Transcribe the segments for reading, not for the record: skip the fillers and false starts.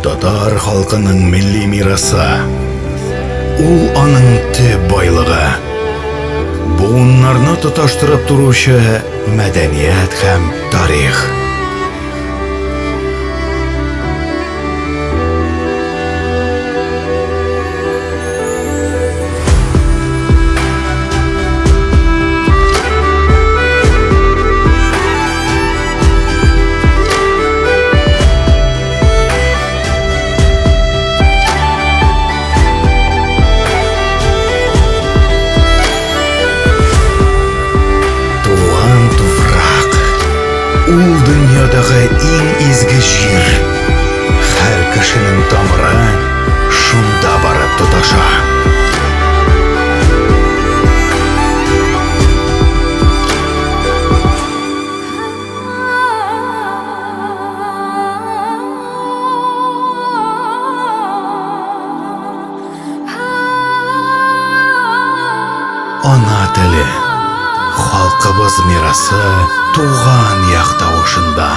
Татар халкының милли мирасы. Ул аның төп байлыгы. Буыннарны тоташтырып торучы мәдәният һәм тарих. Туган туфрак. Ул дөньядагы иң изге җир. Һәр кешенең тамыры шунда барып тоташа. Ана теле, халкыбыз мирасы туган як тавышында.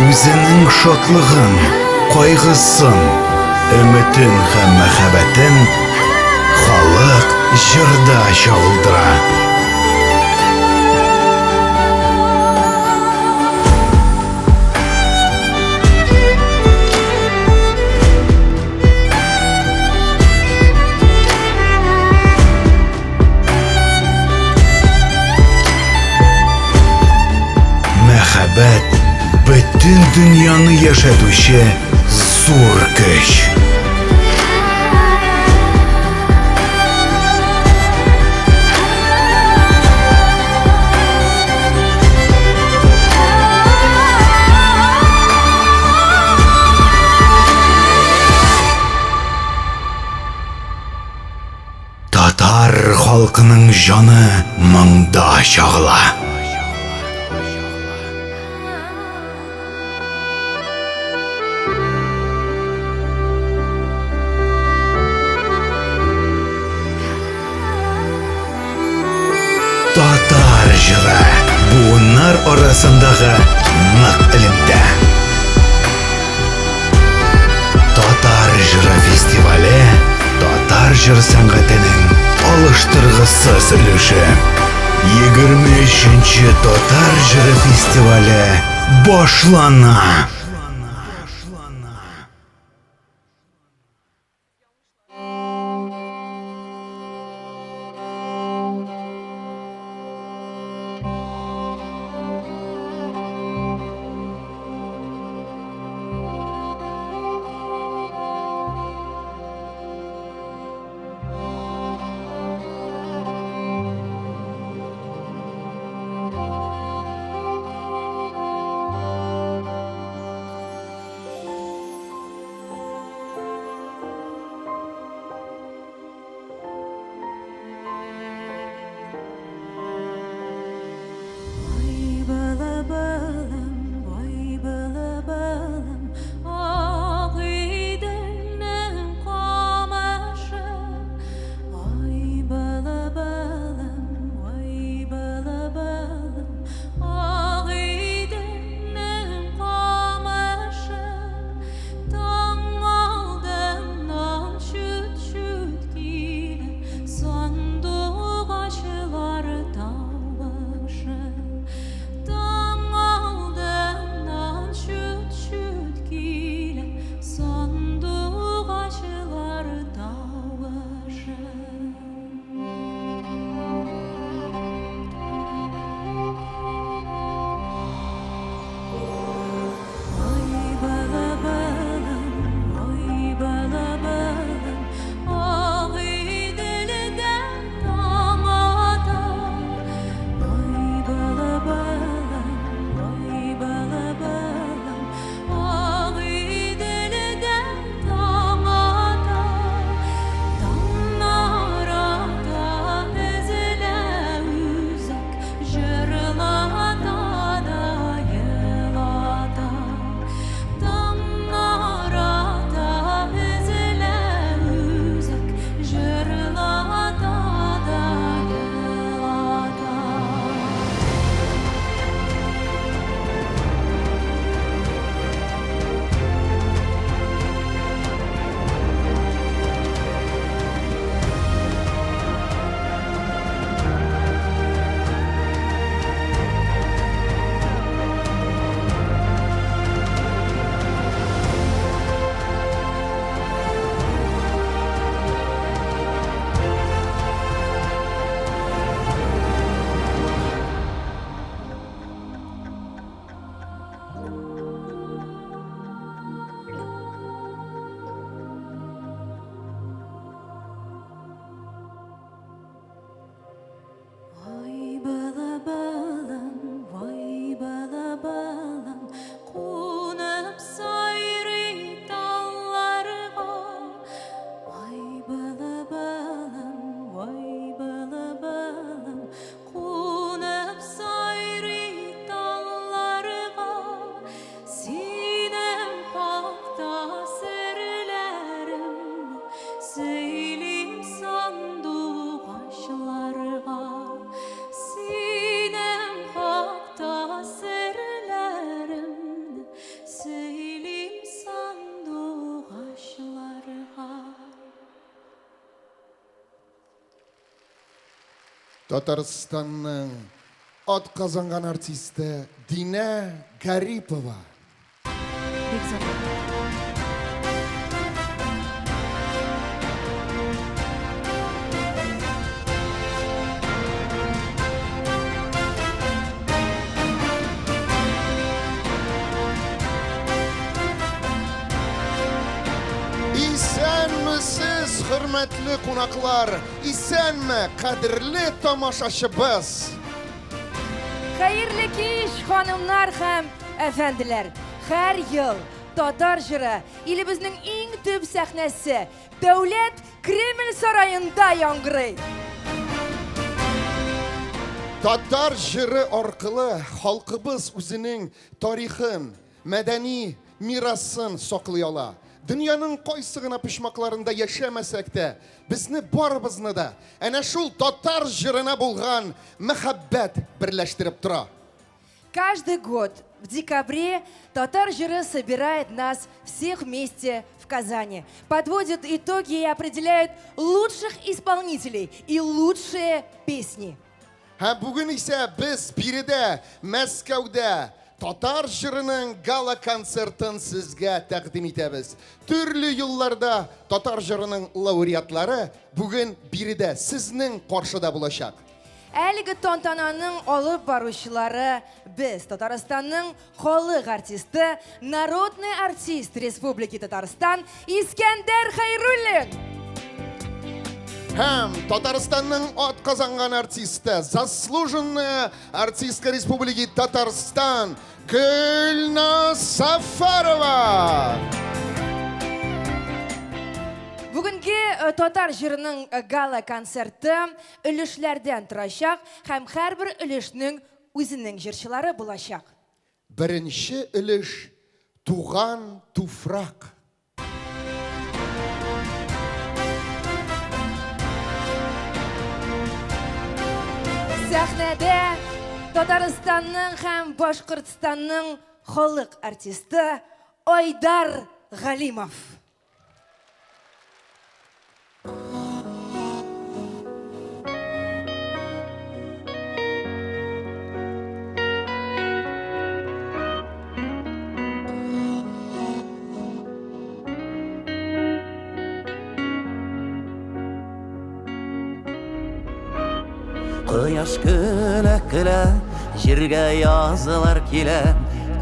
Үзенең шатлыгын, кайгысын, өметен һәм мәхәббәтен халык җырда чагылдыра. Мәхәббәт бөтен дөньяны яшәтүче зур көч. Татар халкының җаны моңда чагыла. Татар җыры буыннар арасындагы нык элемтә. Татар җыры фестивале татар җыр сәнгатенең алыштыргысыз өлеше. 23 татар җыры фестивале башлана. Татарстанның атказанган артисты Динә Гарипова. Бик зур. Исәнмесез, хөрмәтле кунаклар! Исәнме, кадерле тамашачыбыз! Хәерле кич, ханымнар һәм әфәнделәр! Һәр ел татар җыры илебезнең иң төп сәхнәсе Дәүләт Кремль сараенда яңгырый. Татар җыры аркылы халкыбыз үзенең тарихын, мәдәни мирасын саклый ала. Дөньяның кайсы гына почмакларында яшәмәсәк тә, безне барыбызны да әнә шул татар җырына булган мәхәббәт берләштереп тора. Каждый год в декабре Татар җыры собирает нас всех вместе в Казани, подводит итоги и определяет лучших исполнителей и лучшие песни. Һәм бүген исә без биредә, Мәскәүдә, татар җырының гала-концертын сезгә тәкъдим итәбез. Төрле елларда татар җырының лауреатлары бүген биредә, сезнең каршыда булачак. Әлеге тантананың алып баручылары без, Татарстанның халык артисты, народный артист Республики Татарстан Искәндәр Хәйруллин! Һәм Татарстанның атказанган артисты, заслуженная артистка Республики Татарстан Гөлназ Сафарова! Бүгенге э, татар җырының э, гала-концерты өлешләрдән торачак һәм һәрбер өлешнең үзенең җырчылары булачак. Беренче өлеш Туган туфрак. Сәхнәдә Татарстанның һәм Башкортстанның халык артисты Айдар Галимов. Кояш көлә көлә, җиргә язлар килә.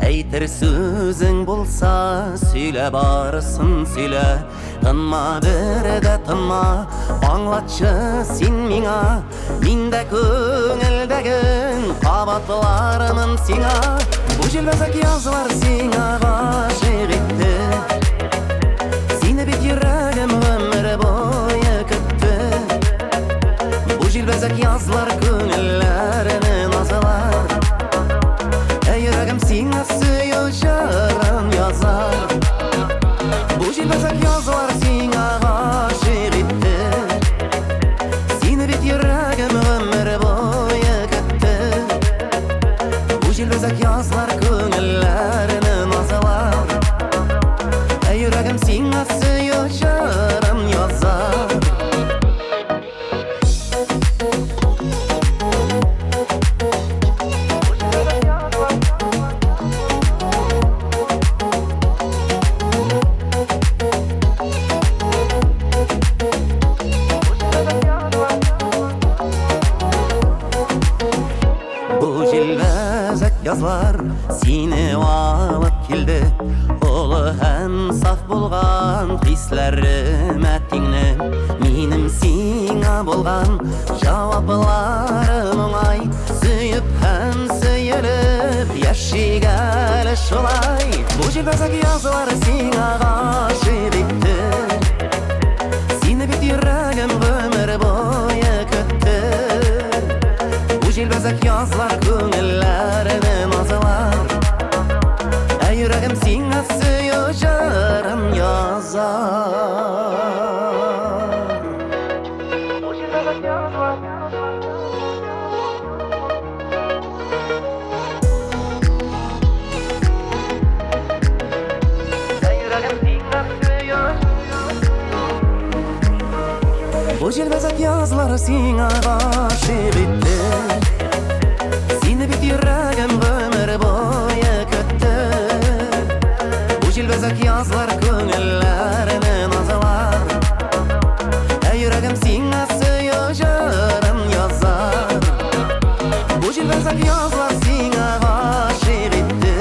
Әйтер сүзең булса, сөйлә барысын сөйлә. Тынма бер дә тынма, аңлатчы син миңа. Мин дә күңелдәген кабатлармын сиңа. Бу җилбәзәк язлар сиңа гашыйк итте. Сине бит йөрәгем гомер буе көтте. Бу җилбәзәк язлар күңелләрне назлар. Ә йөрәгем сиңа сөю җырын язар. Бу җилбәзәк язлар сиңа гашыйк итте. Сине бит йөрәгем гомер буе көтте. Бу җилбәзәк язлар күңелләрне назлар. Ә йөрәгем сиңа сөю җырын язар. Бу җилбәзәк язлар сине алып килде. Олы һәм саф булган хисләремә тиңне. Минем сиңа булган җавапларым уңай. Сөеп һәм сөелеп яшик әле шулай. Бу җилбәзәк язлар сиңа гашыйк итте. Сине бит йөрәгем гомер буе көтте. Бу җилбәзәк язлар күңелләрне назлар. Ә йөрәгем сиңа сөю җырын язар. Бу җилбәзәк язлар сиңа гашыйк итте. Сине бит йөрәгем гомер буе көтте. Бу җилбәзәк язлар күңелләрне назлар. Ә йөрәгем сиңа сөю җырын язар. Бу җилбәзәк язлар сиңа гашыйк итте.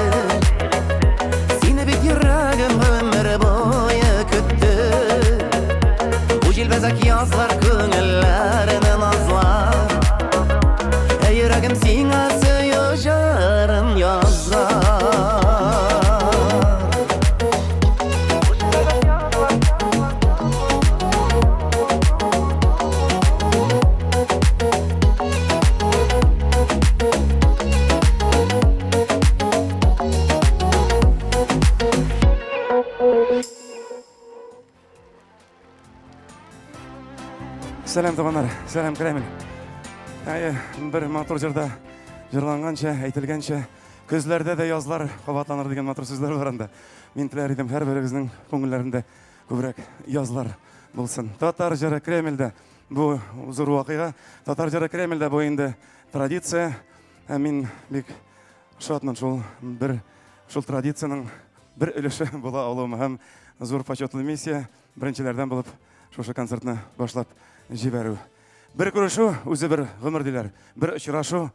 Сине бит йөрәгем гомер буе көтте. Бу җилбәзәк язлар күңелләрне назлар. Ә йөрәгем сиңа сөю җырын язар. Сәлам, туганнар, сәлам, Кремль. Әйе, бер матур җырда җырланганча, әйтелгәнчә, көзләрдә дә язлар кабатланыр дигән матур сүзләр бар анда. Мин теләр идем, һәрберегезнең күңелләрендә күбрәк язлар булсын. Татар җыры Кремльдә бу зур вакыйга. Татар җыры Кремльдә бу инде традиция. Ә мин бик шатмын шул бер шул традициянең бер өлеше була алуым һәм зур почетлы миссия беренчеләрдән булып шушы концертны башлап җибәрү. Бер күрешү үзе бер гомер диләр. Бер очрашу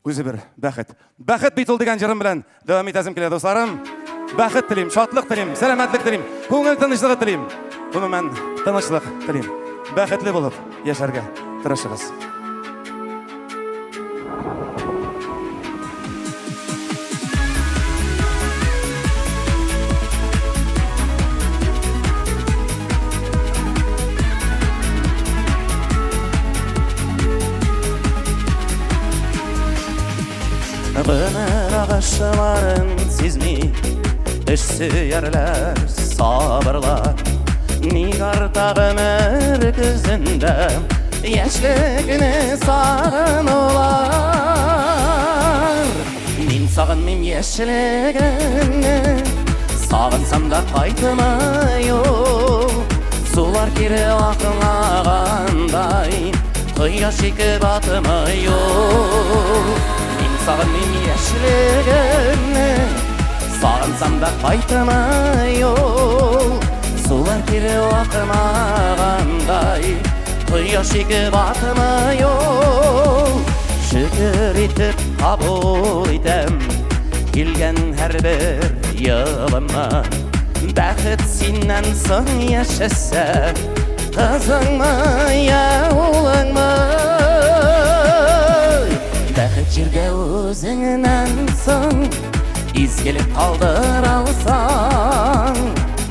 үзе бер бәхет. Бәхет бит ул дигән җырым белән дәвам итәсем килә, дусларым. Бәхет телим, шатлык телим, сәламәтлек телим, күңел тынычлыгы телим. Гомумән, тынычлык телим. Бәхетле булып яшәргә тырышыгыз. Гомер агышларын сизми, эш сөярләр, сабырлар. Ник арта гомер көзендә яшьлекне сагынулар? Мин сагынмыйм яшьлегемне, сагынсам да кайтмый ул. Сулар кире акмагандай, кояш ике батмый ул. Мин сагынмыйм яшьлегемне, сагынсам да кайтмый ул. Сулар кире акмагандай, кояш ике батмый ул. Шөкер итеп кабул итәм килгән һәрбер елымны. Бәхет синнән соң яшәсә, кызыңмы я улыңмы? Бәхет җиргә үзеңнән соң изгелек калдыра алсаң,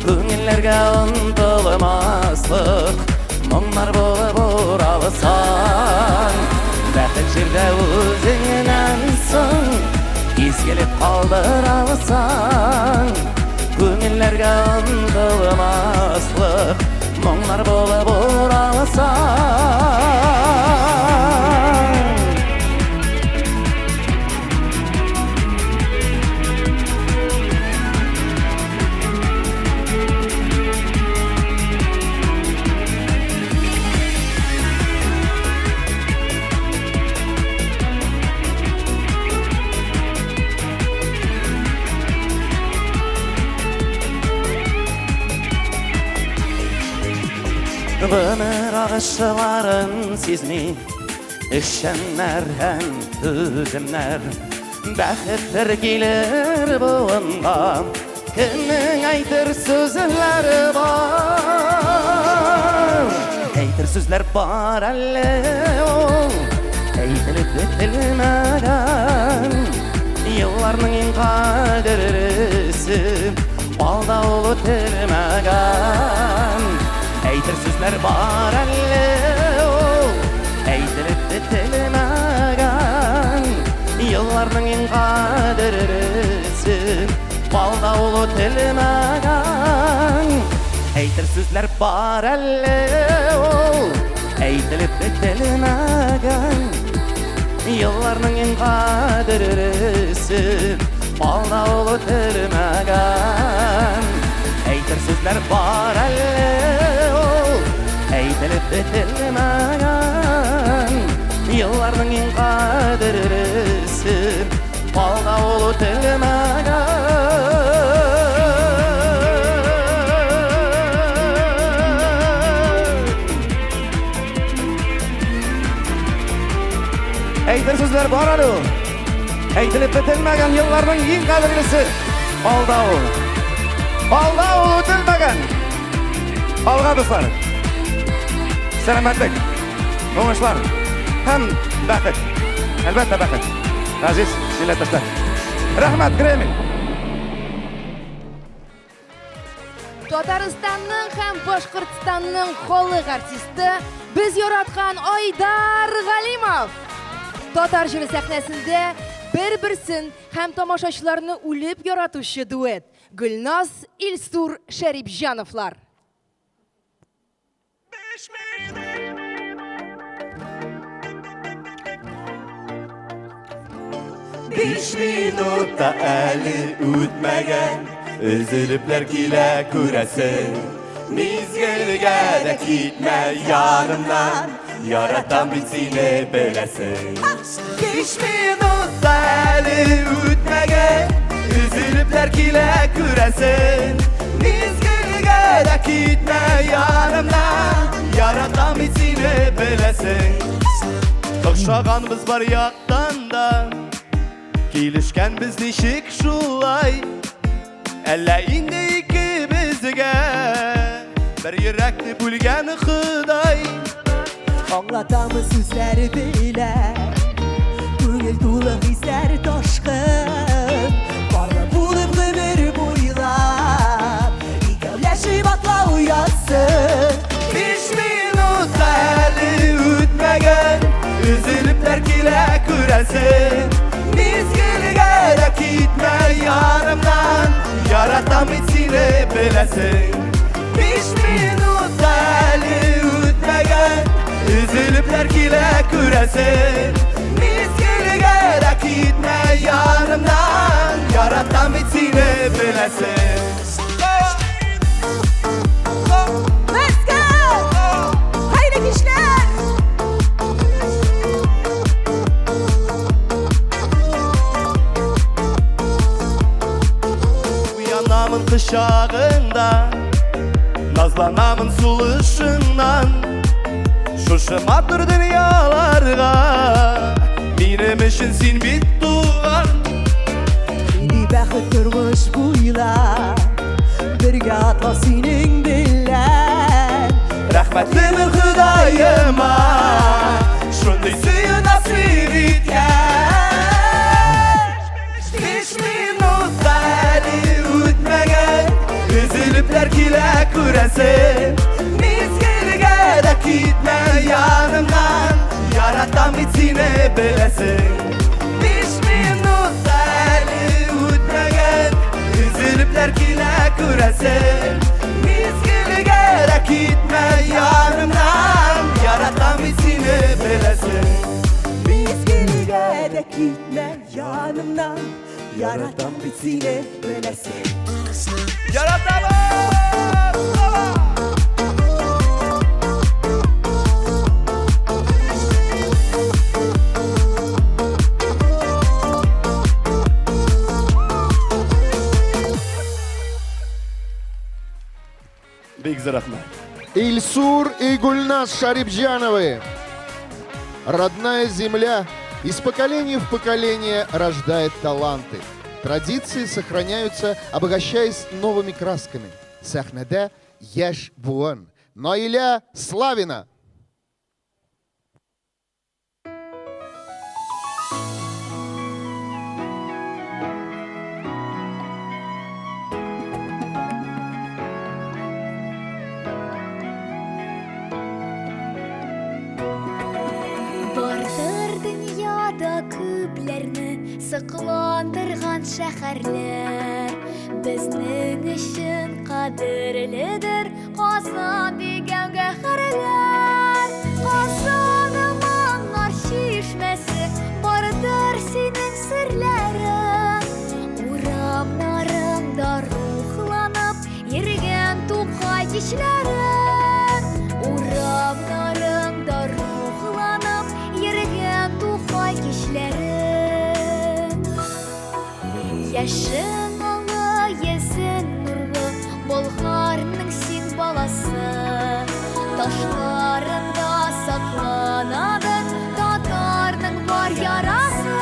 күңелләргә онытылмаслык моңнар булып уралсаң. Бәхет җирдә үзеңнән соң изгелек калдыра алсаң, күңелләргә онытылмаслык моңнар булып уралсаң. Гомер агышларын сизми, эшчәннәр һәм түземнәр. Бәхеттер килер буынга, кемнең әйтер сүзләре бар? Әйтер сүзләр бар әле ул, әйтелеп бетелмәгән. Елларның иң кадерлесе, алда ул үтелмәгән. Әйтер сүзләр бар әле ул, әйтелеп бетелмәгән. Елларның иң кадерлесе, алда ул үтелмәгән. Әйтер сүзләр бар әле ул, әйтелеп бетелмәгән. Елларның иң кадерлесе, алда ул үтелмәгән. Әйтер сүзләр бар әле ул, әйтелеп бетелмәгән. әйтелмәгән Елларның иң кадерлесе Алда ул үтелмәгән. Әйтер сүзләр бар әле ул. Әйтелеп бетелмәгән елларның иң кадерлесе алда ул. Алда ул үтелмәгән. Алга, дуслар. Сәламәтлек, уңышлар һәм бәхет. Әлбәттә, бәхет. Газиз милләттәшләр. Рәхмәт, Кремль. Татарстанның һәм Башкортстанның халык артисты, без яраткан Айдар Галимов. Татар җыры сәхнәсендә бер-берсен һәм тамашачыларны үлеп яратучы дуэт Гөлназ, Илсур Шәрипҗановлар. Биш минут та әле үтмәгән, Өзелепләр килә күрәсең. Мизгелгә дә китмә янымнан, Яратам бит сине, беләсең. Биш минут та әле үтмәгән, Өзелепләр килә күрәсең. Мизгелгә дә китмә янымнан, Яратам бит сине, беләсең. Охшаганбыз бар яктан да, Килешкәнбез ничек шулай. Әллә инде икебезгә Бер йөрәкне бүлгән Ходай. Аңлатамы сүзләр белән, Күңел тулы хисләр ташкын. Парлы булып гомер буйлап, Икәүләшеп атлау язсын. Биш минут та әле үтмәгән, Өзелепләр килә күрәсең. Мизгелгә дә китмә янымнан, Яратам бит сине, беләсең. Биш минут та әле үтмәгән, Өзелепләр килә күрәсең. Мизгелгә дә китмә янымнан, Яратам бит сине, беләсең. Мәскәү! Хәерле кичләр! Уянамын кочагыңда, Назланамын сулышыңнан. Шушы матур дөньяларга Минем өчен син бит туган. Нинди бәхет тормыш буйлап, Бергә атлау синең белән. Рәхмәтлемен Ходаема, Шундый сөю насыйп иткән. Биш минут та әле үтмәгән, Өзелепләр килә күрәсең. Мизгелгә дә китмә янымнан, Яратам бит сине, беләсең. Биш минут та әле үтмәгән, Өзелепләр килә күрәсең. Мизгелгә дә китмә янымнан, Яратам бит сине, беләсең. Мизгелгә дә китмә янымнан, Яратам бит сине, беләсең. Яратабыз! Бик зур рәхмәт. Ильсур и Гульназ Шарипҗановы. Родная земля из поколения в поколение рождает таланты. Традиции сохраняются, обогащаясь новыми красками. Сәхнәдә яшь буын. Наиля Славина. Бардыр дөньяда күпләрне сокландырган шәһәрләр. Безнең өчен кадерледер Казан дигән гәһәрләр. Казаным моңнар чишмәсе, бардыр синең серләрең. Урамнарыңда рухланып йөргән Тукай кичләрен. Урамнарыңда Ташларында сакланадыр татарның бар ярасы.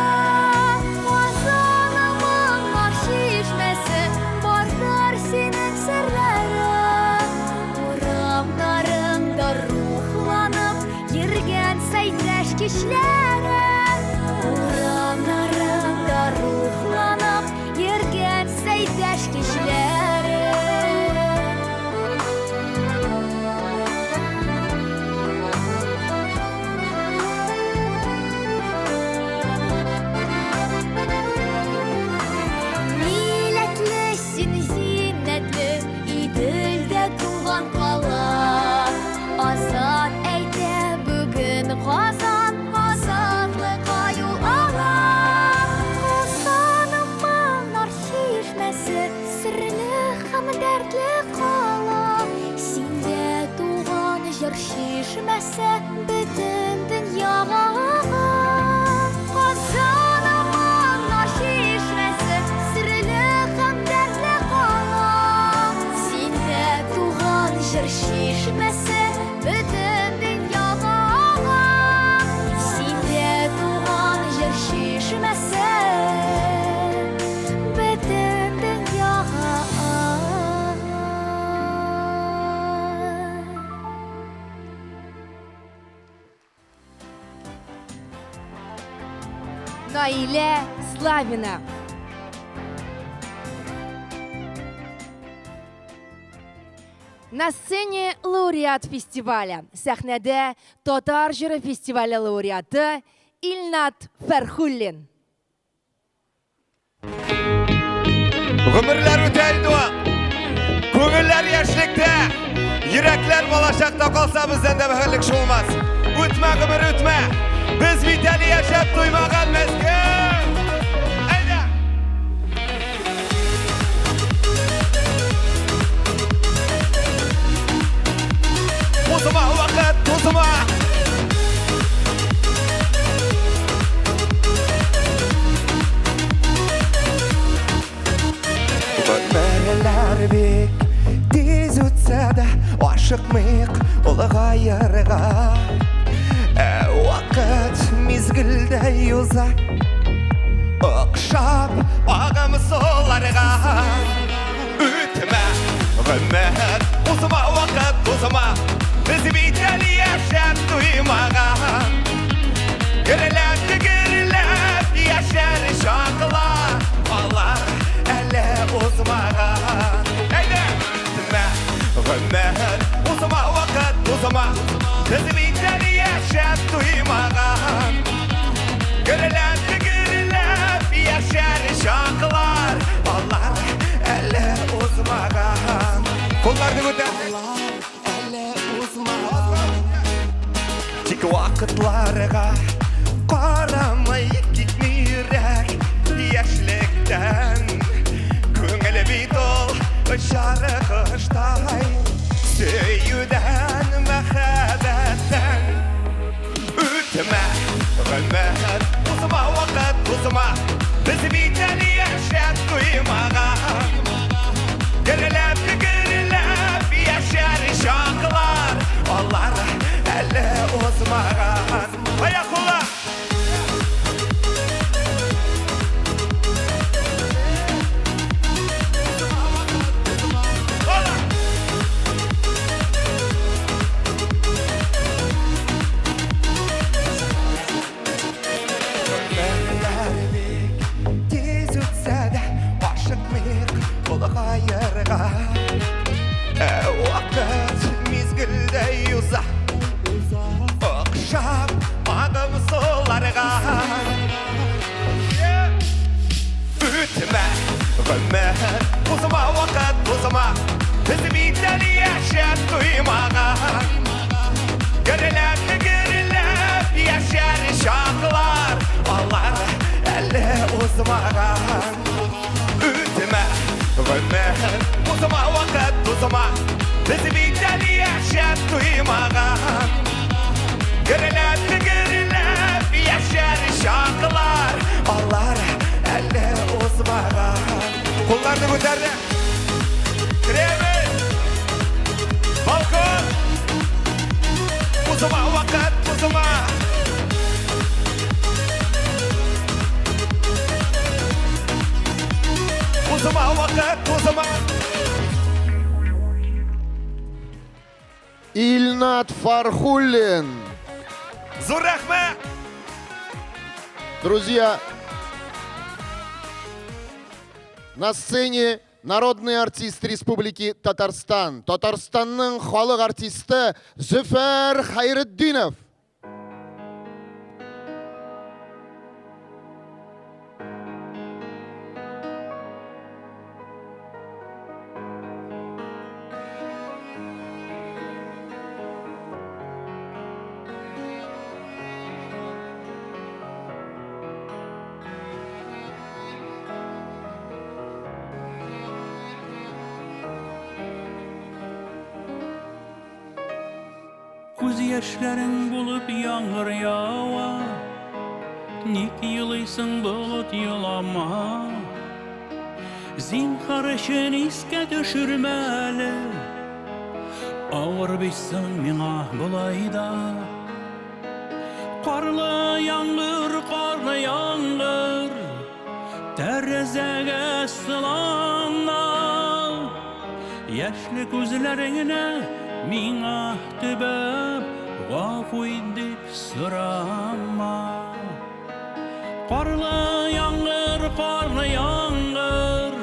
Казанымның ак чишмәсе, бардыр синең серләрең. Урамнарыңда рухланып йөргән Сәйдәш кичләре. Урамнарыңда рухланып йөргән Сәйдәш кичләре. Милләтле син зиннәтле, Иделдә туган кала. Азат әйтә бүген Казан, азатлыкка юл ала. Казаным нар чишмәсе, серле һәм дәртле кала. Синдә туган җыр чишмәсе бөтен дөньяга ага. Казаным нар чишмәсе, серле һәм дәртле кала. Синдә туган җыр чишмәсе бөтен дөньяга ага. Синдә туган җыр чишмәсе бөтен дөньяга ага. Наиля Славина. На сцене лауреат фестиваля. Сәхнәдә Татар җыры фестивале лауреаты Илнат Фәрхуллин. Гомерләр үтә инде ул. Күңелләр яшьлектә, йөрәкләр балачакта калса, бездән дә бәхетле кеше булмас. Үтмә, гомер, үтмә. Без бит әле яшәп туймаган мескен. Әйдә! Узма, вакыт, узма! Гомерләр бик тиз үтсә дә, ашыкмыйк олыгаерга. Ә вакыт мизгелдәй уза, охшап агым суларга. Үтмә, гомер, узма, вакыт, узма. Без бит әле яшәп туймаган. Гөрләп, гөрләп яшәр чаклар, алар әле узмаган. Әйдә! Үтмә, гомер, узма, вакыт, узма. Без бит әле яшәп туймаган. Гөрләп, гөрләп яшәр чаклар, алар әле узмаган. Кулларны күтәр. Әле узмаган. Тик вакытларга карамый китми йөрәк яшьлектән. Күңел бит ул очар коштай, сөюдән, мәхәббәттән. Үтмә, гомер, узма, вакыт, узма. Без бит әле яшәп туймаган. Гөрләп, гөрләп яшәр чаклар, алар әле узмаган. Аяк кулла! Гомерләр бик тиз үтсә дә, ашыкмыйк олыгаерга. Ә вакыт мизгелдәй уза, охшап агым суларга. Үтмә, гомер, узма, вакыт, узма. Без бит әле яшәп туймаган. Гөрләп, гөрләп яшәр чаклар, алар әле узмаган. Үтмә, гомер, узма, вакыт, узма. Без бит әле яшәп туймаган. Гөрләп, гөрләп яшәр чаклар, алар әле узмаган. Кулларны күтәрде. Кремль! Балкон! Узма, вакыт, узма. Узма, вакыт, узма. Илнат Фархуллин. Зур рәхмәт! Друзья, на сцене народный артист Республики Татарстан, Татарстанның халык артисты Зөфәр Хәйретдинов. Күз яшьләрең булып яңгыр ява, Ник елыйсың, болыт, елама. Зинһар өчен искә төшермә әле, Авыр бит соң миңа болай да. Карлы яңгыр, карлы яңгыр, Тәрәзәгә сылана. Яшьле күзләреңне миңа төбәп, Гафу ит дип сорама. Карлы яңгыр, карлы яңгыр,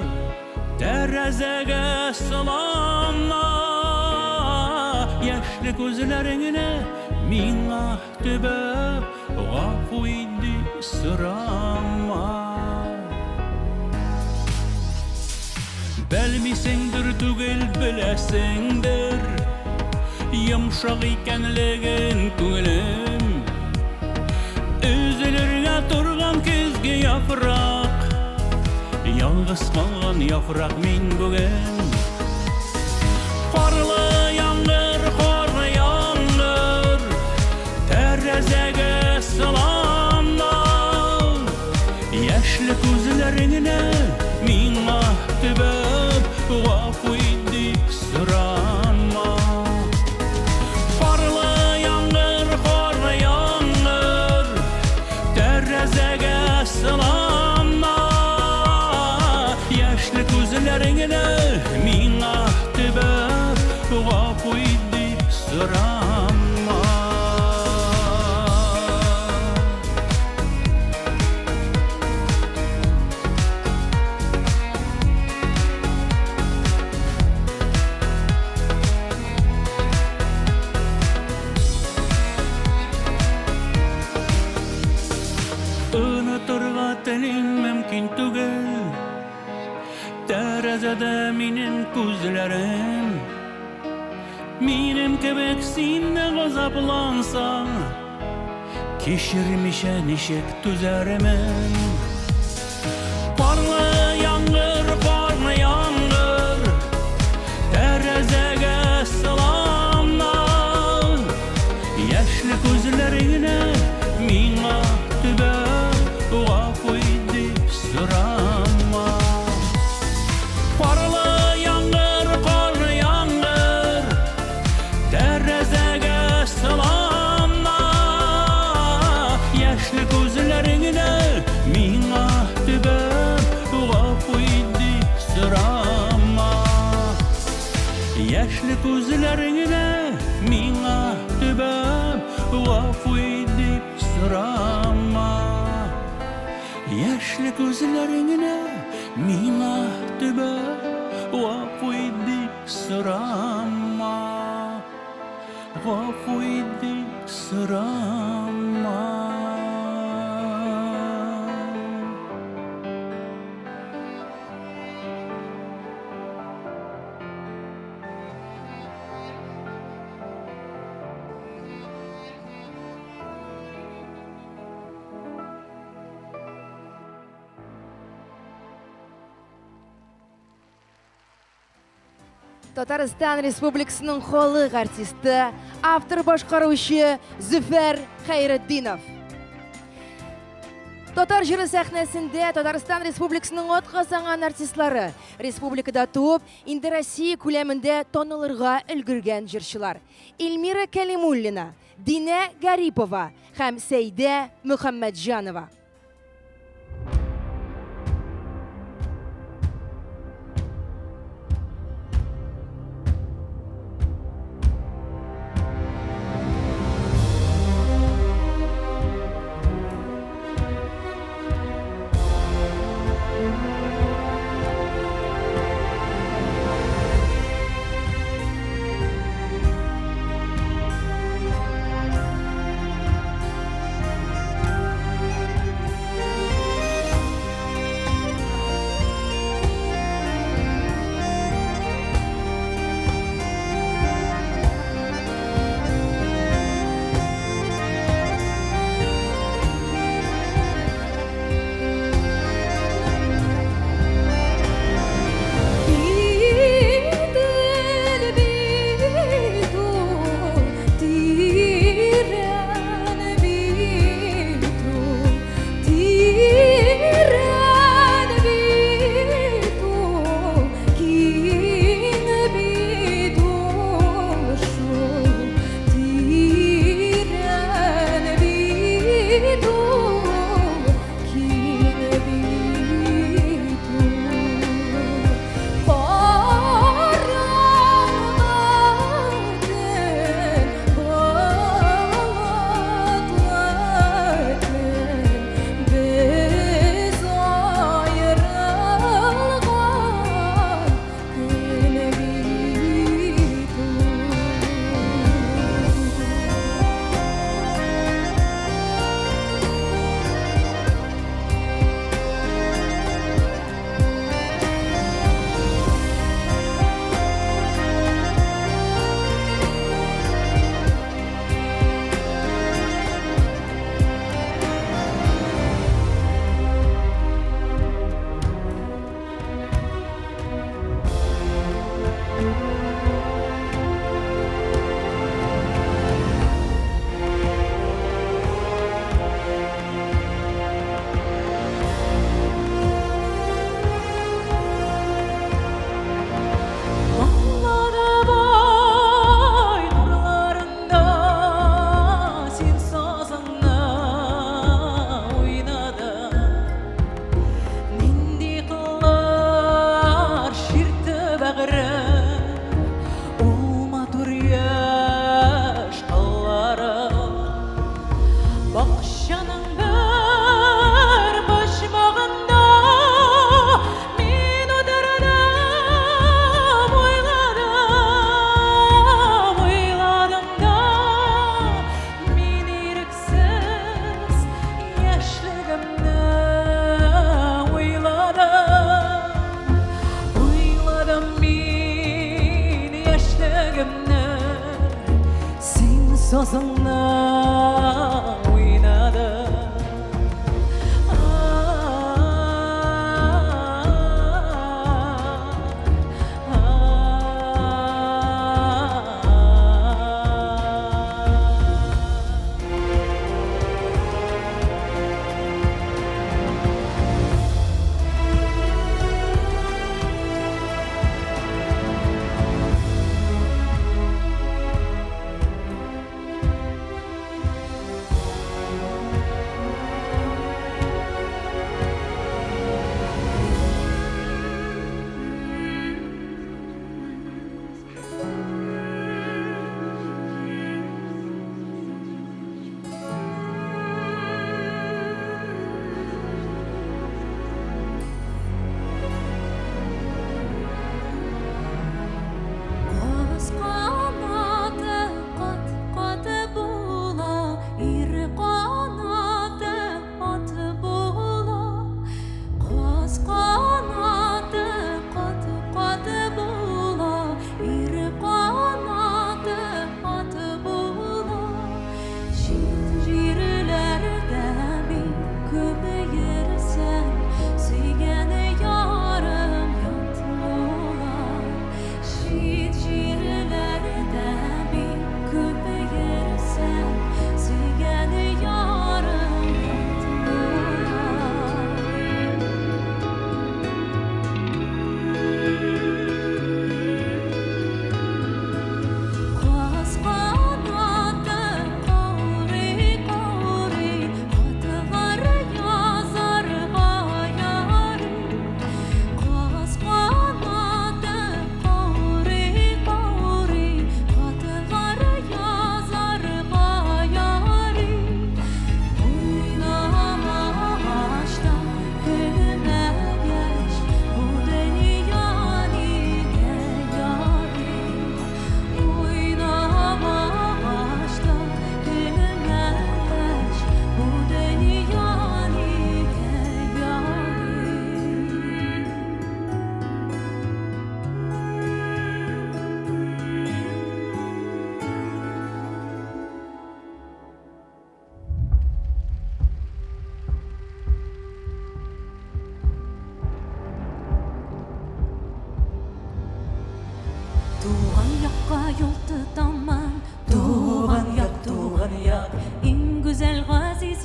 Тәрәзәгә сылана. Яшьле күзләреңне миңа төбәп, Гафу ит дип сорама. Белмисеңдер түгел, беләсеңдер, Йомшак икәнлеген күңелем. Өзелергә торган көзге яфрак, Ялгыз калган яфрак мин бүген. Карлы яңгыр, карлы яңгыр, Тәрәзәгә сылана. Яшьле күзләреңне миңа төбәп, Гафу ит дип сорама. Карлы яңгыр, карлы яңгыр, Тәрәзәгә сылана. Яшьле күзләреңне миңа төбәп, Гафу ит дип сорама. Онытырга телим, мөмкин түгел, Тәрәзәдә минем күзләрем. Минем кебек син дә газаплансаң, Кичермичә ничек түзәрмен? Карлы яңгыр, карлы яңгыр, Тәрәзәгә сылана. Яшьле күзләреңне миңа төбәп, Гафу ит дип сорама. Карлы яңгыр, карлы яңгыр, Тәрәзәгә сылана. Яшьле күзләреңне миңа төбәп, Гафу ит дип сорама. Яшьле күзләреңне миңа төбәп, Гафу ит дип сорама. Яшьле күзләреңне миңа төбәп, Гафу ит дип сорама. Гафу ит дип сорама. Татарстан Республикасының халык артисты, автор башкаручы Зөфәр Хәйретдинов. Татар җыры сәхнәсендә Татарстан Республикасының атказанган артистлары, республикада туып, инде Россия күләмендә танылырга өлгергән җырчылар. Эльмира Кәлимуллина, Динә Гарипова һәм Сәйдә Мөхәммәтҗанова.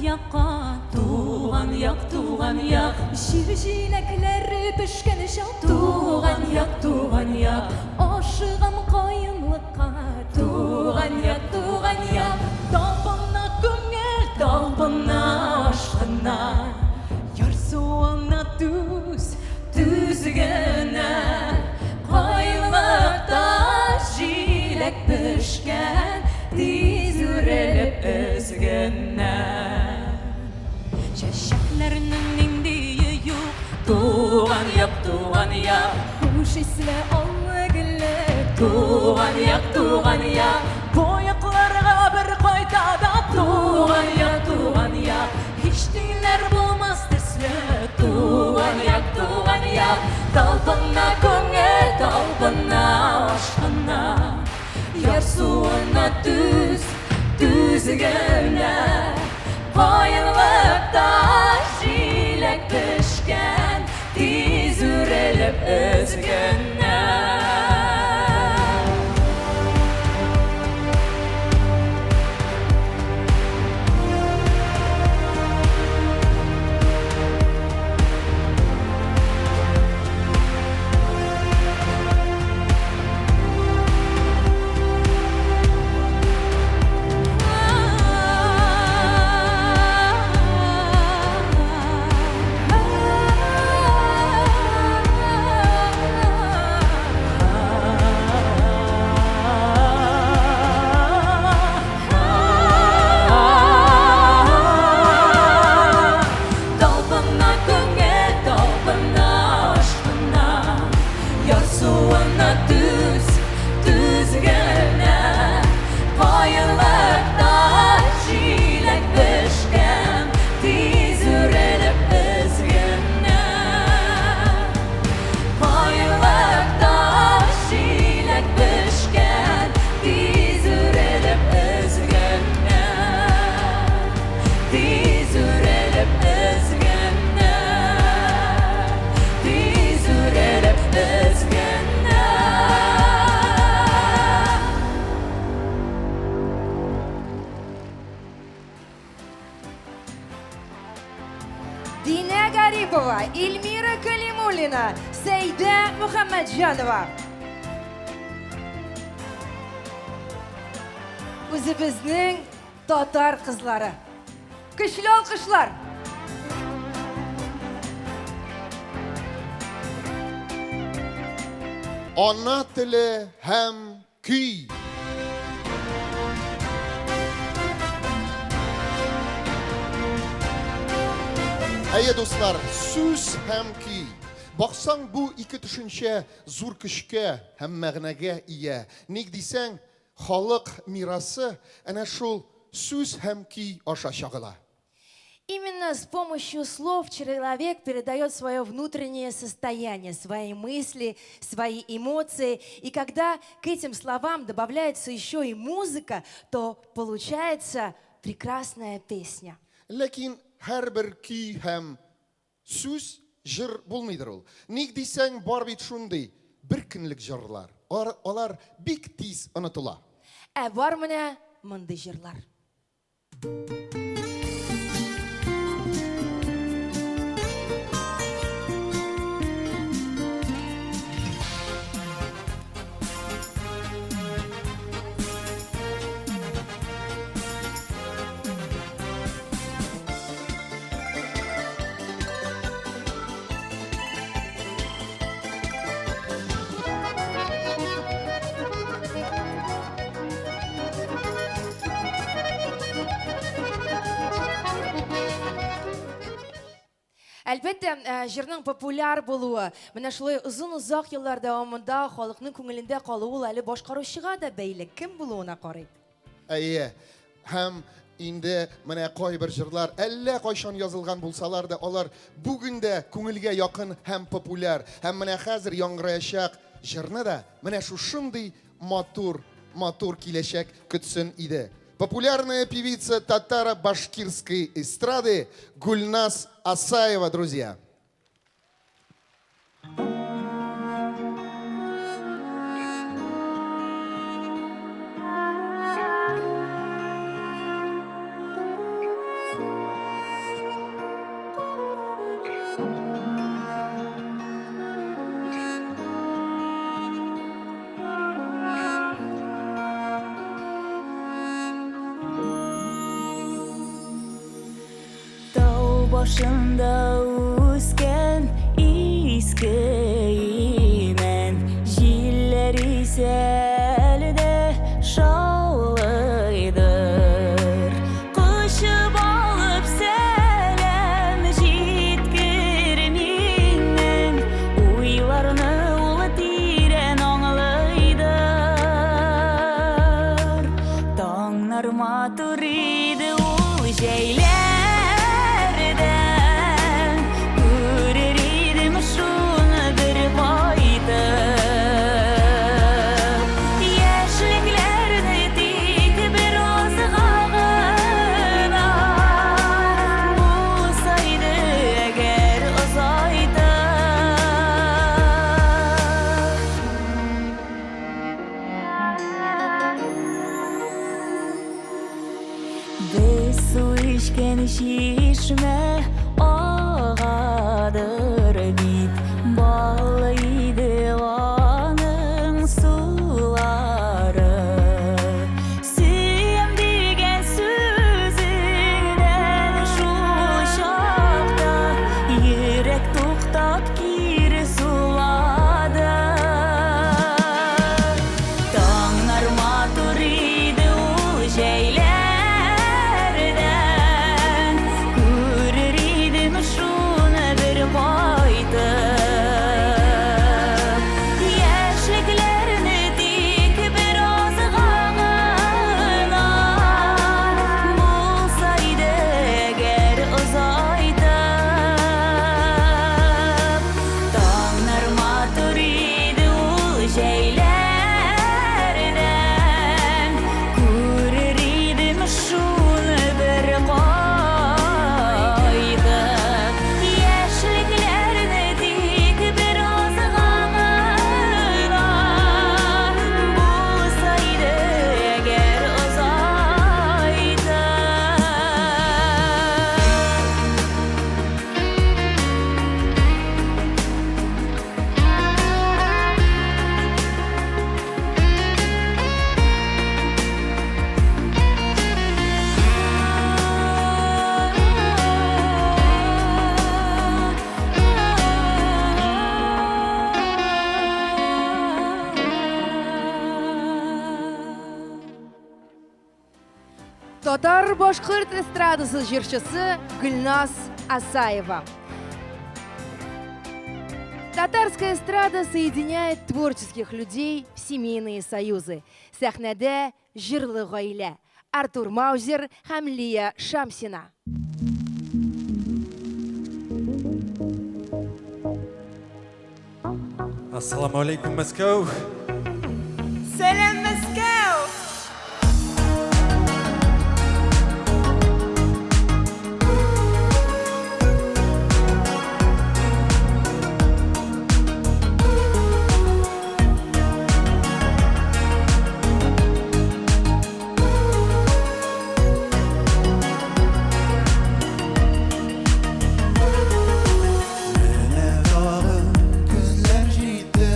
якка. Туган як, туган як, җир җиләкләре пешкән чак. Туган як, туган як, ашыгам каенлыкка. Туган як, туган як, талпына күңел, талпына, ашкына. Ярсуына түз, түз генә. Каенлыкта җиләк пешкән, тиз үрелеп өз генә. Чәчәкләрнең ниндие юк. Туган як, туган як, хуш исле аллы гөлле. Туган як, туган як, бу якларга бер кайта да. Туган як, туган як, һич тиңнәр булмас төсле. Туган як, туган як, талпына күңел, талпына, ашкына. Ярсуына түз, түз генә. Каенлыкта җиләк пешкән, тиз үрелеп өз генә. Талпына күңел, талпына, ашкына. Ярсуына түз, түз генә. Каенлыкта җиләк пешкән, тиз үрелеп өз генә. Каенлыкта җиләк пешкән, тиз үрелеп өз генә. Тиз үрелеп өз генә. Тиз үрелеп өз генә. Динә Гарипова, Эльмира Калимуллина, Сәйдә Мөхәммәтҗанова. Үзебезнең татар кызлары. Көчле алкышлар! Ана теле һәм көй. Әйе, дуслар, сүз һәм көй. Баксаң, бу ике төшенчә зур көчкә һәм мәгънәгә ия. Ник дисәң, халык мирасы әнә шул сүз һәм көй аша чагыла. Именно с помощью слов человек передает свое внутреннее состояние, свои мысли, свои эмоции. И когда к этим словам добавляется еще и музыка, то получается прекрасная песня. Ләкин һәрбер көй һәм сүз җыр булмыйдыр ул. Ник дисәң, бар бит шундый бер көнлек җырлар. Алар бик тиз онытыла. Ә бар менә мондый җырлар. Әлбәттә, җырның популяр булуы, менә шулай озын-озак еллар дәвамында халыкның күңелендә калуы ул әле башкаручыга да бәйле, кем булуына карый. Әйе, һәм инде менә кайбер җырлар әллә кайчан язылган булсалар да, алар бүген дә күңелгә якын һәм популяр. Һәм менә хәзер яңгыраячак җырны да менә шушындый матур, матур киләчәк көтсен иде. Популярная певица татаро-башкирской эстрады Гульнас Асаева, друзья. башында үскән иске имән. Җилләр исә әле дә шаулыйдыр. Кочып алып сәлам җиткер миннән. Уйларны ул тирән аңлыйдыр. Таңнар матур иде ул җәйләрдә. Күрер идем шуны бер кайтып. Яшьлекләрне тик бер азга гына булса иде әгәр озайтып. Без су эчкән чишмә агадыр бит, бал иде аның сулары. Сөям дигән сүзеңнән шул чакта йөрәк туктап кире сулады. Таңнар матур иде ул җәйләрдә. Күрер идем шуны бер кайтып. Яшьлекләрне тик бер азга гына булса иде әгәр озайтып. Таңнар матур иде ул җәйләрдә. Күрер идем шуны бер кайтып. Яшьлекләрне тик бер азга гына булса иде әгәр озайтып. Татар башкорт эстрадасы җырчысы Гөлназ Асаева. Татарская эстрада соединяет творческих людей в семейные союзы. Сәхнәдә җырлы гаилә. Артур Маузер һәм Лия Шамсина. Ассаламу алейкум, Мәскәү. Сәлам, Мәскәү! Менә тагын көзләр җитте.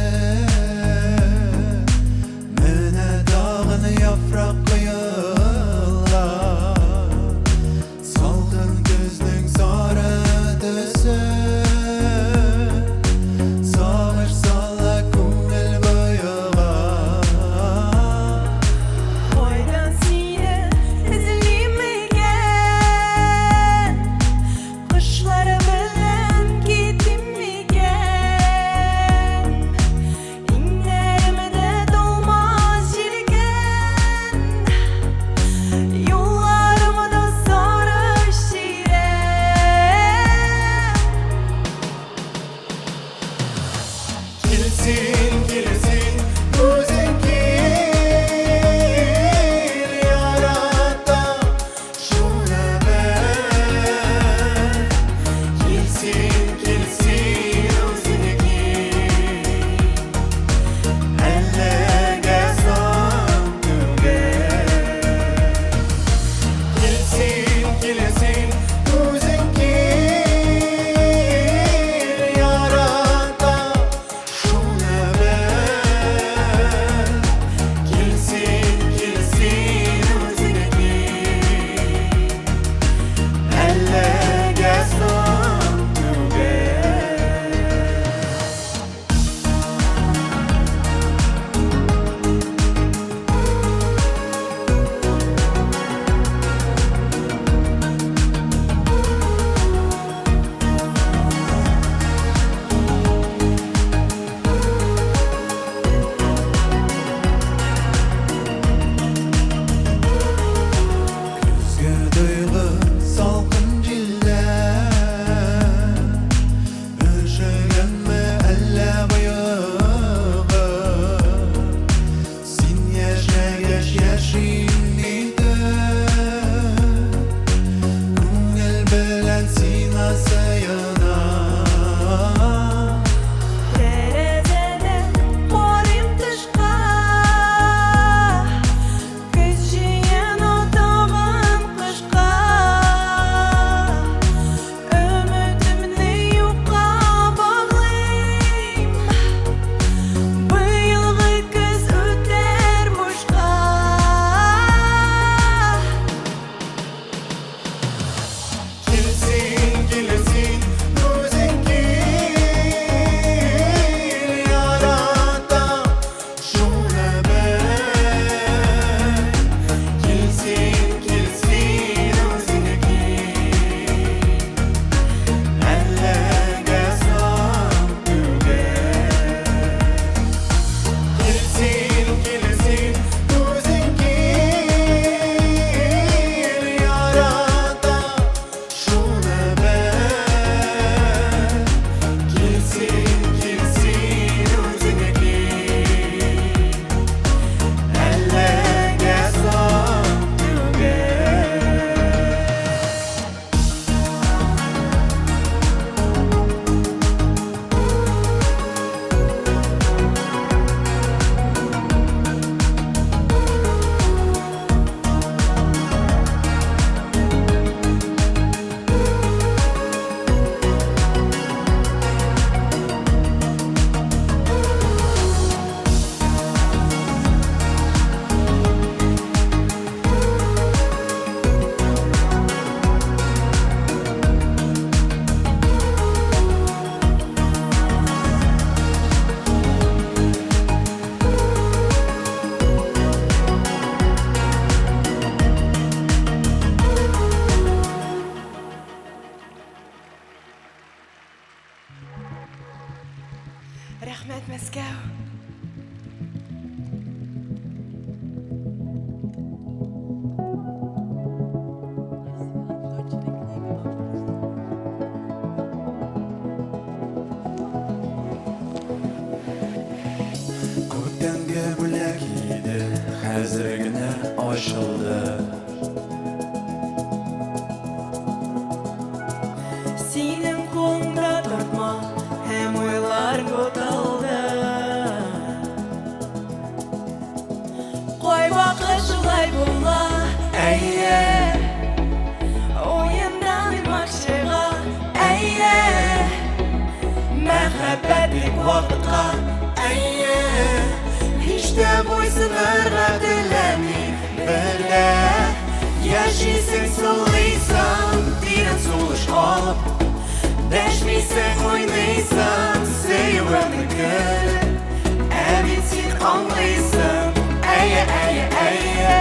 ачылды. Синең кулыңда тартма һәм уйлар буталды. Кайвакыт шулай була, әйе. Уеннан уймак чыга, әйе. Мәхәббәт бик вакытка, әйе. Һич тә буйсынырга теләми бер дә. Яшисең, сулыйсың, тирән сулыш алып. Дәшмисең, уйныйсың, сөюеңне көлеп. Ә бит син аңлыйсың, әйе, әйе, әйе.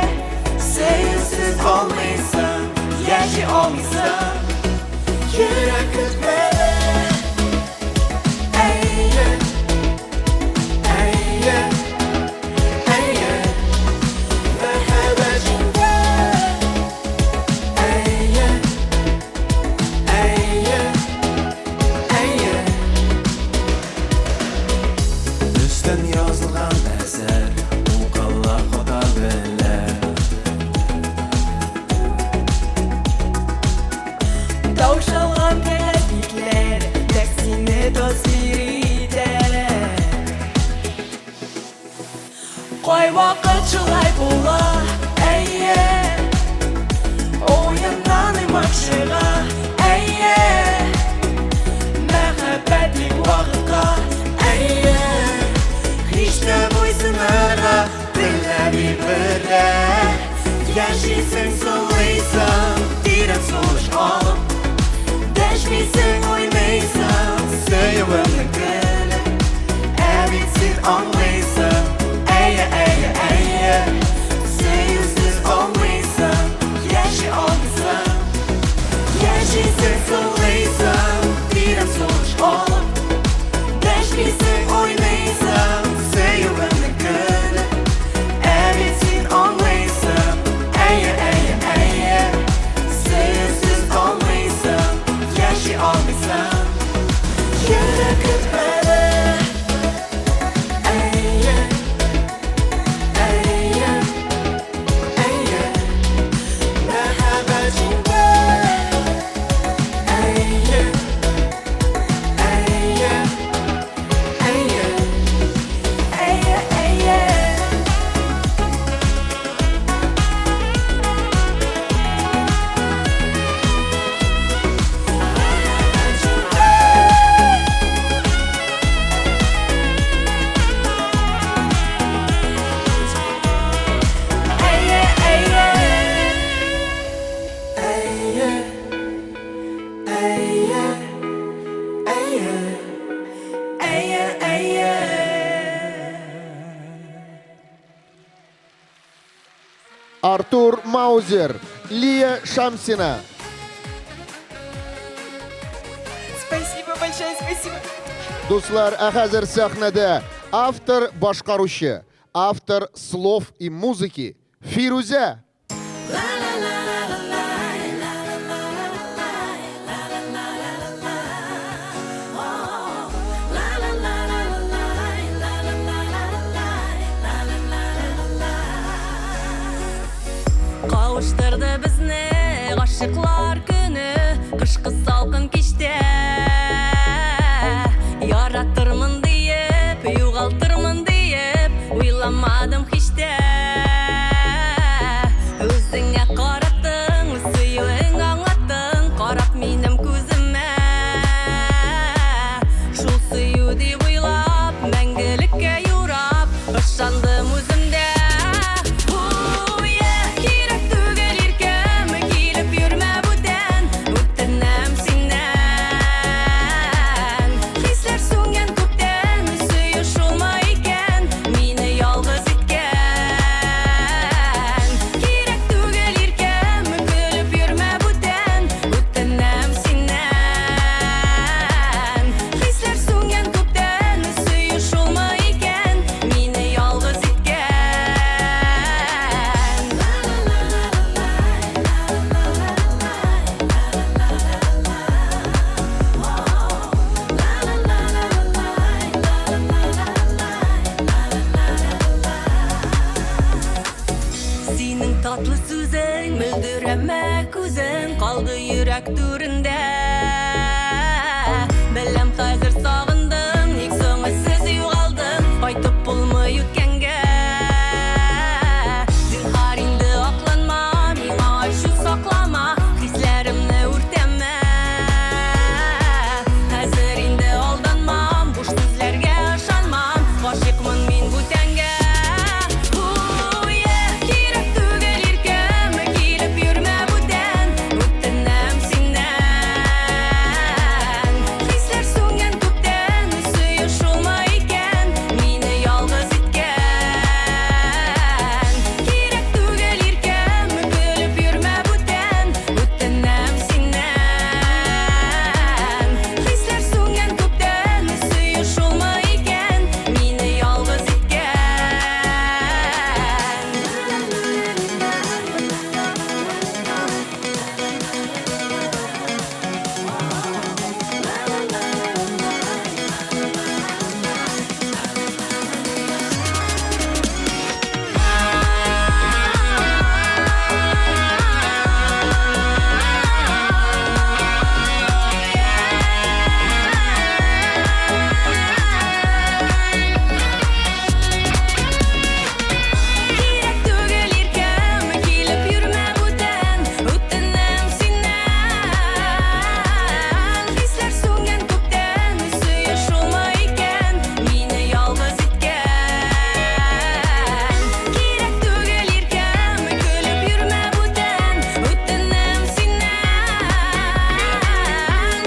Сөюсез алмыйсың, яши алмыйсың. Йөрәк көтмәле. Әйе, әйе, әйе. Мәхәббәт җиңде. Әйе, әйе, әйе. Өстән язылган әсәр укыла хата белән. Таушалган кәгазь битләр нәкъ сине тасвир итә. Кайвакыт шулай була, әйе. Уеннан уймак чыга, әйе. Мәхәббәт бик вакытка, әйе. Һич тә буйсынырга теләми бер дә. Яшисең, сулыйсың, тирән сулыш алып. Дәшмисең, уйныйсың, сөюеңне көлеп. Ә бит син аңлыйсың, әйе, әйе, әйе. Сөюсез алмыйсың, яши алмыйсың. Яшисең, сулыйсың, тирән сулыш алып. Дәшмисең, уйныйсың, сөюеңне көлеп. Ә бит син аңлыйсың, әйе, әйе, әйе. Сөюсез алмыйсың, яши алмыйсың. Йөрәк көтмәле. Әйе, әйе, әйе. Мәхәббәт җиңде. Әйе, әйе, әйе. Әйе, әйе. Әйе, әйе. Әйе, әйе, әйе. Әйе, әйе. Артур Маузер, Лия Шамсина. Спасибо большое, спасибо. Дуслар, ә хәзер сәхнәдә автор башкаручы, автор слов и музыки Фирүзә. Кавыштырды безне гашыйклар көне кышкы салкын кичтә. Яратырмын диеп, югалтырмын диеп, уйламадым һич тә. Үзеңә караттың, сөюең аңлаттың, карап минем күземә. Шул сөю дип уйлап, мәңгелеккә юрап, ышандым үземдә. Уе, кирәк түгел иркәм, килеп йөрмә бүтән, үтенәм синнән. Мөлдерәмә күзең калды йөрәк түрендә. Беләм хәзер сагындың, ник соң эзсез югалдың, кайтып булмый үткәнгә. Зинһар инде акланма, миңа ачу саклама, хисләремне үртәмә. Хәзер инде алданмам, буш сүзләргә ышанмам, гашыйкмын мин бүтәнгә. Гүя кирәк түгел иркәм, килеп йөрмә бүтән, үтенәм синнән. Хисләр сүнгән күптән, сөю шулмы икән, мине ялгыз иткән. Кирәк түгел иркәм, көлеп йөрмә бүтән, үтенәм синнән. Хисләр сүнгән күптән, сөю шулмы икән, мине ялгыз иткән. Кирәк түгел иркәм, килеп йөрмә бүтән, үтенәм синнән. Хисләр сүнгән күптән, сөю шулмы икән, мине ялгыз иткән. Кирәк түгел иркәм, көлеп йөрмә бүтән, үтенәм синнән.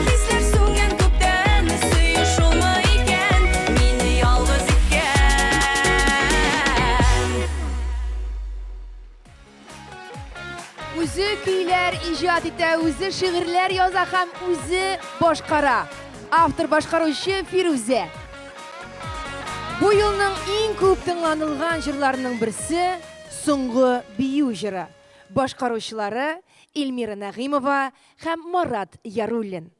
Хисләр сүнгән күптән, сөю шулмы икән, мине ялгыз иткән. Үзе көйләр иҗат итә, үзе шигырьләр яза һәм үзе башкара. Автор башкаручы Фирүзә. Бу елның иң күп тыңланылган җырларының берсе Соңгы бию җыры. Башкаручылары Эльмира Нәгыймова һәм Марат Яруллин.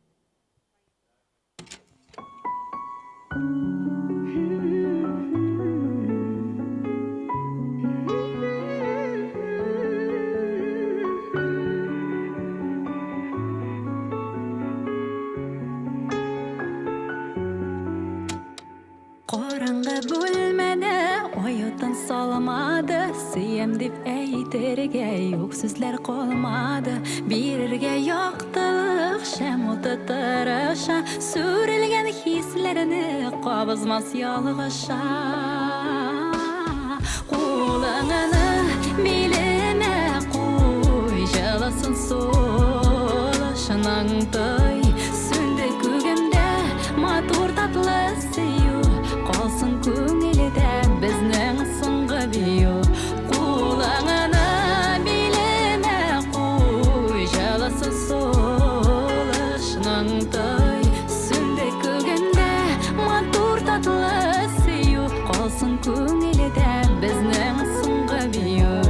Караңгы бүлмәдә оятын салмады, сөям дип әйтергә юк сүзләр калмады. Бирергә яктылык шәм уты тырыша, сүрелгән хисләрне кабызмас ялгыша. Кулыңны билемә куй, җылысын сулышының той. Сүнде күгемдә матур татлы сөю, калсын күңелдә безнең соңгы бию. Кулыңны билемә куй, җылысын сулышының той. Сүнде күгемдә матур татлы сөю, калсын күңелдә безнең соңгы бию.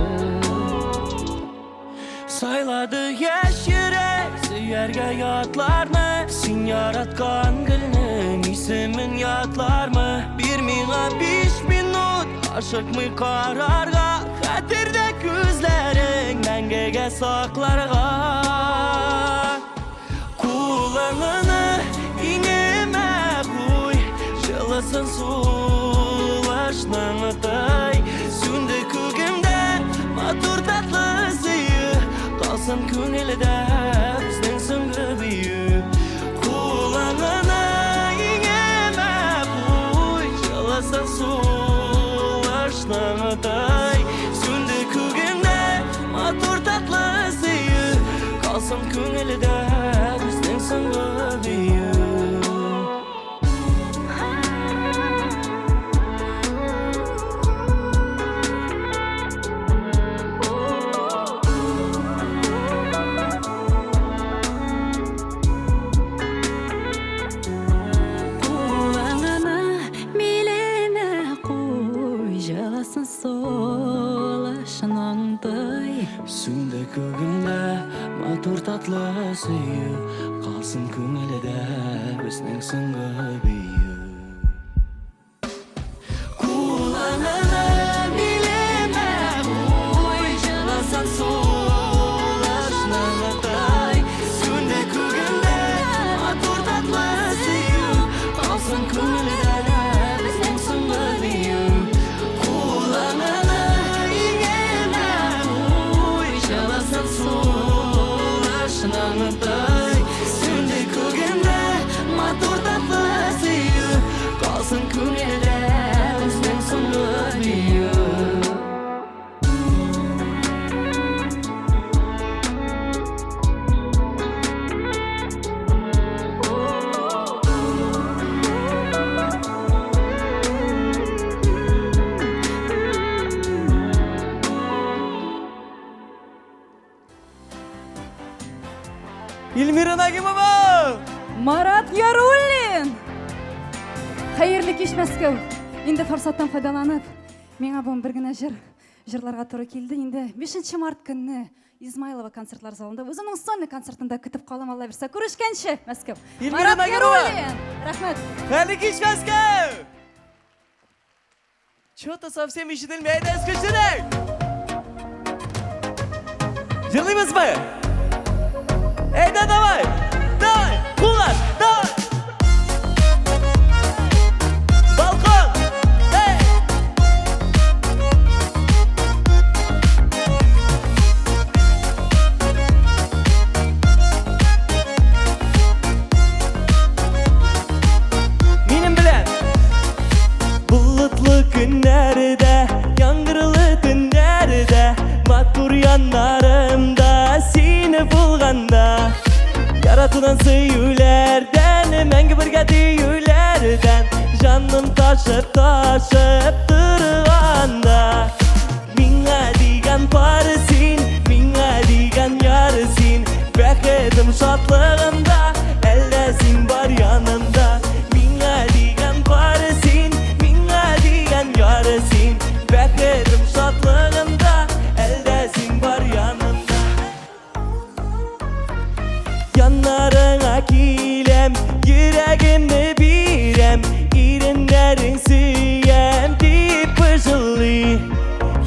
Сайлады яшь йөрәк, сөяргә ятларны, син яраткан гөлнең исемен ятлармы? Бир миңа 5 минут, ашыкмый карарга, хәтердә күзләрең мәңгегә сакларга. Кулыңны иңемә куй, җылысын сулышның тай. Сүнде күгемдә матур татлы сөю, калсын күңелдә безнең соңгы бию. Кулыңны иңемә куй, җылысын сулышның тай. Сүнде күгемдә матур татлы сөю, калсын күңелдә безнең соңгы бию. Кулыңны билемә куй, җылысын сулышының той. Сүнде күгемдә матур татлы сөю, калсын күңелдә безнең соңгы бию. Кулыңны билемә куй, җылысын сулышның Сулышның той. Сүнде күгемдә матур татлы сөю, Калсын күңелдә безнең соңгы бию. Эльмира Нагимова! Марат Яруллин! Хәерле кич, Мәскәү! Инде форсаттан файдаланып, миңа бүген бер генә җыр җырларга туры килде. Инде 5 март көнне Измайлова концертлар залында үземнең сольный концертында көтеп калам, Алла бирсә. Күрешкәнче, Мәскәү! Эльмира Марат Нагимова! Яруллин! Рәхмәт! Хәерле кич, Мәскәү! Что-то совсем ишетелми. Әйдә, көчлерәк! Җырлыйбызмы? Әйдә, давай! Давай! Куллар! Давай! Балкон! Эй! Минем белән! Болытлы көннәрдә, яңгырлы төннәрдә, матур яннарымда сине булганда, яратудан сөюләрдән, мәңге бергә диюләрдән, җаным ташып, ташып торганда. Миңа дигән пар син, миңа дигән яр син, бәхетем, шатлыгымда, әллә син бар янымда. Миңа дигән пар син, миңа дигән яр син, бәхетем, шатлыгымда, әллә син бар янымда. Яннарыңа киләм, йөрәгемне бирәм, иреннәрең сөям дип пыжылдый.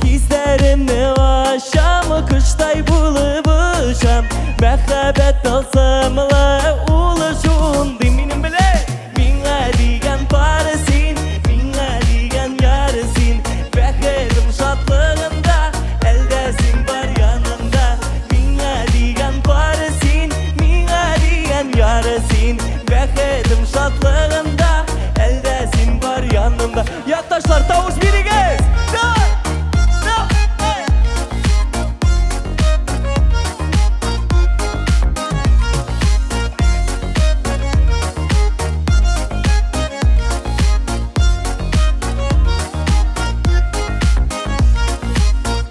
Хисләремне ачам, коштай булып очам, мәхәббәт тылсымлы ул шундый. Минем белән! Миңа дигән пар син, миңа дигән яр син, бәхетем, шатлыгымда, әлдә син бар янымда. Миңа дигән пар син, миңа дигән яр син, бәхетем, шатлыгымда, әлдә син бар янымда. Якташлар, тавыш бирегез! Давай! Давай!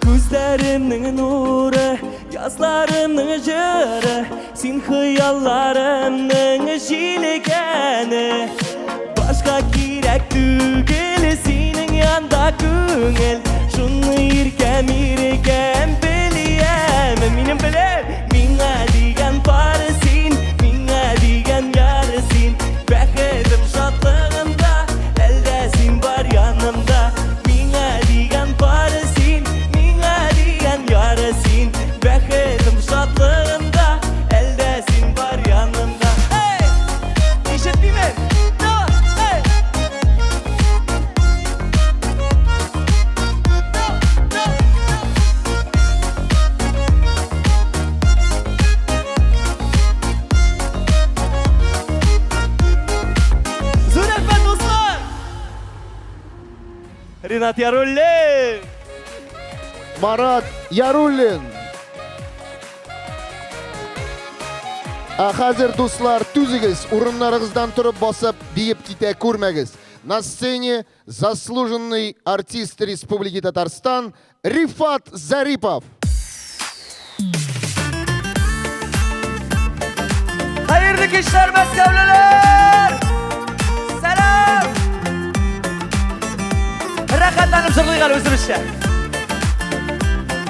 Күзләремнең нуры, язларымның җыры, син хыялларымның җилкәне. Башка кирәк түгел, синең янда күңел, шуны иркәм, иркәм беләм. Минем белән! Миңа дигән пар син, миңа дигән яр син, бәхетем, шатлыгымда, әлдә син бар янымда. Миңа дигән пар син, миңа дигән яр син, бәхетем, шатлыгымда, әлдә син бар янымда. Эй! Ишетмимен! Давай! Эй! Зур рәхмәт, дуслар! Ринат Яруллин! Марат Яруллин! Ә хәзер, дуслар, түзегез, урыннарыгыздан торып басып, биеп китә күрмәгез. На сцене заслуженный артист Республики Татарстан Рифат Зарипов. Хәерле кичләр, мәскәүлеләр! Сәлам! Рәхәтләнеп җырлыйк әле үзебезчә.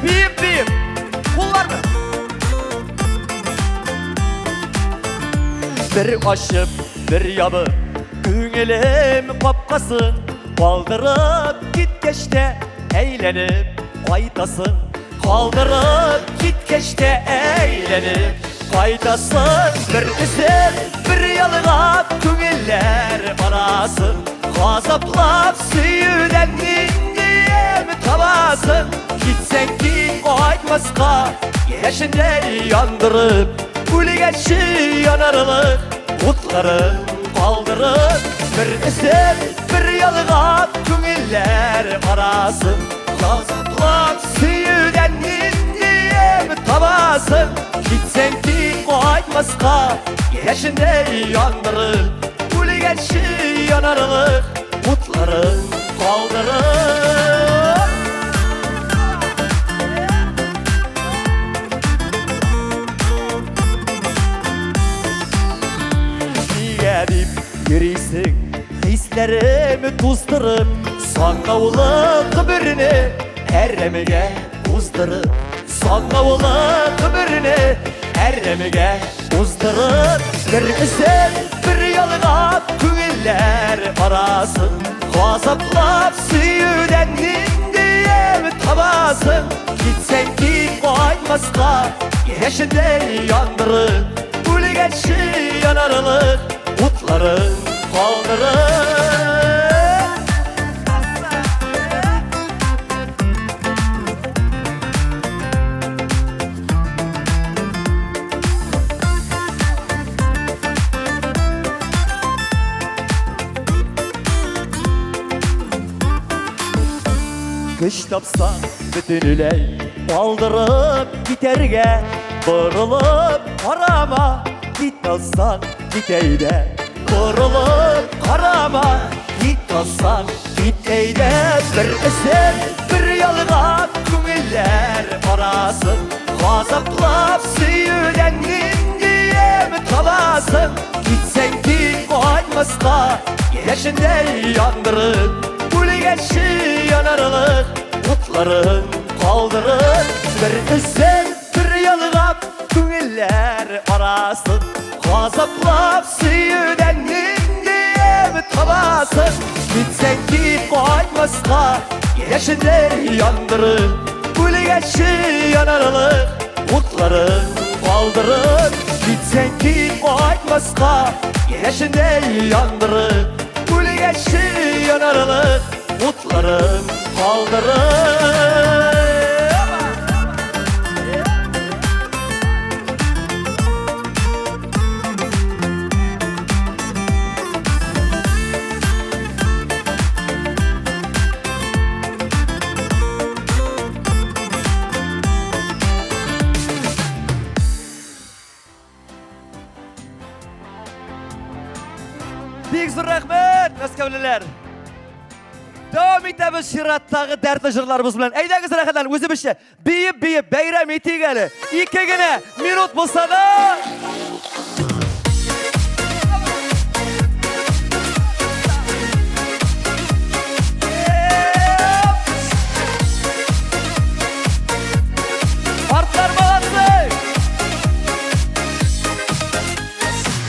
Биеп, биеп. Кулларны. Бер ачып, бер ябып, күңелем капкасын калдырып киткәч тә әйләнеп кайтасың. Калдырып киткәч тә әйләнеп кайтасың. Бер өзеп, бер ялгап күңелләр арасын газаплап сөюдән нинди ямь табасың? Китсәң кит, кайтмаска, яшендәй яндырып, үлгәнче янарлык утларын калдырып, бер өзеп, бер ялгап күңелләр арасын газаплап сөюдән нинди ямь табасың? Китсәң кит, кайтмаска, яшендәй яндырып, үлгәнче янарлык утларын калдырып. Нигә дип йөрисең, хисләрем туздырып, санаулы гомерне әрәмгә уздырып, санаулы гомерне әрәмгә уздырып, бер өзеп, бер ялгап күңелләр арасын газаплап сөюдән нинди ямь табасың? Китсәң кит, кайтмаска, яшендәй яндырып, үлгәнче янарлык утларын калдырып. Көч тапсаң, бөтенләй калдырып китәргә, борылып карама, кит алсаң, кит әйдә. Борылып карама, кит алсаң, кит әйдә. Бер өзеп, бер ялгап күңелләр арасын газаплап сөюдән нинди ямь табасың? Китсәң кит, кайтмаска, яшендәй яндырып, үлгәнче янарлык утларын калдырып, бер өзеп, бер ялгап күңелләр арасын газаплап сөюдән нинди ямь табасың? Китсәң кит, кайтмаска, яшендәй яндырып, үлгәнче янарлык утларын калдырып. Китсәң кит, кайтмаска, яшендәй яндырып, үлгәнче янарлык утларын калдырып. Бик зур рәхмәт, мәскәүлеләр! Дәвам итәбез чираттагы дәртле җырларыбыз белән. Әйдәгез рәхәтләнеп, үзебезчә биеп-биеп бәйрәм итик әле. Ике генә минут булса да. Картлар молодцы!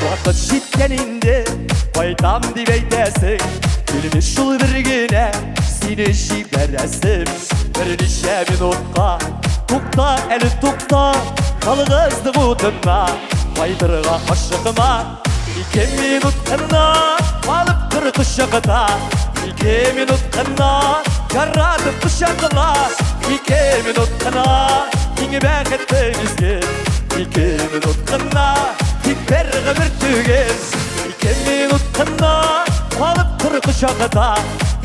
Вакыт җиткән инде, кайтам дип әйтәсең. Килми шул бер генә, сине җибәрәсем. Берничә минутка, тукта әле тукта, ялгызлык утына кайтырга ашыкма. Ике минут кына калып тор кочакта, ике минут кына яратып кочакла, ике минут кына иң бәхетле мизгел, ике минут кына тик бер гомер түгел. Ике минут кына калып тор кочакта,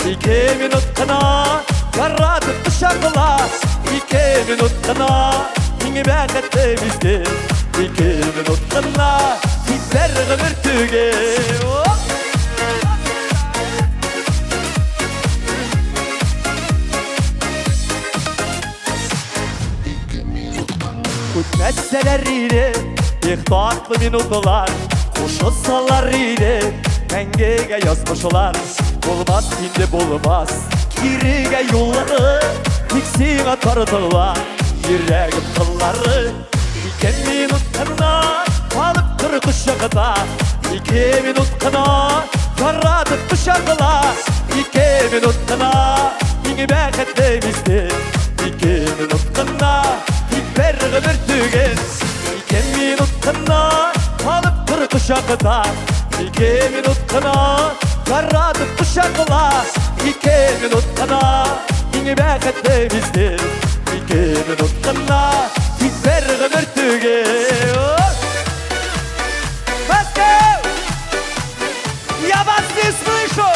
ике минут кына яратып кочакла, ике минут кына иң бәхетле мизгел, ике минут кына тик бер гомер түгел. Үтмәсәләр иде, их татлы минутлар, кушылсалар иде, мәңгегә язмышлар. Булмас инде булмас, кирегә юллары, тик сиңа тартыла йөрәгем кыллары. Ике минут кына калып тор кочагында, ике минут кына яратып кочакла, ике минут кына иң бәхетле мизгел, ике минут кына тик бер гомер түгел. Ике минут кына калып тор кочагында, ике минут кына яратып кочакла, ике минут кына Иң бәхетле мизгел. Ике минут кына, тик бер гомер түгел. Мәскәү! Я вас не слышу!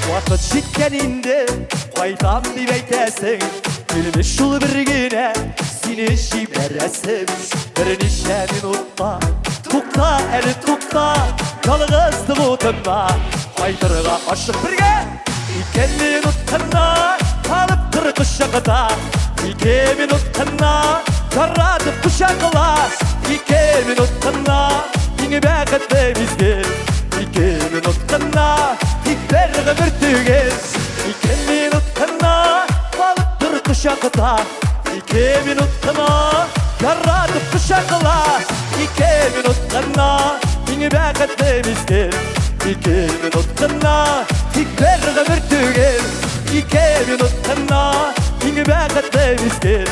Вакыт җиткән инде, кайтам дип әйтәсең. Килми шул бер генә, сине җибәрәсем. Берничә минутка, тукта әле тукта, ялгызлык утында кайтырга ашык бергә. Ике минут кына калып тор кочакта, ике минут кына яратып кочакла, ике минут кына иң бәхетле мизгел. Ике минут кына, тик бер гомер түгел. Ике минут кына калып тор кочакта, ике минут кына яратып кочакла, ике минут кына иң бәхетле мизгел. Ике минут кына, тик бер гомер түгел. Ике минут кына иң бәхетле мизгел.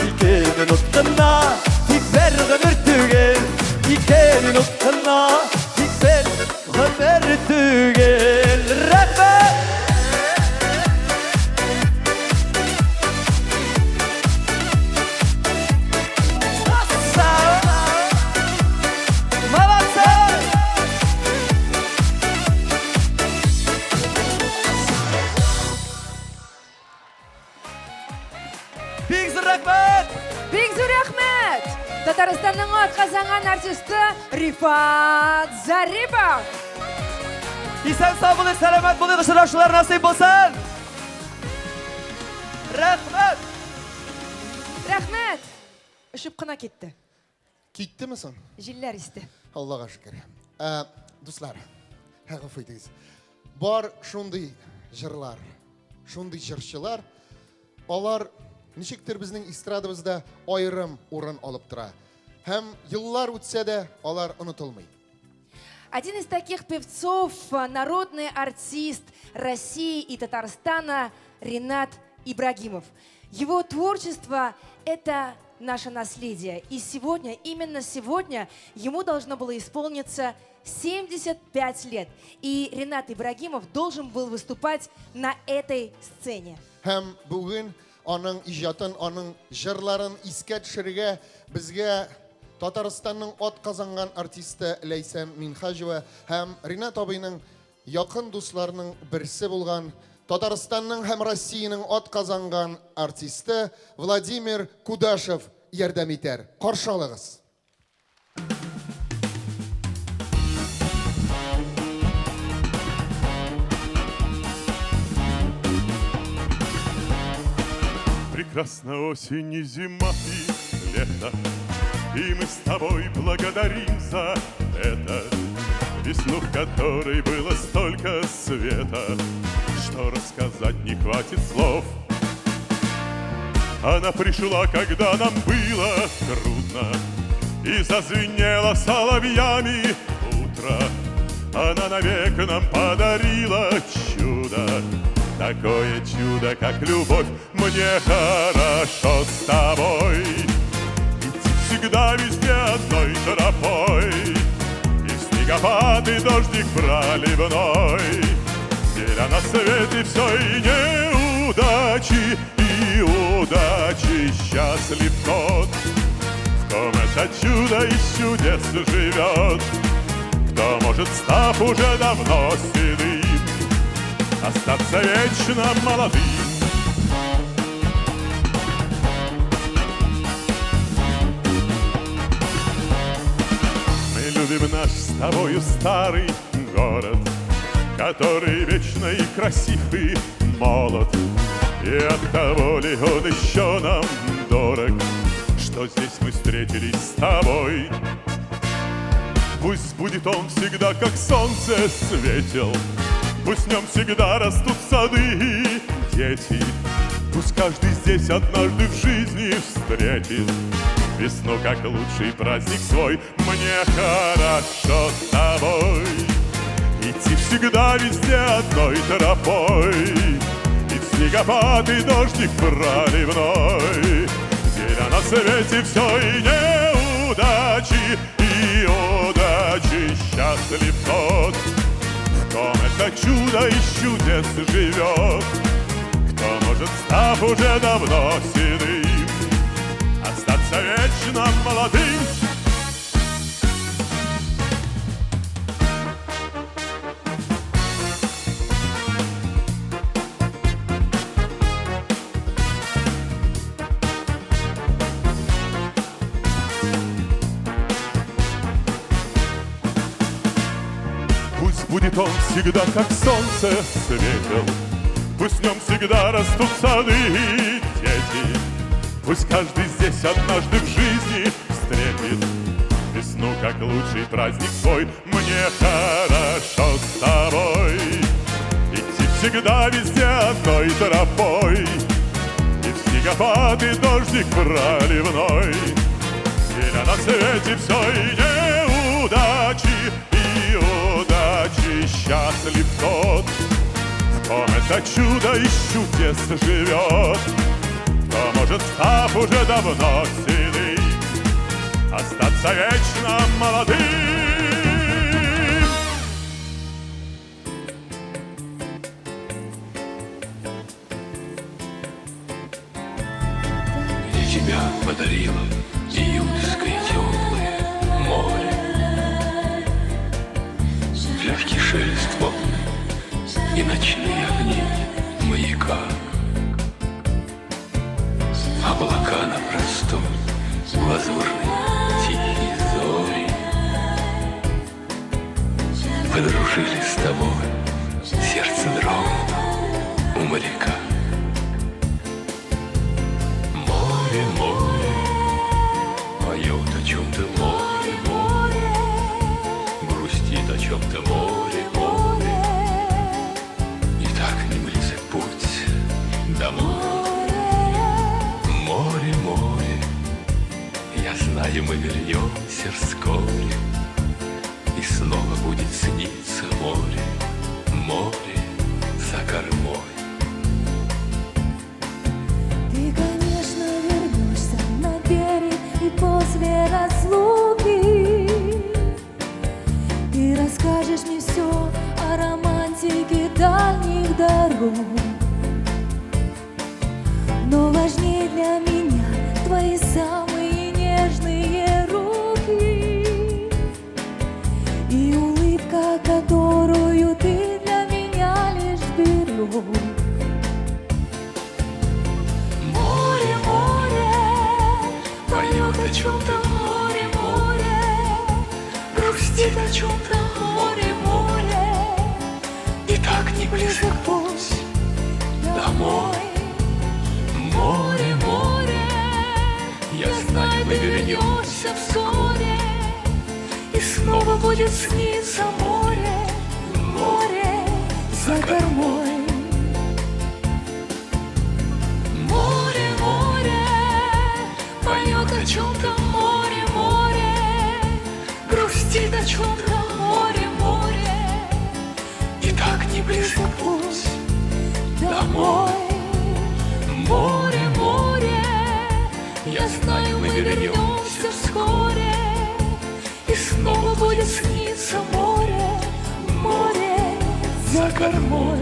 Ике минут кына, тик бер гомер түгел. Ике минут кына, тик бер гомер түгел. Рәхмәт! Молодцы! Бик зур рәхмәт! Бик зур рәхмәт! Татарстанның атказанган артисты Рифат Зарипов! Исән сау булыйк, сәламәт булыйк, очрашулар насыйп булсын! Рәхмәт! Рәхмәт! Очып кына китте. Киттеме соң? Җилләр исте. Аллага шөкер. Ә, дуслар, гафу итегез. Бар шундый җырлар, шундый җырчылар, алар ничектер безнең эстрадабызда аерым урын алып тора. Һәм еллар үтсә дә, алар онытылмый. Один из таких певцов, народный артист России и Татарстана Ренат Ибрагимов. Его творчество – это наше наследие. И сегодня, именно сегодня, ему должно было исполниться 75 лет. И Ренат Ибрагимов должен был выступать на этой сцене. Һәм бүген аның иҗатын, аның җырларын искә төшерергә безгә Татарстанның атказанган артисты Ләйсән Минһаҗева һәм Ренат абыйның якын дусларының берсе булган Татарстанның һәм Россиянең атказанган артисты Владимир Кудашев ярдәм итәр. Каршы алыгыз. Прекрасна осень и зима и лето, и мы с тобой благодарим за это весну, в которой было столько света, что рассказать не хватит слов. Она пришла, когда нам было трудно, и зазвенела соловьями утро. Она навек нам подарила чудо, такое чудо, как любовь. Мне хорошо с тобой, идти всегда везде одной тропой, и в снегопад, и дождик проливной, деля на свете все и неудачи, и удачи. Счастлив тот, в ком это чудо из чудес живет, кто может, став уже давно седым, остаться вечно молодым. Мы любим наш с тобою старый город, который вечно и красив, и молод. И от того ли он еще нам дорог, что здесь мы встретились с тобой. Пусть будет он всегда, как солнце, светел, пусть в нем всегда растут сады и дети, пусть каждый здесь однажды в жизни встретит весну, как лучший праздник свой. Мне хорошо с тобой идти всегда везде одной тропой, и в снегопад, и дождик проливной, деля на свете все и неудачи, и удачи, счастлив тот, в ком это чудо из чудес живет, кто может, став уже давно седым, остаться вечно молодым. Пусть будет он всегда, как солнце, светел, пусть в нем всегда растут сады и дети, пусть каждый здесь однажды в жизни встретит весну, как лучший праздник свой. Мне хорошо с тобой идти всегда везде одной тропой, и в снегопад, и дождик проливной. Деля на свете все и неудачи, и удачи, счастлив тот, в ком это чудо из чудес живет, кто может, став уже давно седым, остаться вечно молодым. Где тебя подарило июльское теплое море, легкий шелест волн и ночные огни маяка, облака на простор, лазурные тихие зори подружились с тобой, сердце дрогнуло у моряка. Море, море, поет о чем-то море, море, грустит о чем-то море, море, и так не близок путь домой. Море, море, я знаю, мы вернемся вскоре, и снова будет сниться море, море за кормой. Ты, конечно, вернешься на берег и после разлуки ты расскажешь мне все о романтике дальних дорог. Но важнее для меня твои самые нежные руки и улыбка, которую ты для меня лишь берег. Море, море, поет о чем-то море, море, грустит о чем-то море, море, и так не близок путь домой. Море, море, я знаю, мы вернемся вскоре, и снова будет сниться море, море за кормой. Море, море, поет о чем-то море, море, грустит о чем-то море, море, и так не близок путь домой. Море, море, я знаю, мы вернемся вскоре, и снова будет сниться море, море за кормой.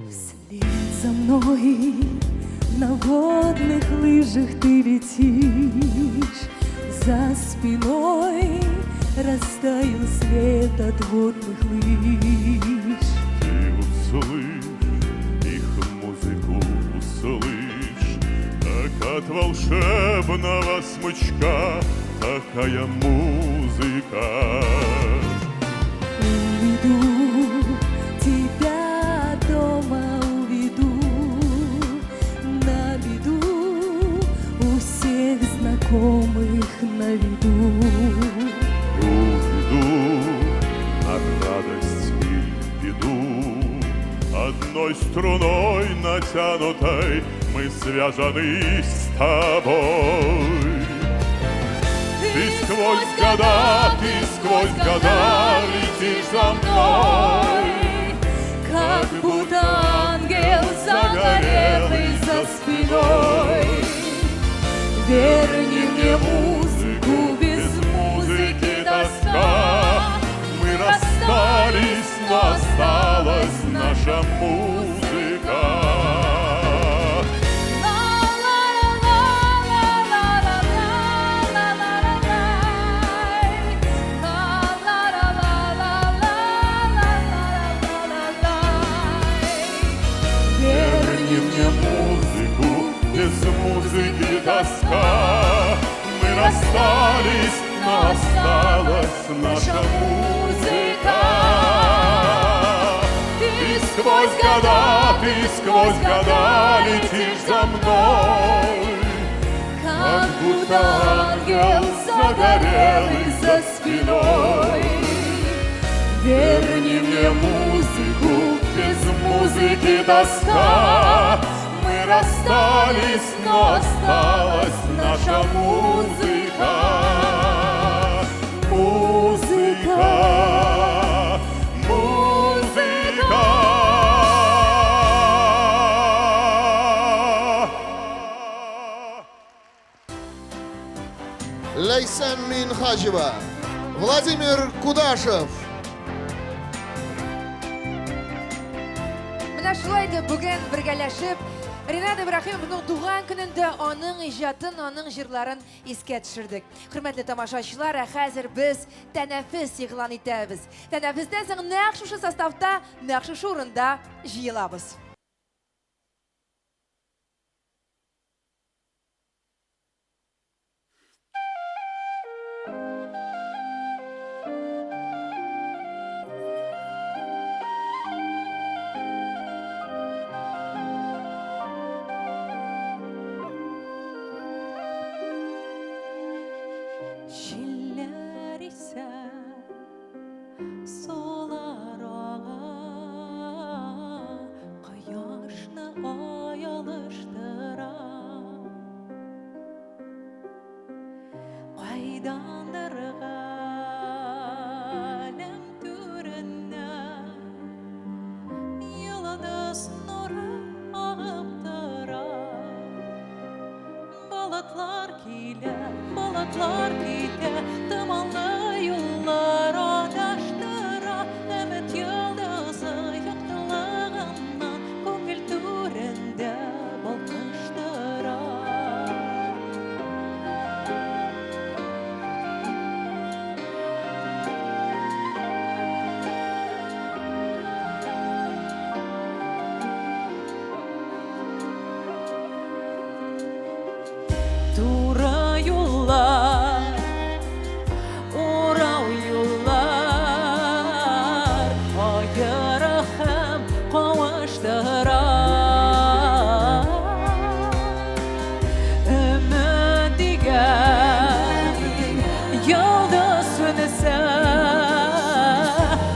Вслед за мной на водных лыжах ты летишь, за спиной растаял след от водных лыж. Ты услышь их музыку, услышь, как от волшебного смычка такая музыка. Уведу тебя дома, уведу на беду у всех знакомых на виду. Уведу на радость и беду одной струной натянутой Мы связаны с тобой. Ты сквозь года, ты сквозь года летишь за мной, как будто ангел загорелый за спиной. Верни мне музыку, без музыки тоска. Мы расстались, но осталась наша музыка. Верни мне музыку, без музыки тоска. Мы расстались, но осталась наша музыка. Ты сквозь года, ты сквозь года летишь за мной, как будто ангел загорелый за спиной. Верни мне музыку, без музыки тоска. Мы расстались, но осталась наша музыка. Музыка, музыка. Лейсан Минхаджева, Владимир Кудашев. Менә шулай итеп бүген бергәләшеп Ренат Ибраһимовның туган көнендә аның иҗатын, аның җырларын искә төшердек. Хөрмәтле тамашачылар, ә хәзер без тәнәфес игълан итәбез. Тәнәфестән соң нәкъ шушы составта, нәкъ шушы урында җыелабыз. Җилләр исә, сулар ага, кояшны ай алыштыра. Кайдандыр галәм түреннән йолдыз нуры агып тора. Болытлар килә, болытлар китә, томанлы юллар адаштыра. Өмет йолдызы яктылыгыннан күңел түрендә балкыштыра. Туры юллар, урау юллар, аера һәм кавыштыра. Өмет дигән йолдыз сүнсә,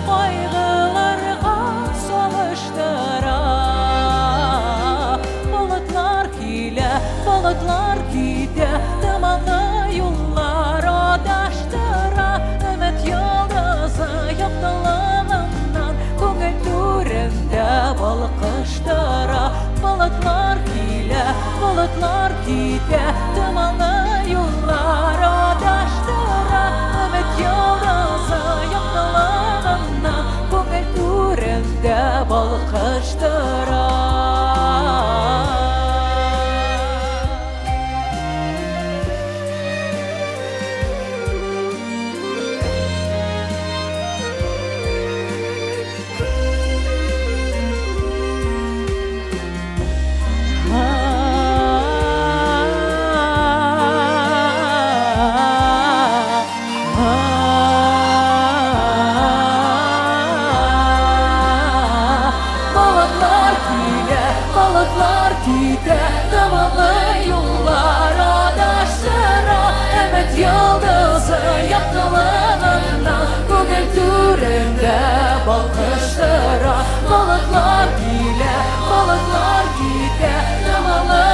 кайгыларга салыштыра. Болытлар килә, болытлар китә, томанлы юллар адаштыра. Өмет йолдызы яктылыгыннан күңел түрендә балкыштыра. Болытлар килә, болытлар китә, томанлы юллар адаштыра. Өмет йолдызы яктылыгыннан күңел түрендә балкыштыра. Болытлар килә, болытлар китә, томанлы юллар адаштыра. Өмет йолдызы яктылыгыннан күңел түрендә балкыштыра. Болытлар килә, болытлар китә, томанлы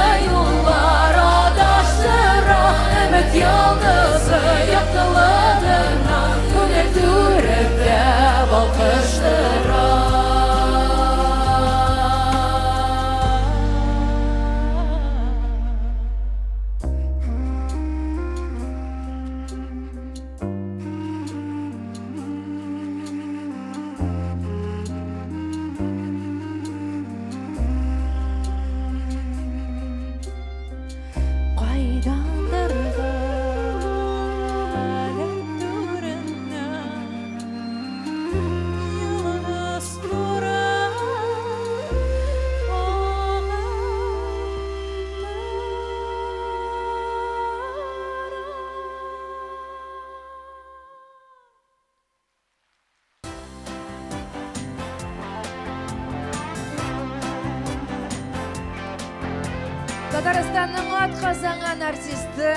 Татарстанның атказанган артисты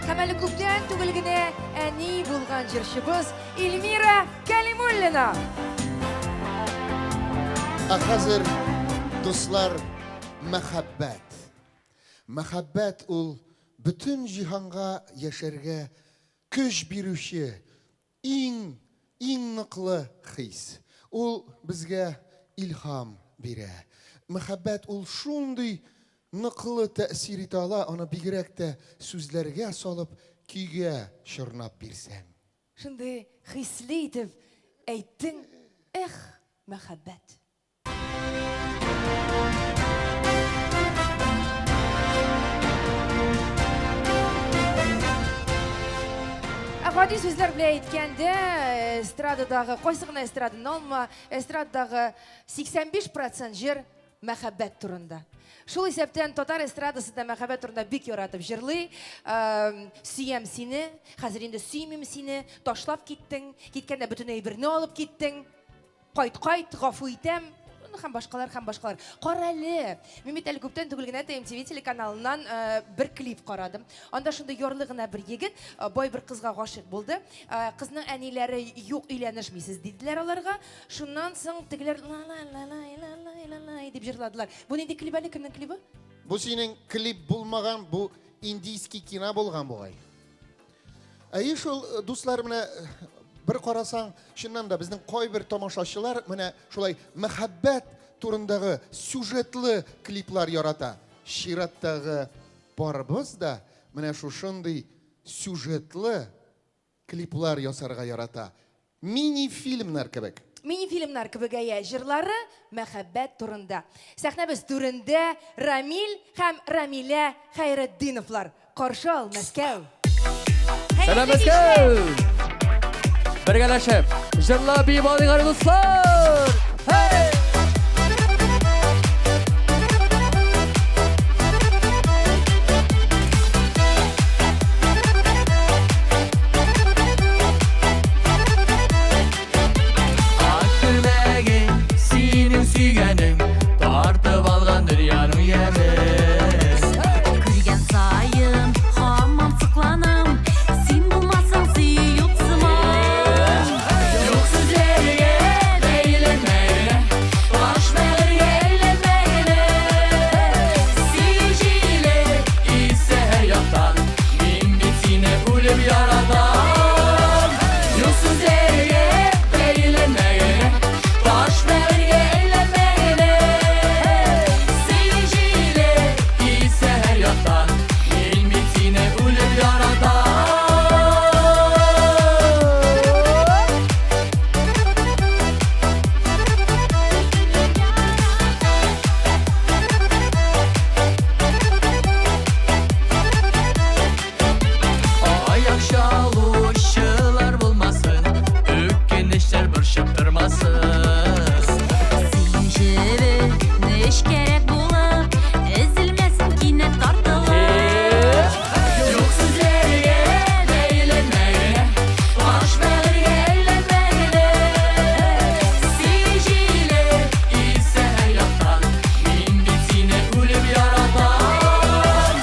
һәм әле күптән түгел генә әни булган җырчыбыз Эльмира Кәлимуллина. Ә хәзер, дуслар, мәхәббәт. Мәхәббәт ул бөтен җиһанга яшәргә көч бирүче иң, иң ныклы хис. Ул безгә илһам бирә. Мәхәббәт ул шундый ныклы тәэсир итә ала, аны бигрәк тә сүзләргә салып, көйгә чорнап бирсәң. Шундый хисле итеп әйттең, эх, мәхәббәт. Ә гади сүзләр белән әйткәндә, эстрададагы, кайсы гына эстраданы алма, эстрададагы 85 процент җыр мәхәббәт турында. Шул исәптән татар эстрадасы да мәхәббәт турында бик яратып җырлый. Сөям сине, хәзер инде сөймим сине, ташлап киттең, киткәндә бөтен әйберне алып киттең. Кайт, кайт, гафу итәм, һәм башкалар, һәм башкалар. Карале, мин бит әле күптән түгел генә ТМТВ телеканалыннан бер клип карадым. Анда шундый ярлы гына бер егет бай бер кызга гашыйк булды. Кызның әниләре юк, өйләнешмисез диделәр аларга. Шуннан соң тегеләр ла-ла-ла-лай-ла-лай-ла-лай дип җырладылар. Бу нинди клип әле, кемнең клибы? Бу синең клип булмаган, бу индийский кино булган бугай. Әйе шул, дуслар, менә бер карасаң, чыннан да безнең кайбер тамашачылар менә шулай мәхәббәт турындагы сюжетлы клиплар ярата. Чираттагы парыбыз да менә шушындый сюжетлы клиплар ясарга ярата. Мини-фильмнар кебек. Мини-фильмнар кебек, әйе, җырлары мәхәббәт турында. Сәхнәбез түрендә Рамил һәм Рамилә Хәйретдиновлар. Каршы ал, Мәскәү! Сәлам, Мәскәү! Бергәләшеп, җырлап биеп алыйк әле, дуслар! Һей! Ак күлмәгең, синең сөйгәнең, тартып алган дөньяның ямен. Күргән саен һаман сокланам, син булмасаң сөю юк сыман. Юк сүзләргә бәйләнмә генә, таш бәгырьгә әйләнмә генә. Сөю җиле исә һәр яктан, мин бит сине үлеп яратам. Юк сүзләргә бәйләнмә генә, таш бәгырьгә әйләнмә генә. Сөю җиле исә һәр яктан, мин бит сине үлеп яратам. Аяк чалучылар булмасын, үкенечләр борчып тормасын. Сөю җебе нечкәрәк булып, өзелмәсен кинәт тартылып. Юк сүзләргә бәйләнмә генә, таш бәгырьгә әйләнмә генә. Сөю җиле исә һәр яктан, мин бит сине үлеп яратам.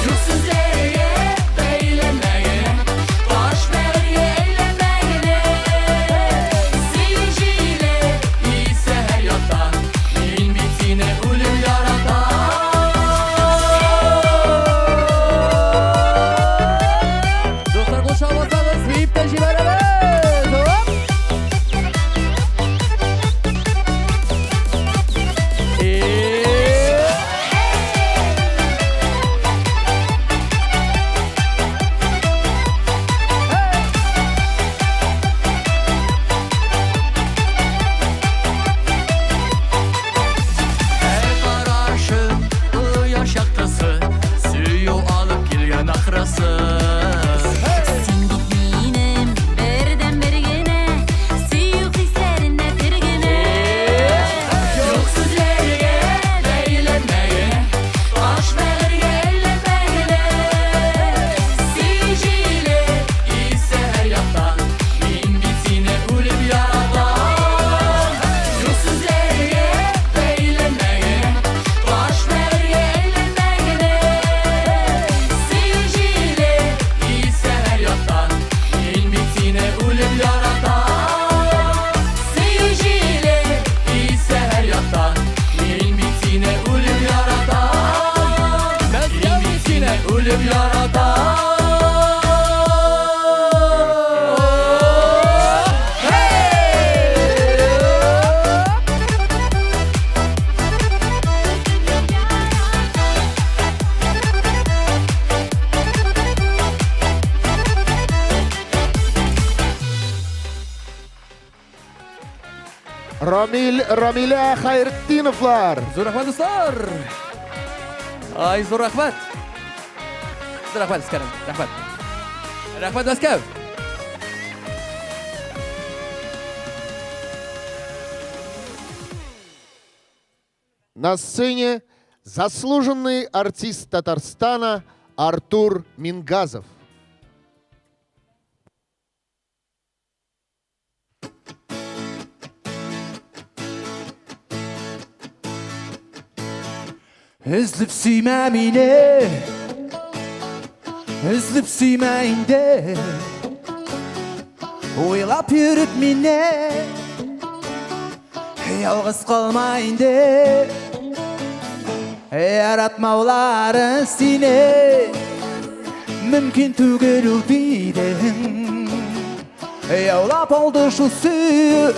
Юк сүзләргә бәйләнмә генә, таш бәгырьгә әйләнмә генә. Сөю җиле исә һәр яктан, мин бит сине үлеп яратам. Рамил, Рамилә Хәйретдиновлар. Зур рәхмәт, дуслар! Ай, зур рәхмәт! Зур рәхмәт, Искәрем, рәхмәт. Рәхмәт, Мәскәү! На сцене заслуженный артист Татарстана Артур Мингазов. Өзлеп сөймә мине, Өзлеп сөймә инде. Уйлап йөреп мине, Ялгыз калма инде. Яратмаулары сине Мөмкин түгел ул дидең. Яулап алды шул сөю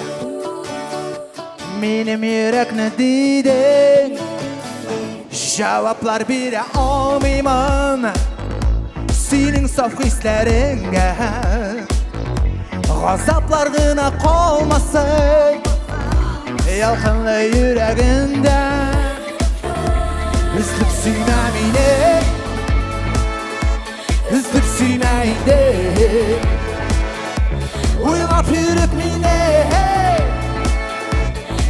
Минем йөрәкне дидең. Җаваплар бирә алмыймын Синең саф хисләреңә. Газаплар гына калмасын Ялкынлы йөрәгеңдә. Өзлеп сөймә мине, Өзлеп сөймә инде. Уйлап йөреп мине,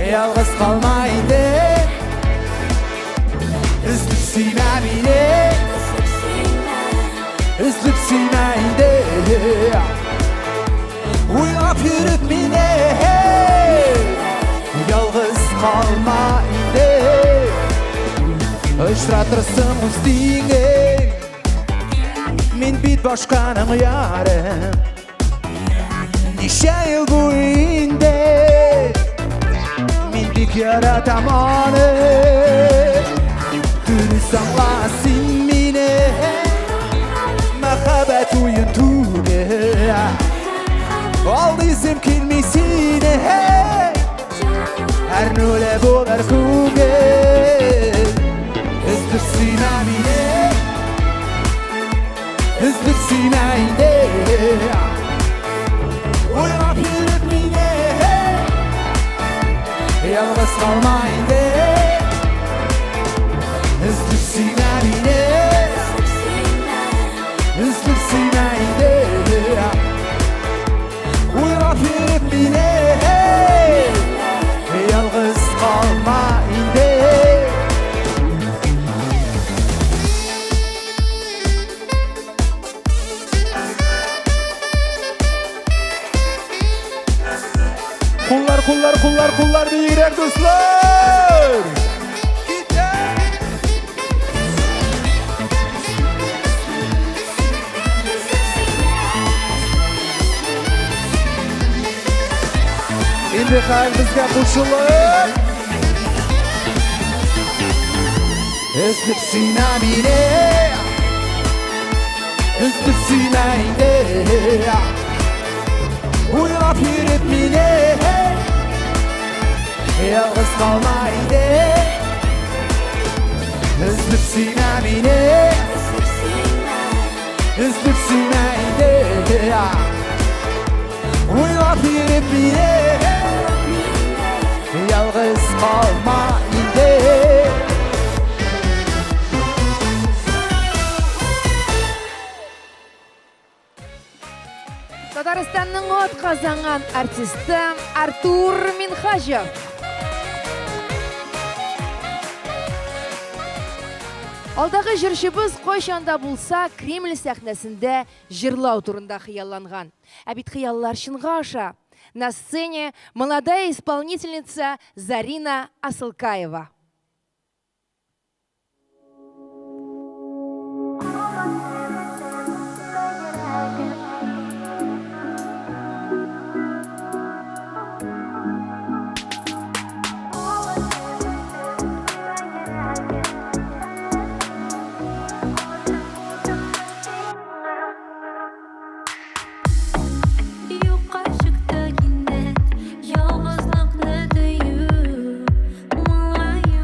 Ялгыз калма инде. Өзлеп сөймә мине, Өзлеп сөймә инде. Уйлап йөреп мине, Ялгыз калма инде. Очратырсың үз тиңең, Мин бит башканың яры. Ничә ел буе инде Мин бик яратам аны. Дөрес аңла син мине, Мәхәббәт уен түгел. Алдыйсым килми сине, Әрнүле булыр күңел. Өзлеп сөймә мине, Өзлеп сөймә инде. Уйлап йөреп мине, Ялгыз калма инде. Өзлеп сөймә мине, Өзлеп сөймә инде. Уйлап йөреп мине, Ялгыз калма инде. Куллар, куллар, куллар, куллар бигрәк, дуслар! Инде хәл безгә кушылып. Өзлеп сөймә мине, Өзлеп сөймә инде. Уйлап йөреп мине, Ялгыз калма инде. Өзлеп сөймә мине, Өзлеп сөймә инде. Уйлап йөреп мине, Ялгыз калма инде. Татарстанның атказанган артисты Артур Минхаҗев. Алдагы җырчыбыз кайчан да булса Кремль сәхнәсендә җырлау турында хыялланган. Ә бит хыяллар чынга аша. На сцене молодая исполнительница Зарина Асылкаева. Юкка чыкты кинәт ялгызлыкны тою, моңаю.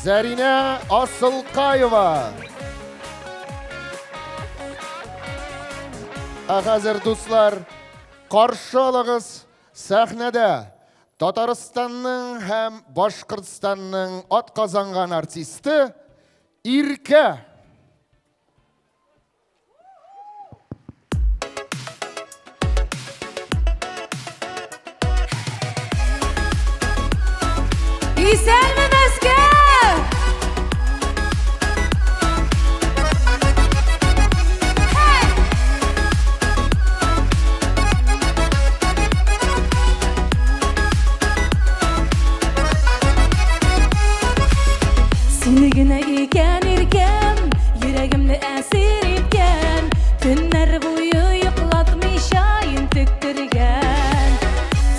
Зәринә Асылкаева. Ә хәзер, дуслар, каршы алыгыз сәхнәдә Татарстанның һәм Башкортстанның атказанган артисты Иркә. Исәнме, Мәскәү! Сине генә икән иркәм, йөрәгемне әсир иткән, төннәр буе йоклатмыйча интектергән.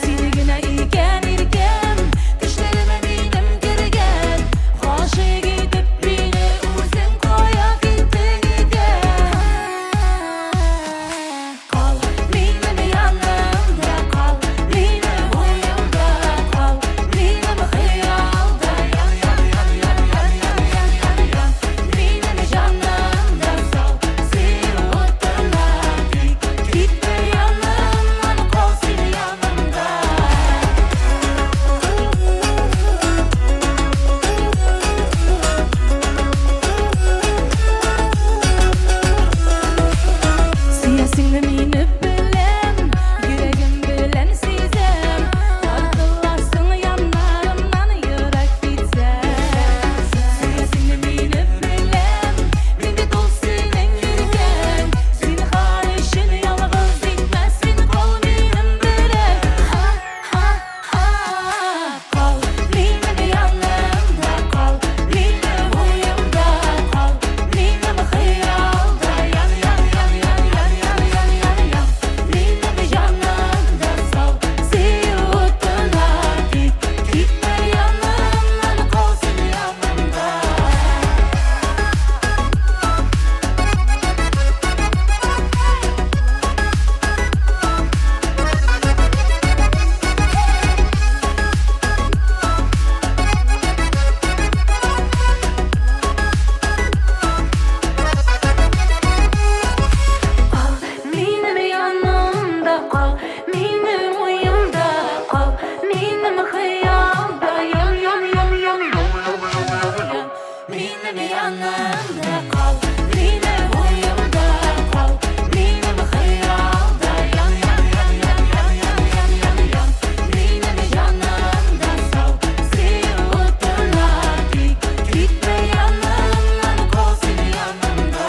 Сине генә икән иркәм, төшләремә минем кергән, гашыйк итеп мине үзең кая киттең икән? Кал минем янымда, кал минем уемда, кал минем хыялда, ян, ян, ян, ян, ян, ян, ян, ян, ян, минем җанымда сал сөю утына, тик китмә янымнан, кал син янымда. Сөясеңне мине беләм, йөрәгем белән сизәм, тартыласың яннарымнан ерак китсәм. Сөясеңне мине беләм, мин бит ул синең иркәң, зинһар өчен ялгыз итмә син, кал минем белән. Ха-ха-ха, кал минем янымда, кал минем уемда, кал минем хыялда, ян, ян, ян, ян, ян, ян, ян, ян, ян, минем җанымда сал сөю утына, тик китмә янымнан, кал син янымда. Кал минем янымда, кал минем уемда, кал минем хыялда, ян, ян, ян, ян, ян, ян, ян, ян, минем янымда, кал минем уемда, кал минем хыялда, ян, ян, ян, ян, ян, ян, ян, ян, ян, минем җанымда сал сөю утына, тик китмә янымнан, кал син янымда.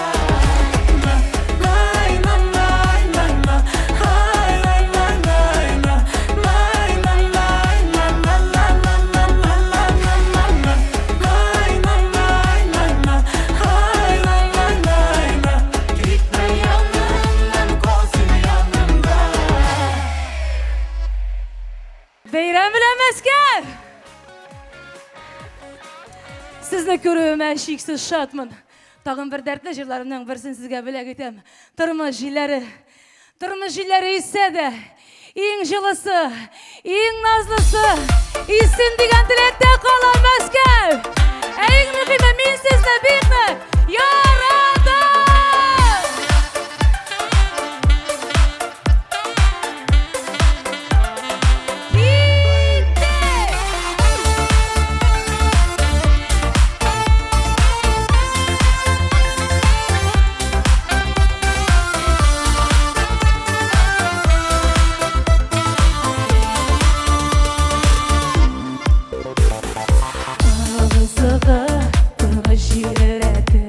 Бәйрәм белән, Мәскәү! Сезне күрүемә чиксез шатмын. Тагын бер дәртле җырларымның берсен сезгә бүләк итәм. Тормыш җилләре. Тормыш җилләре иссә дә, иң җылысы, иң назлысы иссен дигән теләктә калам, Мәскәү! Ә иң мөһиме, мин сезне бик нык яратам! Киттек! Агызыгы тыныч җил рәте.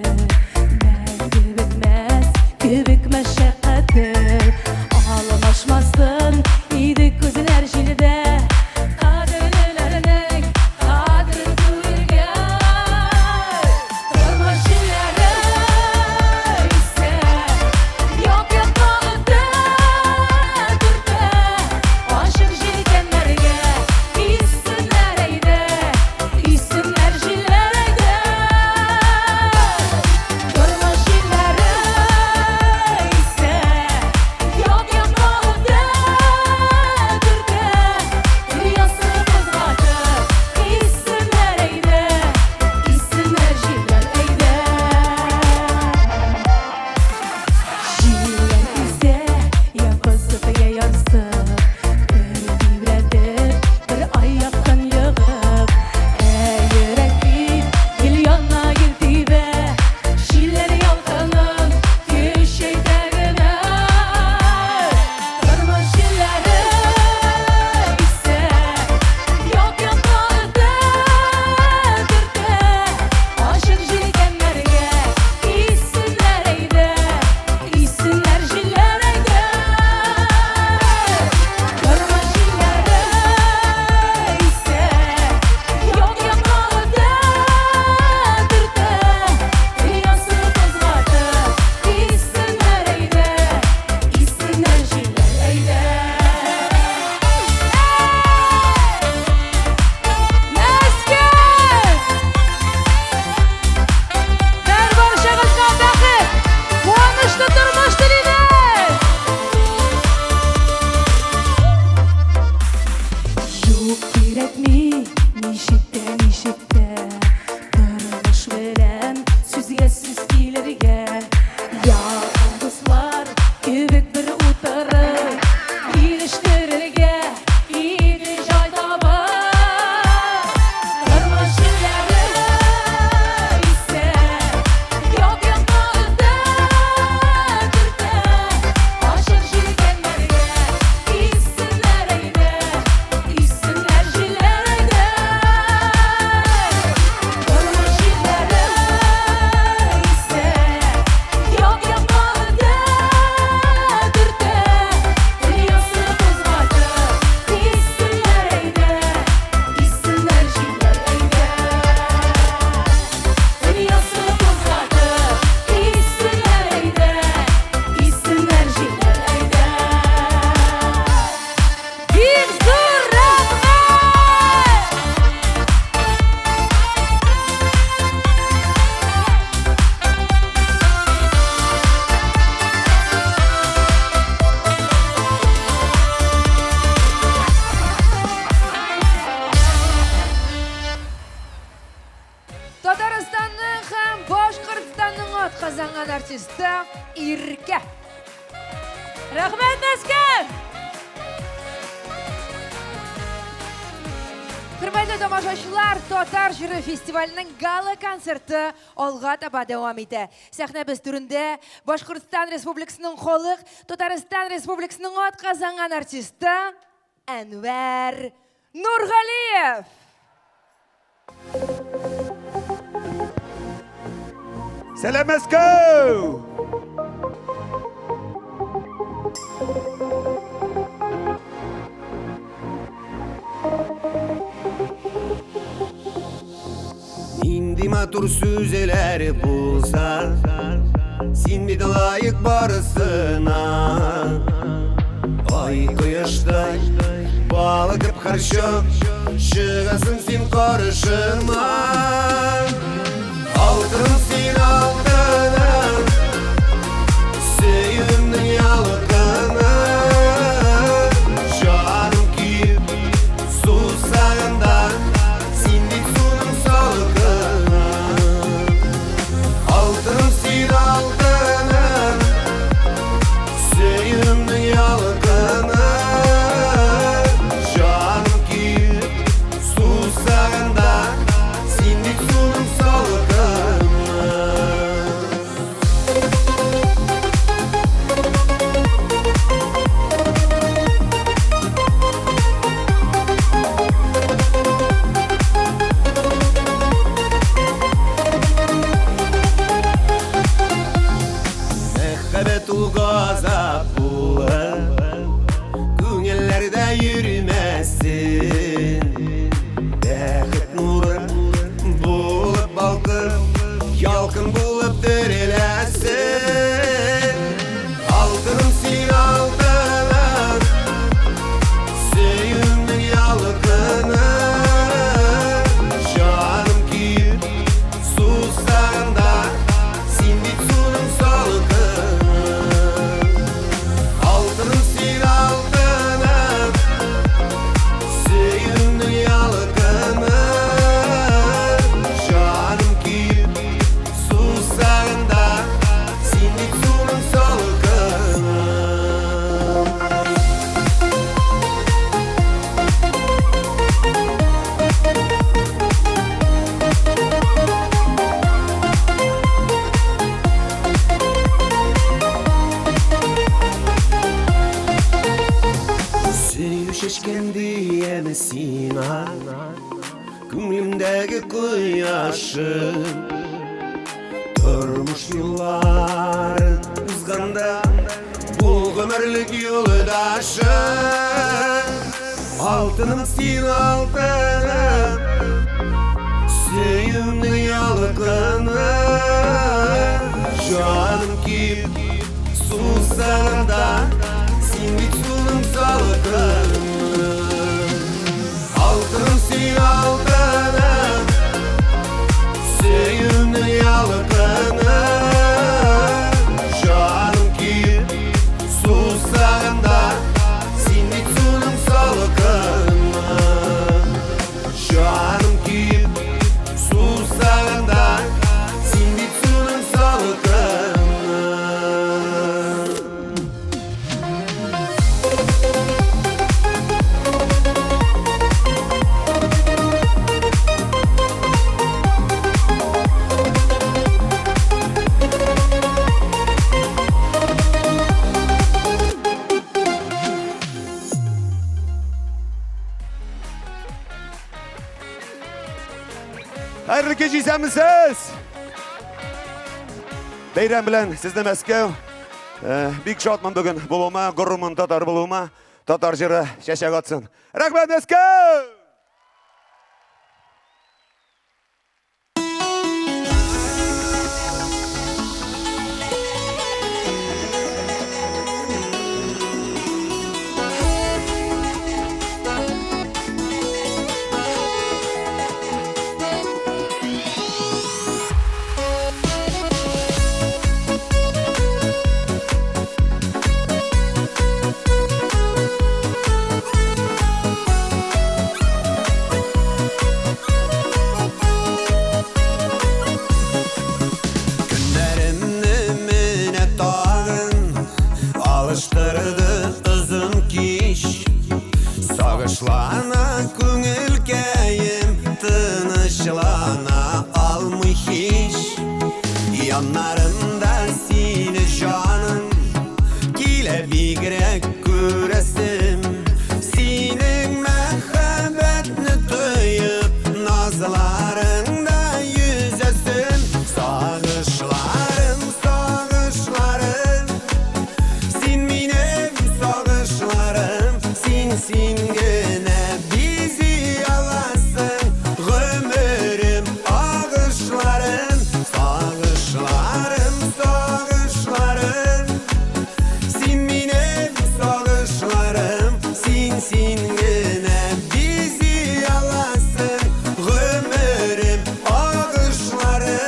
артисты Иркә. Рәхмәт, Мәскәү! Хөрмәтле тамашачылар, Татар җыры фестиваленең гала-концерты алга таба дәвам итә. Сәхнәбез түрендә Башкортстан Республикасының халык, Татарстан Республикасының атказанган артисты Әнвәр Нургалиев. Сәлам, Мәскәү! Нинди матур сүзләр булса, Син бит лаек барысына. Ай кояштай балкып һәрчак Чыгасың син каршыма. Алтыным син алтыным, Сөюемнең ялкыны. Җаным көеп сусаганда, Син бит суның салкыны. Алтыным син алтыным, Сөюемнең ялкыны. Җаным көеп сусаганда, Син бит суның салкыны. Мәхәббәт ул газап булып, Күңелләрдә йөрмәсен. Бәхет нуры булып балкып, Ялкын булып тереләсен. Алтыным син алтыным, Сөюемнең ялкыны. Җаным көеп сусаганда, Син бит суның салкыны. Алтыным син алтыным, Сөюемнең ялкыны. Җаным көеп сусаганда, Син бит суның салкыны. Сөю чәчкән дияме сиңа, Күңелемдәге кояшым. Тормыш юлларын узганда, Бул гомерлек юлдашым. Алтыным син алтыным, Сөюемнең ялкыны. Җаным көеп сусаганда, Син бит суның салкыны. Алтыным син алтыным, Сөюемнең ялкыны. Җаным көеп сусаганда, Син бит суның салкыны. Җаным көеп сусаганда, Син бит суның салкыны. Хәерле кич, исәнмесез! Бәйрәм белән сезне, Мәскәү. Бик шатмын бүген булуыма, горурланмын татар булуыма. Татар җыры чәчәк атсын. Рәхмәт, Мәскәү! Сагышлана күңелкәем, тынычлана алмый һич. Яннарымда сине җаным, килә бигрәк күрәсем. Синең мәхәббәтне тоеп, назларыңда йөзәсем. Сагышларым, сагышларым, син минем сагышларым, син син генә бизи аласың гомерем агышларым. Сагышларым, сагышларым, син минем сагышларым, син син генә бизи аласың гомерем агышларым.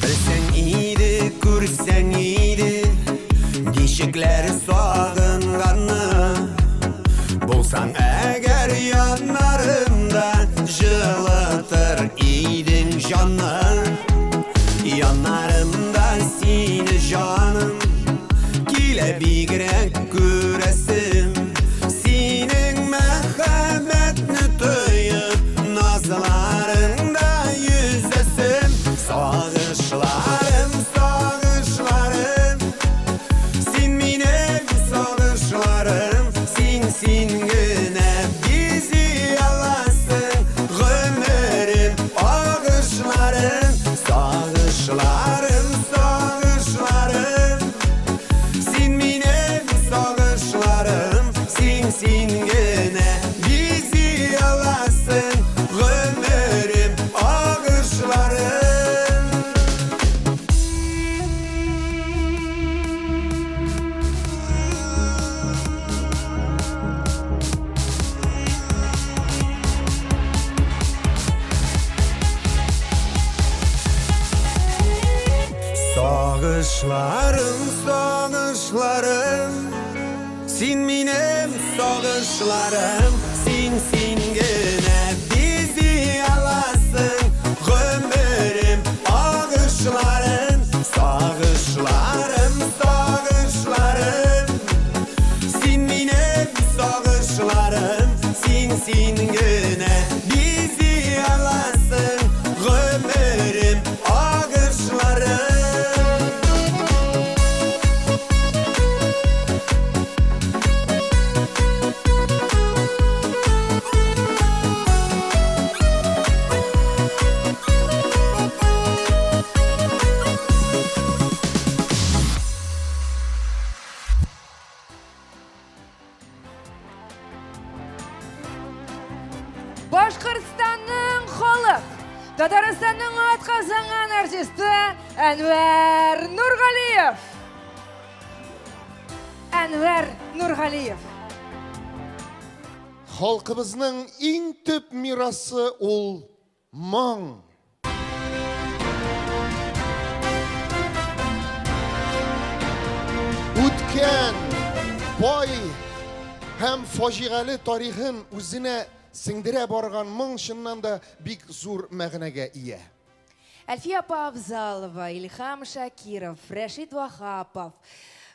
Белсәң иде, күрсәң иде, ничекләр сагынганны. Булсаң әгәр яннарымда, җылытыр идең җанны. Яннарымда сине җаным, килә бигрәк күрәсем. Синең мәхәббәтне тоеп, назларыңда йөзәсем. Сагышларым, сагышларым, син минем сагышларым, син син генә бизи аласың гомерем агышларым. Сагышларым, сагышларым, син минем сагышларым, син син генә бизи аласың гомерем агышларым. Сагышларым, сагышларым, син минем сагышларым, син син генә бизи аласың гомерем агышларым. Сагышларым, сагышларым, син минем сагышларым, син син генә бизи аласың гомерем агышларым. Башкортстанның халык, Татарстанның атказанган артисты Әнвәр Нургалиев. Әнвәр Нургалиев. Халкыбызның иң төп мирасы ул моң. Үткән бай һәм фаҗигале тарихын үзенә сеңдерә барган моң чыннан да бик зур мәгънәгә ия. Әлфия апа Авзалова, Илһам Шакиров, Рәшит Ваһапов,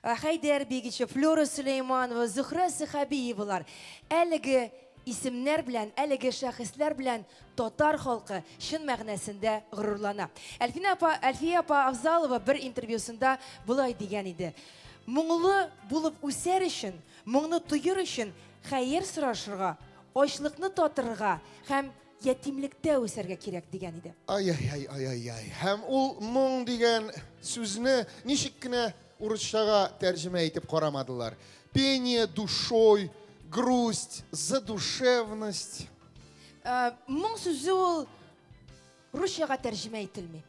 Хәйдәр Бигичев, Флюра Сөләйманова, Зөһрә Сәхәбиевалар әлеге исемнәр белән, әлеге шәхесләр белән татар халкы чын мәгънәсендә горурлана. Әлфинә апа, Әлфия апа Авзалова бер интервьюсында болай дигән иде. Моңлы булып үсәр өчен, моңны тоер өчен хәер сорашырга, ачлыкны татырга һәм ятимлектә үсәргә кирәк дигән иде. Ай-яй-яй, ай-яй-яй. Һәм ул моң дигән сүзне ничек кенә урысчага тәрҗемә итеп карамадылар. Пение душой, грусть, задушевность. Э, моң сүзе ул русчага тәрҗемә ителми.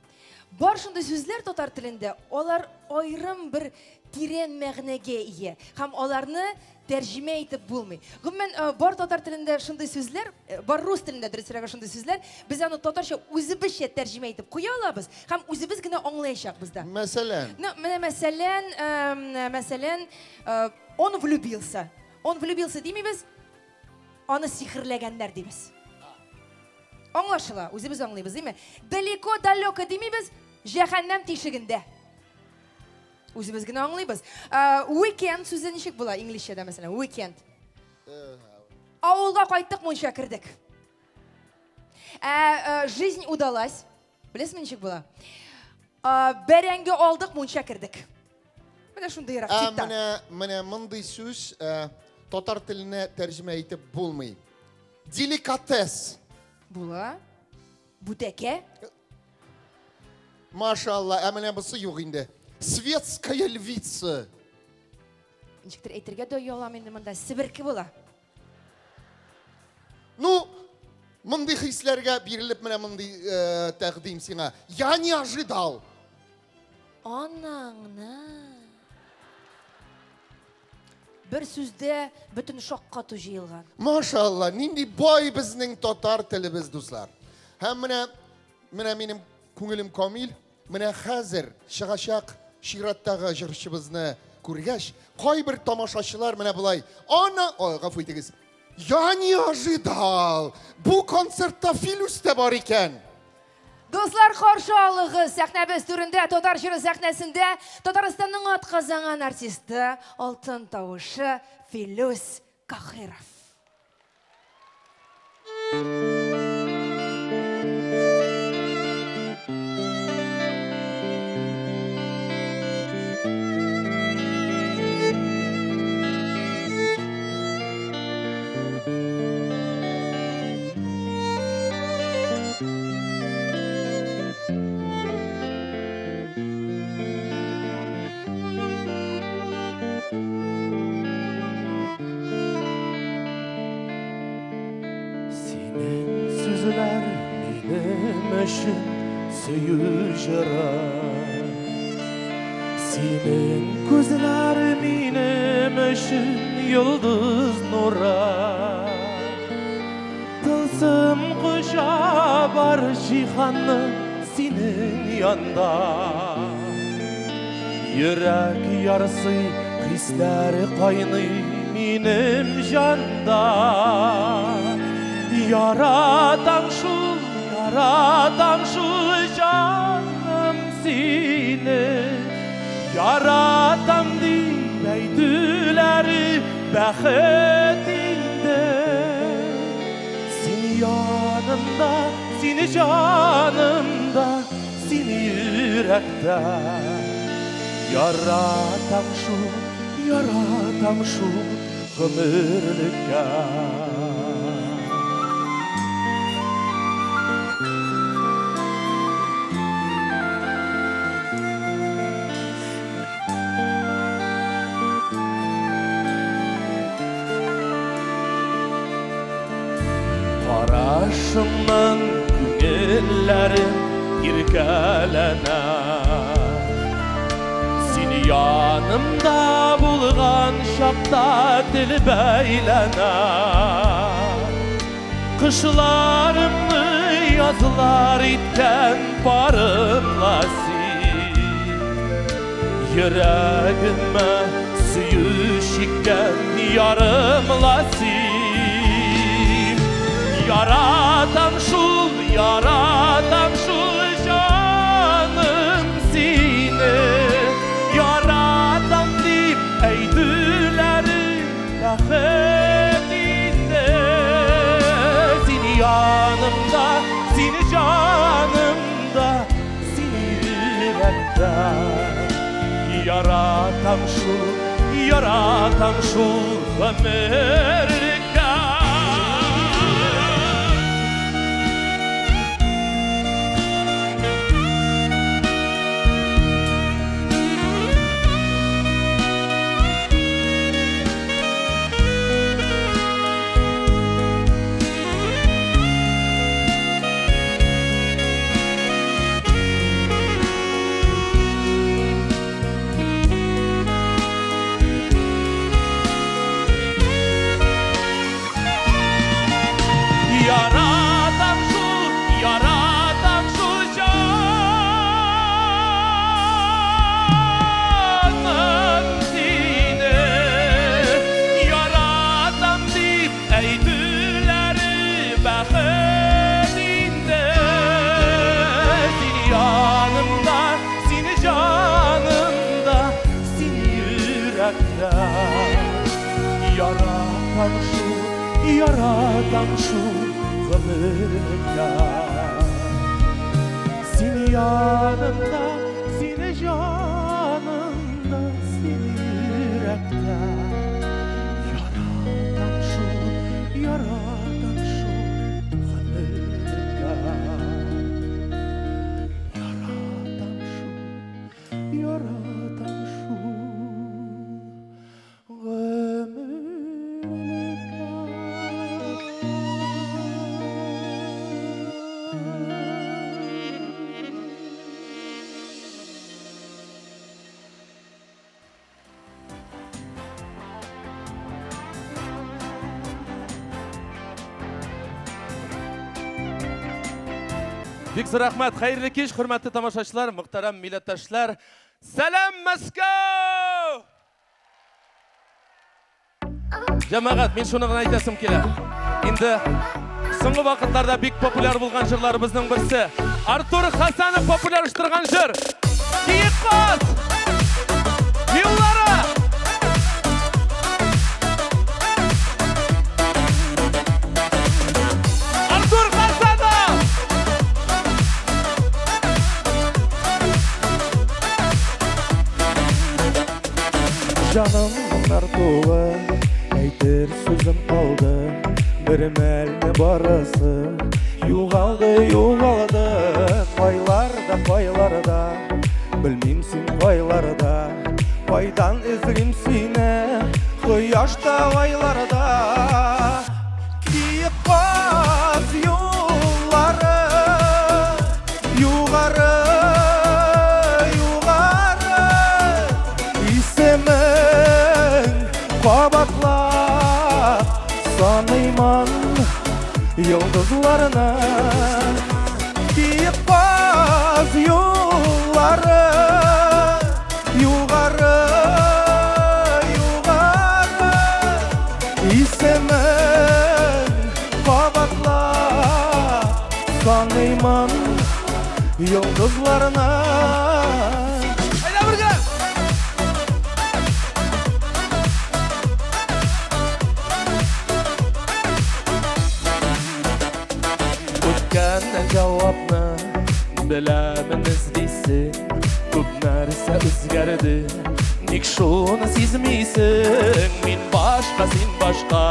Бар шундый сүзләр татар телендә, алар аерым бер тирән мәгънәгә ия һәм аларны тәрҗемә итеп булмый. Гомумән, э, бар татар телендә шундый сүзләр, э, бар рус телендә дөресрәге шундый сүзләр, без аны татарча үзебезчә тәрҗемә итеп куя алабыз һәм үзебез генә аңлаячакбыз да. Мәсәлән? Ну, менә мәсәлән, мәсәлән, э, он влюбился. Он влюбился димибез. Аны сихерләгәннәр дибез. Аңлашыла, үзебез аңлыйбыз, димме? Далеко, далеко димибез, җәһәннәм тишегендә. Үзебез генә аңлыйбыз. Weekend сүзе ничек була инглизчәдә, мәсәлән, weekend. Авылга кайттык, мунча кердек. Ә жизнь удалась. Беләсезме ничек була? Бәрәңге алдык, мунча кердек. Менә шундыйрак Ә типта. менә менә мондый сүз татар теленә тәрҗемә итеп булмый. Деликатес. Була. Бүтәкә. Машалла, ә менә бусы юк инде. Светская львица. Ничектер әйтергә дә оялам инде монда. Себерке була. Ну, мондый хисләргә бирелеп менә мондый э, тәкъдим сиңа. Я не ожидал. Анаңны. Бер сүздә бөтен шаккату җыелган. Машалла, нинди бай безнең татар телебез, дуслар. Һәм менә менә минем күңелем камил, менә хәзер чыгачак чираттагы җырчыбызны күргәч, кайбер тамашачылар менә болай, ана, ой, гафу итегез. Я не ожидал. Бу концертта Филүс тә бар икән. Дуслар, каршы алыгыз! Сәхнәбез түрендә, Татар җыры сәхнәсендә Татарстанның атказанган артисты, алтын тавышы Филүс Каһиров. Синең сүзләр минем өчен сөю җыры. Синең күзләр минем өчен йолдыз нуры. Тылсым коча бар җиһанны синең янда. Йөрәк ярсый, хисләр кайный минем җанда. Яратам шул, яратам шул җаным сине. Яратам дип әйтүләре бәхет инде. Син янымда, син җанымда, син йөрәктә. Яратам шул, яратам шул гомерлеккә. Карашыңнан күңелләрем иркәләнә. Син янымда булган чакта тел бәйләнә. Кышларымны язлар иткән парымла син. Йөрәгемә сөю чиккән ярымла син. Яратам шул, яратам шул җаным сине. Яратам дип әйтүләре бәхет инде. Син янымда, син җанымда, син йөрәктә. Яратам шул, яратам шул гомерлеккә. Яратам шул, яратам шул җаным сине. Яратам дип әйтү Яратам шул гомерлеккә. Син янымда, син җанымда, син йөрәктә. Яратам шул, яратам шул гомерлеккә. Яратам шул, яратам шул гомерлеккә. Бик зур рәхмәт. Хәерле кич, хөрмәтле тамашачылар, мөхтәрәм милләттәшләр. Сәлам, Мәскәү! Җәмәгать, мин шуны гына әйтәсем килә. Инде соңгы вакытларда бик популяр булган җырларыбызның берсе. Артур Хасанов популярлаштырган җыр. Киек каз! Юллары! Артур Хасанов! Җаным моңнар тулы, әйтер сүзем калды. Бер мәлне барысы югалды, югалды. Кайларда, кайларда, белмим син кайларда. Кайдан эзлим сине, кояшта, айларда. Киек каз юллары, югары, югары. Исемең кабатлап саныймын йолдызларны. Киек каз юллары, югары, югары. Исемең кабатлап саныймын йолдызларны. Әйдә бергә! Үткәннән җавапны беләмен эзлисең. Күп нәрсә үзгәрде, ник шуны сизмисең? Мин башка, син башка,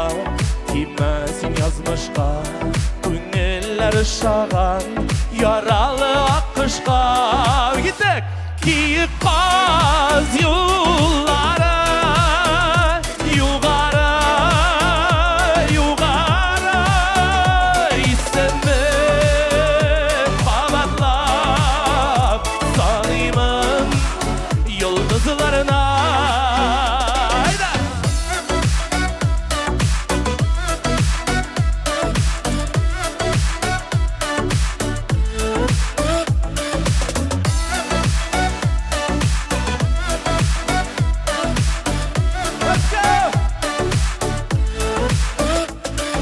тимә син язмышка. Күңелләр ошаган яралы аккошка. Киттек! Киек каз юллары, югары, югары. Исемең кабатлап саныймын йолдызларына. Әйдә! Let's go!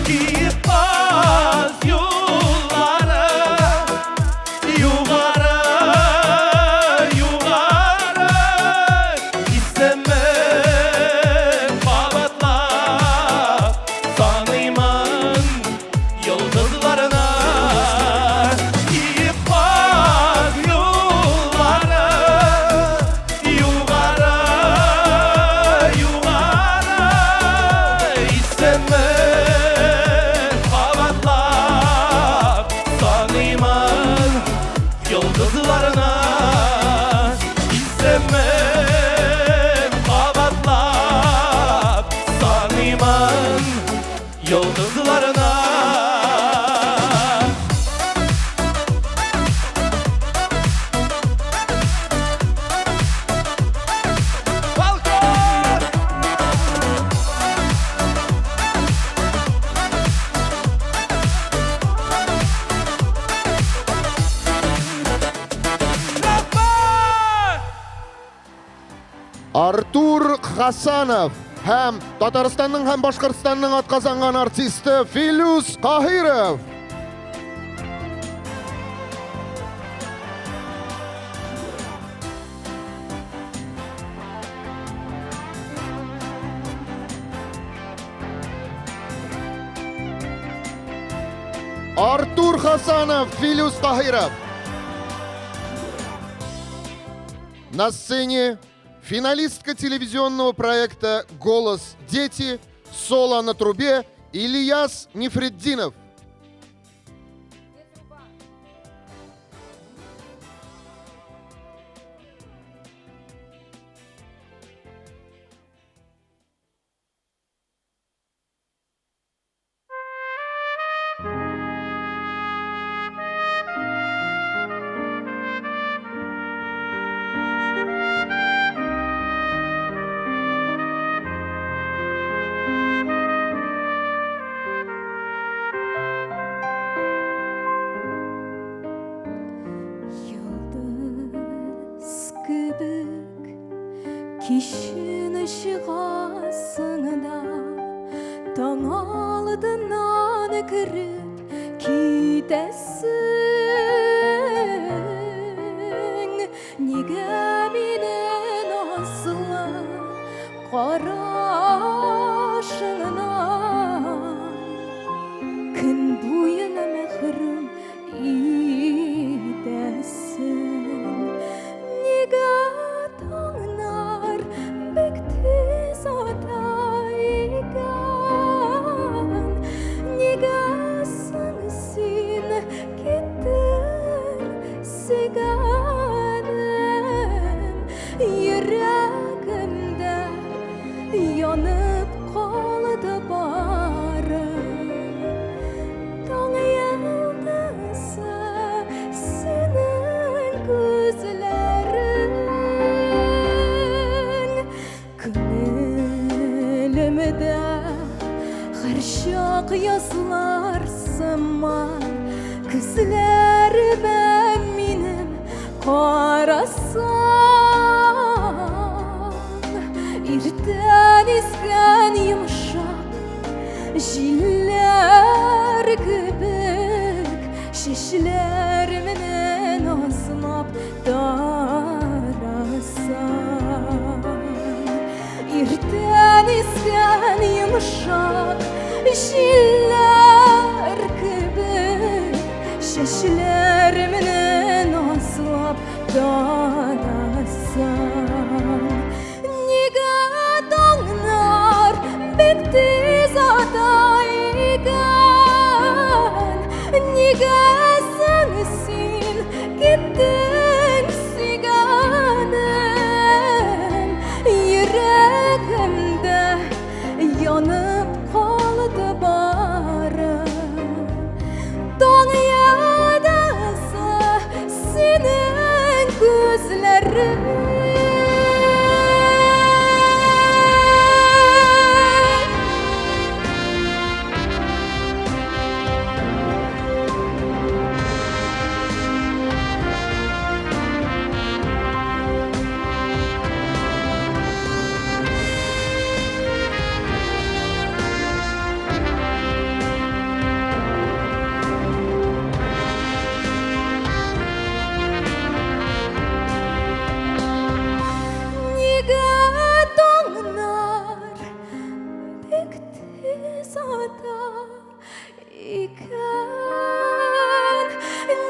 Киек каз юллары, югары, югары. Исемең кабатлап саныймын йолдызларына. Киек каз юллары, югары, югары. Исемең кабатлап саныймын йолдызларына. Исемең кабатлап саныймын йолдызларына. Балкон! Рәхмәт! Артур Хасанов һәм Татарстанның һәм Башкортстанның атказанган артисты Филүс Каһиров. Артур Хасанов, Филюс Таһиров. На сцене финалистка телевизионного проекта «Голос дети», соло на трубе Ильяс Нефретдинов. Йолдыз кебек кичен чыгасың да, таң алдыннан кереп китәсең. Нигә мине назлы карашыңнан көн буена мәхрүм итәсең? Нигә таңнар бик тиз ата икән? Нигә соң син киттең, сөйгәнем? Йөрәгемдә янып калды бары таң йолдызы, синең күзләрең. Күңелемдә һәрчак язлар сыман, күзләремә минем карасаң, иртән искән йомшак җилләр кебек, чәчләремне назлап тарасаң. Иртән искән йомшак җилләр кебек, чәчләремне назлап тарасаң. Нигә таңнар бик тиз ата икән? Нигә соң син киттең, сөйгәнем? Йөрәгемдә янып калды бары таң йолдызы, синең күзләрең. Нигә таңнар бик тиз ата икән?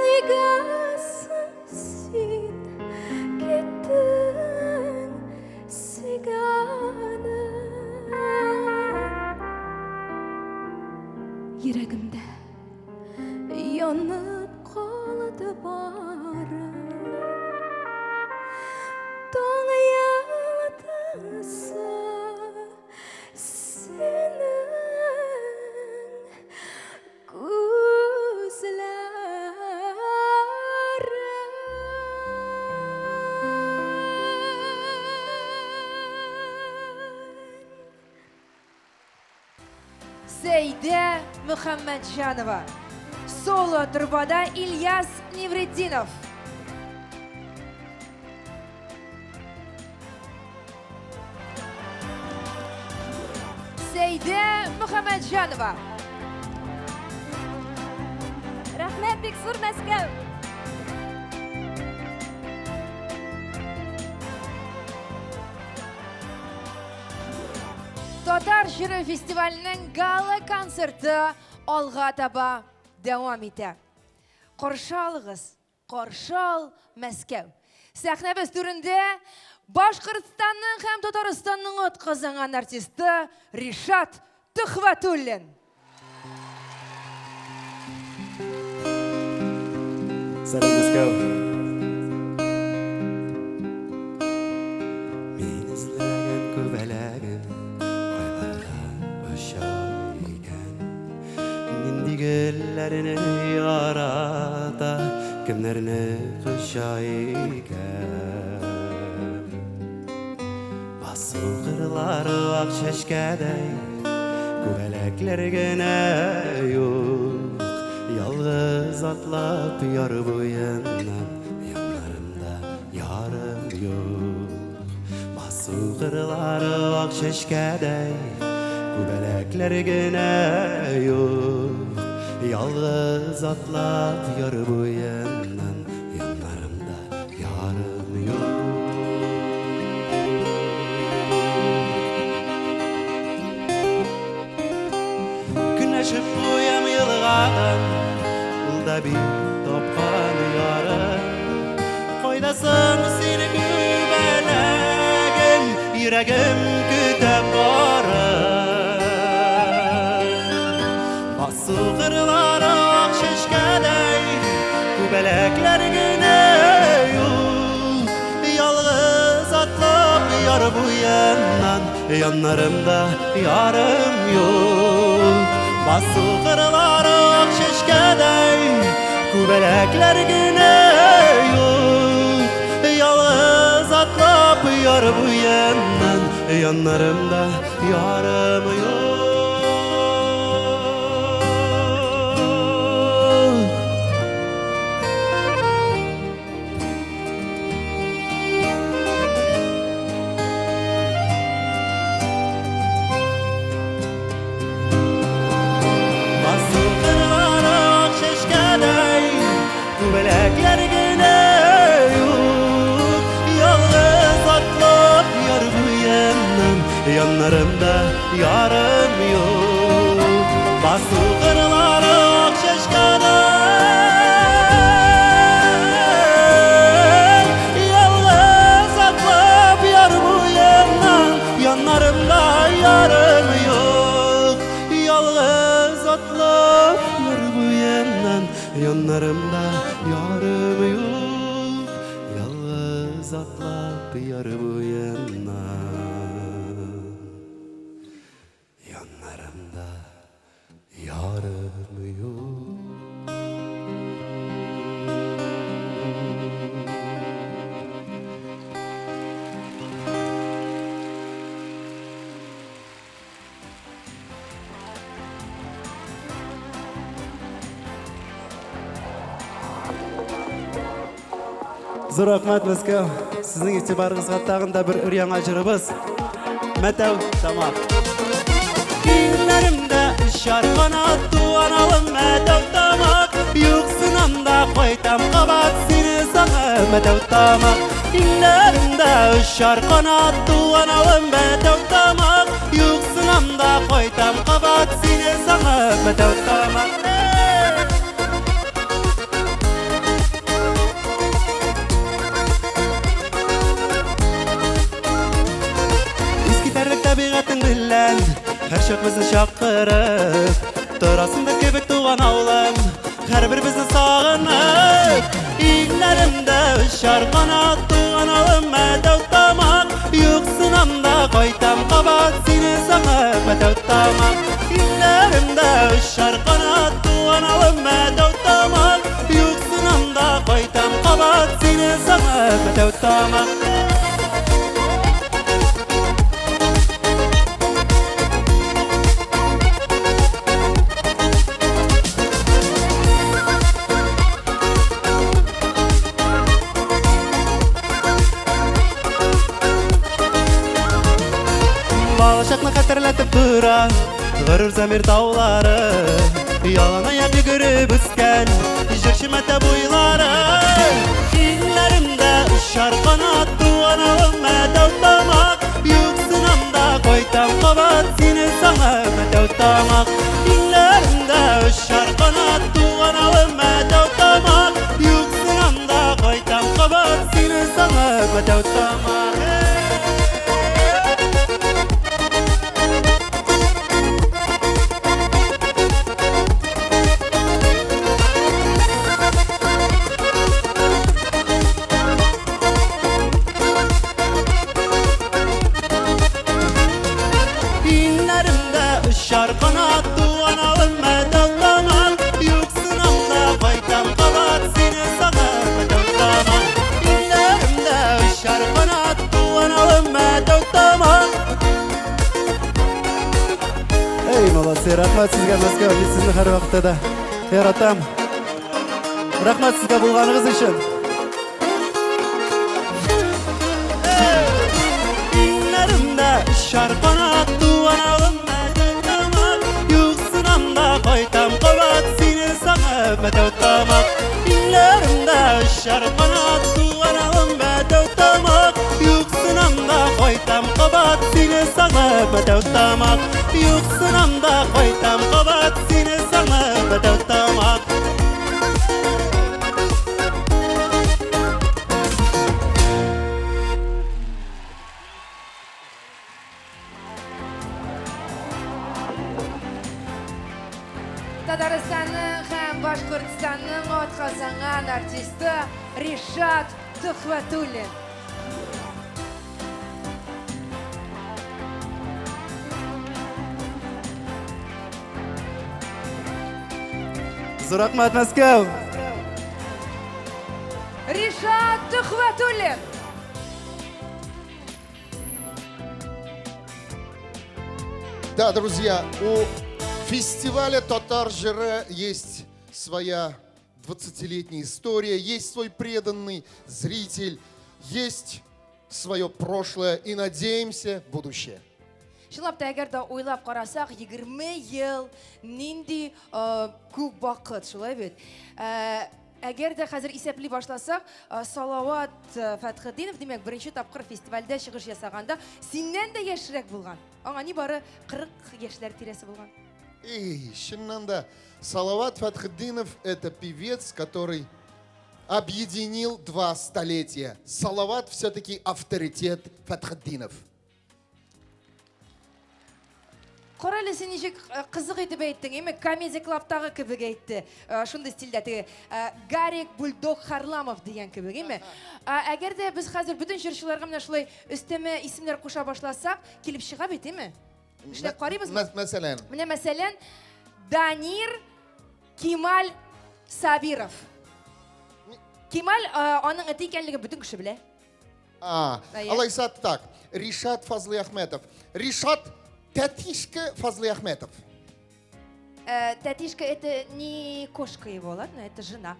Нигә соң син киттең, сөйгәнем? Йөрәгемдә янып калды бары таң йолдызы, синең күзләрең. Сәйдә Мөхәммәтҗанова. Соло трубада Ильяс Невретдинов. Сәйдә Мөхәммәтҗанова. Рәхмәт, бик зур, Мәскәү! Татар җыры фестиваленең гала-концерты алга таба. дәвам итә. Каршы алыгыз, каршы ал, Мәскәү. Сәхнәбез түрендә Башкортстанның һәм Татарстанның атказанган артисты Ришат Төхвәтуллин. Сәлам, Мәскәү. Мин эзләгән күбәләгем кайларда оча икән? Нинди гөлләрне ярата, кемнәрне коча икән? Басу кырлары ак чәчкәдәй, күбәләкләр генә юк. Ялгыз атлап яр буеннан, яннарымда ярым юк. Басу кырлары ак чәчкәдәй, күбәләкләр генә юк. Ялгыз атлап яр буеннан, яннарымда ярым юк. Көнләшеп куям елгадан, ул да бит тапкан ярын. Кайдасың син, күбәләгем, йөрәгем көтә барын. Басу кырлары ак чәчкәдәй, күбәләкләр генә юк. Ялгыз атлап яр буеннан, яннарымда ярым юк. Басу кырлары ак чәчкәдәй, күбәләкләр генә юк. Ялгыз атлап яр буеннан, яннарымда ярым юк. Басу кырлары ак чәчкәдәй, күбәләкләр генә юк. Ялгыз атлап яр буеннан, яннарымда ярым юк. Басу кырлары ак чәчкәдәй, ялгыз атлап яр буеннан, яннарымда ярым юк. Ялгыз атлап яр буеннан, яннарымда ярым юк. Ялгыз атлап яр буеннан, яннарымда ярым юк. Зур рәхмәт, Мәскәү. Сезнең игътибарыгызга тагын да бер өр-яңа җырыбыз. Мәтәү Тамак. Иңнәремдә очар канат, туган авылым Мәтәү Тамак. Юксынам да кайтам кабат сине сагынып, Мәтәү Тамак. Иңнәремдә очар канат, туган авылым Мәтәү Тамак. Юксынам да кайтам кабат сине сагынып, Мәтәү Тамак. Искитәрлек табигатең белән һәрчак безне чакырып торасың да кебек, туган авылым, һәрбер безне сагынып. Иңнәремдә очар канат, туган авылым Мәтәү Тамак. Юксынам да кайтам кабат сине сагынып, Мәтәү Тамак. Иңнәремдә очар канат, туган авылым Мәтәү Тамак. Юксынам да кайтам кабат сине сагынып, Мәтәү Тамак. Балачакны хәтерләтеп тора горур Замир таулары, ялан аяк йөгереп үскән җырчы Мәтә буйлары. Иңнәремдә очар канат, туган авылым Мәтәү Тамак. Юксынам да кайтам кабат сине сагынып, Мәтәү Тамак. Иңнәремдә очар канат, Мәтәү Тамак. Иңнәремдә очар канат, туган авыл Мәтәү Тамак. Юксынам да кайтам кабат, сине сагынып Мәтәү Тамак. Иңнәремдә очар канат, туган авыл Мәтәү Тамак. Эй, молодцы, рәхмәт сезгә, Мәскәү, мин сезне һәрвакытта да яратам. Рәхмәт сезгә булганыгыз өчен. Иңнәремдә очар канат, туган авыл Мәтәү Тамак. Юксынам да кайтам кабат, сине сагынып Мәтәү Тамак. Иңнәремдә очар канат, туган авыл Мәтәү Тамак. Юксынам да кайтам кабат, сине сагынып Мәтәү Тамак. Юксынам да кайтам кабат, сине сагынып Мәтәү Тамак. Татарстанның һәм Башкортстанның атказанган артисты Ришат Төхвәтуллин. Зур рәхмәт, Мәскәү! Ришат Төхвәтуллин. Да, друзья, у фестиваля «Татар җыры» есть своя 20-летняя история, есть свой преданный зритель, есть свое прошлое и, надеемся, будущее. Чынлап та, әгәр дә уйлап карасак, 20 ел нинди күп вакыт, шулай бит? Әгәр дә хәзер исәпли башласак, Салават Фәтхетдинов, димәк, беренче тапкыр фестивальдә чыгыш ясаганда синнән дә яшьрәк булган. Аңа нибары 40 яшьләр тирәсе булган. Эй, чыннан да, Салават Фәтхетдинов это певец, который объединил два столетия. Салават все-таки авторитет Фәтхетдинов. Кара әле, син ничек кызык итеп әйттең, әйме, Comedy Clubтагы кебек әйтте. Шундый стильдә теге Гарик Бульдог Харламов дигән кебек, әйме? Әгәр дә без хәзер бөтен җырчыларга менә шулай өстәмә исемнәр куша башласак, килеп чыга бит, әйме? Эшләп карыйбызмы? Мәсәлән. Менә мәсәлән, Данир Кемаль Сабиров. Кемаль аның эте икәнлеген бөтен кеше белә. А, алайса так. Ришат Фазлыяхметов. Ришат Тәтишка Фазлыяхметов. Тәтишка это не кошка его, ладно, это жена.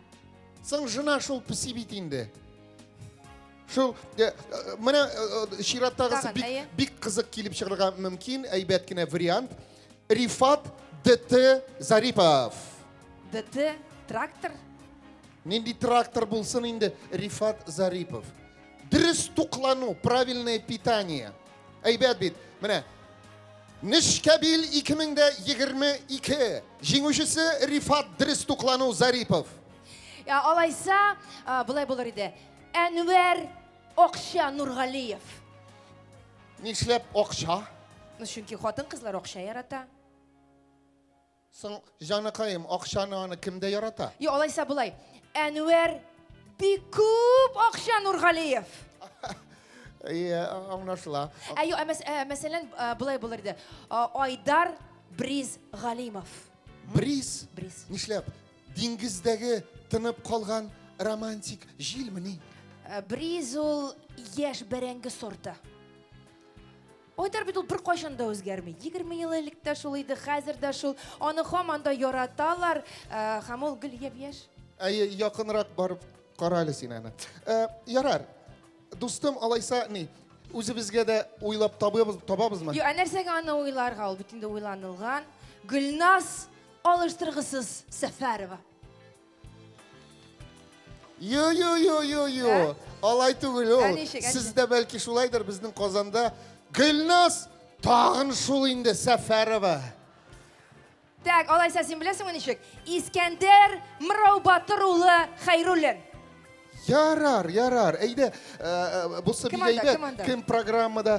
Соң жена шул песи бит инде. Шул менә чираттагысы бик, бик кызык килеп чыгарга мөмкин, әйбәт кенә вариант. Рифат ДТ Зарипов. ДТ трактор? Нинди трактор булсын инде Рифат Зарипов. Дөрес туклану, правильное питание. Әйбәт бит. Менә Нечкәбил 2022 җиңүчесе Рифат Дөрес туклану Зарипов. Алайса, болай булыр иде. Әнвәр Акча Нургалиев. Нишләп акча? Ну, чөнки хатын-кызлар акча ярата. Соң, җаныкаем, акчаны аны кем дә ярата? Юк, алайса болай. Әнвәр бик күп акча Нургалиев. Әйе, аңлашыла. Ә юк, ә мәсәлән, болай булыр иде. Айдар Бриз Галимов. Бриз? Бриз. Нишләп? Диңгездәге тынып калган романтик җилмени? Бриз ул яшь бәрәңге сорты. Айдар бит ул беркайчан да үзгәрми. 20 ел элек тә шул иде, хәзер дә шул. Аны һаман да яраталар, һәм ул гел япь-яшь. Әйе, якынрак барып кара әле син аны. Ярар, дустым, алайса ни, үзебезгә дә уйлап табабыз, табабызмы? Юк, ә нәрсәгә аны уйларга? Ул бит инде уйланылган. Гөлназ алыштыргысыз Сәфәрова. Йо, йо, йо, йо, йо. Ә? Алай түгел ул. Ә ничек, ә ничек? Сездә бәлки шулайдыр, безнең Казанда Гөлназ тагын шул инде Сәфәрова. Так, алайса син беләсеңме ничек? Искәндәр Мыраубатыр улы Хәйруллин. Ярар, ярар. Әйдә, бусы бик әйбәт. Кем программада?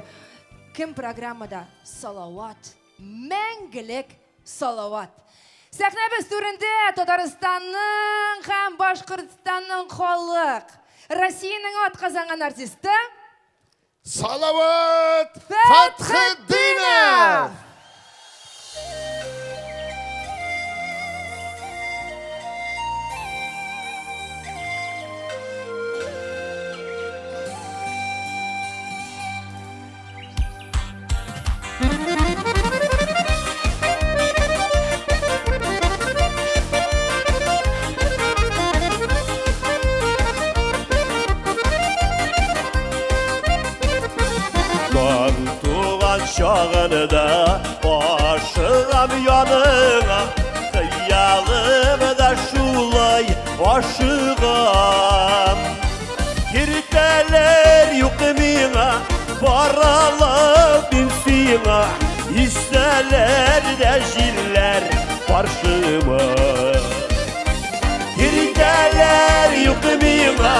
Кем программада? Салават. Мәңгелек Салават. Сәхнәбез түрендә Татарстанның һәм Башкортстанның халык, Россиянең атказанган артисты Салават Фәтхетдинов! Таң туган чагында ашыгам яныңа, хыялым да шулай ашыгам. Киртәләр юк миңа, баралам мин сиңа, Исәләр дә җилләр каршыма. Киртәләр юк миңа,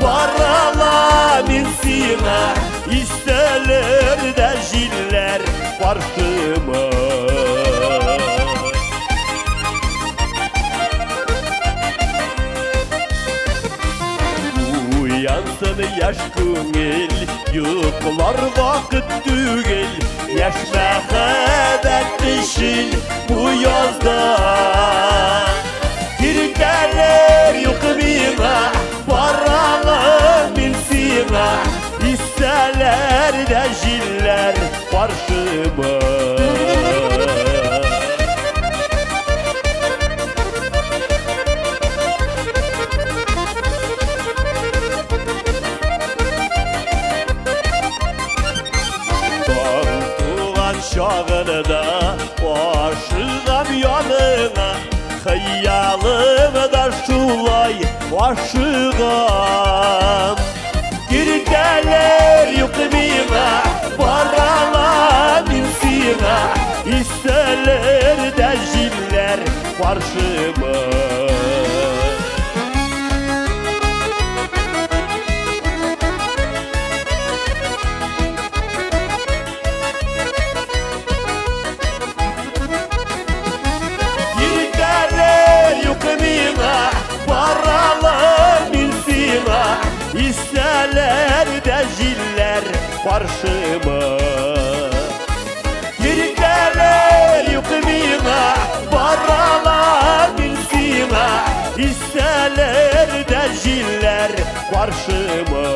баралам мин сиңа, Исәләр дә җилләр каршыма. Уянсын яшь күңел, йоклар вакыт түгел, Яшь мәхәббәт өчен бу язда. Киртәләр юк миңа, баралам мин сиңа, Исәләр дә җилләр каршыма. Таң туган чагында ашыгам яныңа, Хыялым да шулай ашыгам. Киртәләр юк миңа, баралам мин сиңа, Исәләр дә җилләр каршыма. Киртәләр юк миңа, баралам мин сиңа, Исәләр дә җилләр каршыма. Киртәләр юк миңа, баралам мин сиңа, Исәләр дә җилләр каршыма.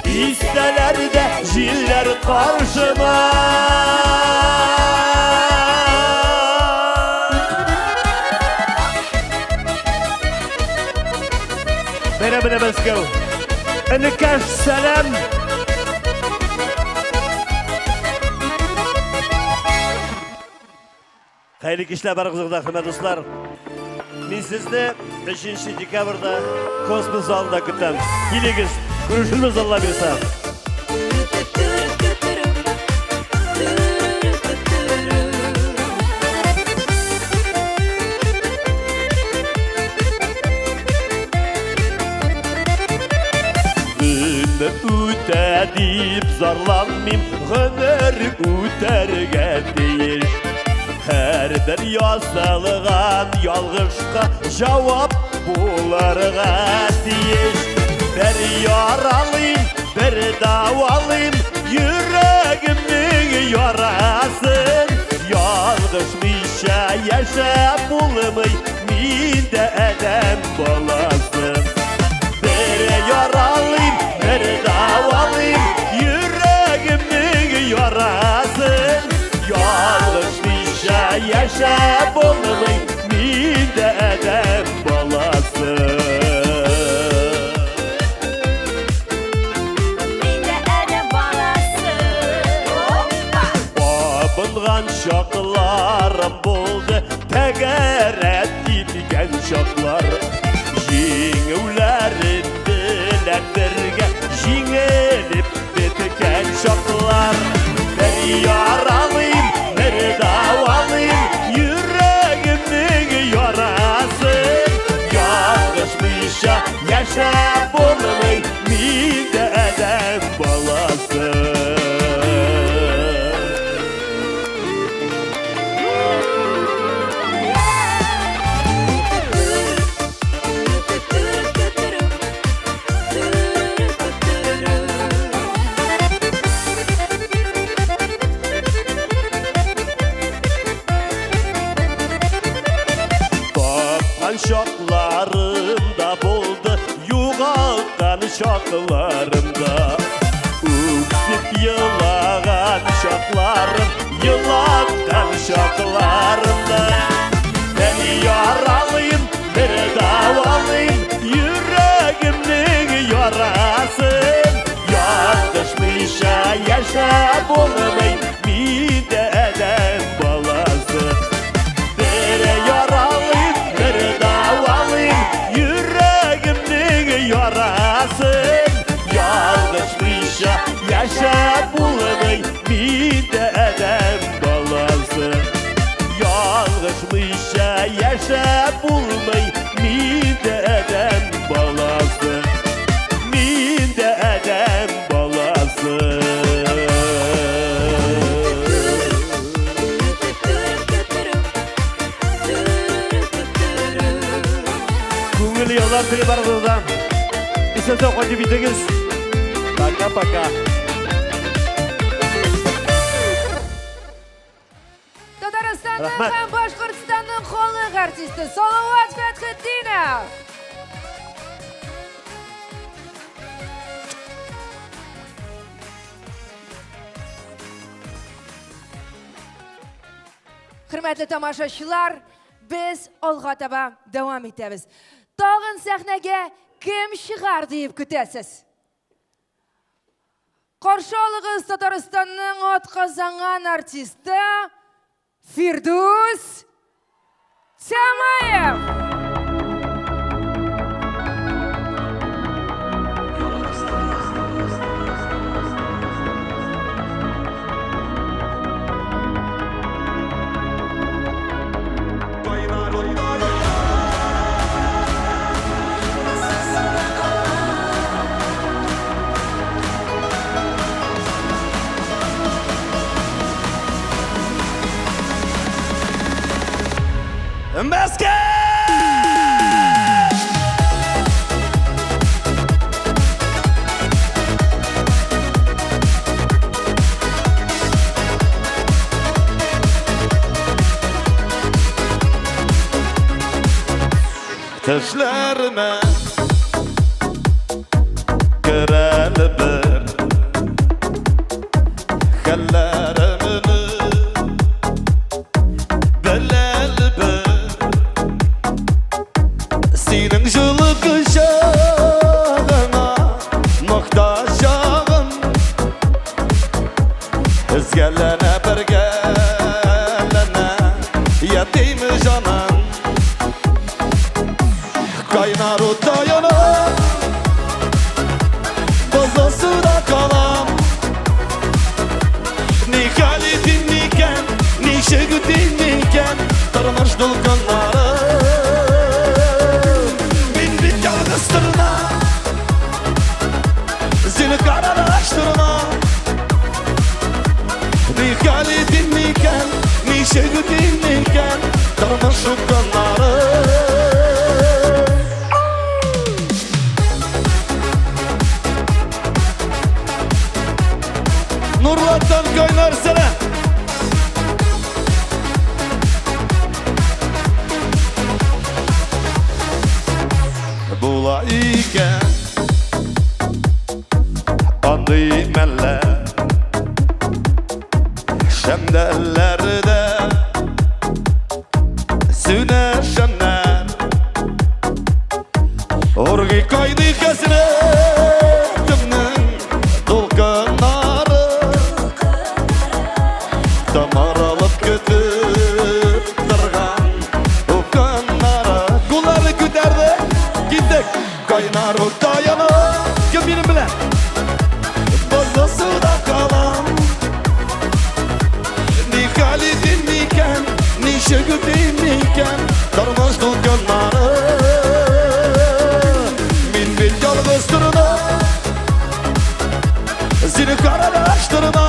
Исәләр дә җилләр каршыма. Бәйрәм белән Мәскәү. Энекәш, сәлам. Хәерле кичләр барыгызга да, хөрмәтле дуслар. Мин сезне 3 декабрьдә Космос залында көтәм. Килегез, күрешербез Алла бирса. Гомер үтә дип зарланмыйм, гомер үтәргә тиеш. Һәрбер ясалган ялгышка җавап булырга тиеш. Бер яралыйм, бер дәвалыйм йөрәгемнең ярасын. Ялгышмыйча яшәп булмый, мин дә адәм баласы. Бер яралыйм, бер дәвалыйм йөрәгемнең ярасын. Ялгышмыйча яшәп булмый, мин дә адәм баласы. Мин дә адәм баласы. Опа! Абынган чакларым булды, тәгәрәп киткән чаклар. Җиңүләрем белән бергә җиңелеп беткән чаклар. Бер яралыйм, бер дәвалыйм йөрәгемнең ярасын. Ялгышмыйча Тапкан чакларым да булды, югалткан чакларым да. Үксеп елаган чакларым, елаткан чакларым да. Бер яралыйм, бер дәвалыйм, йөрәгемнең ярасын. Ялгышмыйча яшәп булмый, мин дә адәм баласы. Бер яралыйм, бер дәвалыйм, йөрәгемнең ярасын. Ялгышмыйча яшәп булмый, мин дә адәм баласы. Ялгышмыйча яшәп булмый, мин дә адәм баласы. Мин дә адәм баласы. Күңел яллар телим барыгызга. Исән-сау кайтып җитегез. Пока-пока. Татарстанның Рәхмәт. һәм Башкортстанның халык артисты Салават Фәтхетдинов. Хөрмәтле тамашачылар, без алга таба дәвам итәбез. Тагын сәхнәгә кем чыгар диеп көтәсез? Каршы алыгыз Татарстанның атказанган артисты Фирдүс Тямаев! Мәскәү! Төшләремә керәле бер хәлләремне беләле бер синең җылы кочагыңа мохтаҗ чагым өзгәләнә бергәләнә ятим җаным Кайнар утта янып, бозлы суда калам. Ни хәл итим микән, ничек үтим микән тормыш дулкыннары? Мин бит ялгыз торна, зинһар араштырма. Ни хәл итим микән, ничек үтим микән тормыш упкыннары? Нурлаттан кайнар сәлам. Була икән андый мәлләр, шәмдәлләрдә сүнә шәмнәр. Ургый кайный хәсрәтемнең дулкыннары, тамыр алып көтеп торган упкыннары. Кулларны күтәрде, киттек. Кайнар утта янып, кем минем белән? Бозлы суда калам. Ни хәл итим микән, ничек үтим микән тормыш дулкыннары? Мин бит ялгыз торна, зинһар араштырма.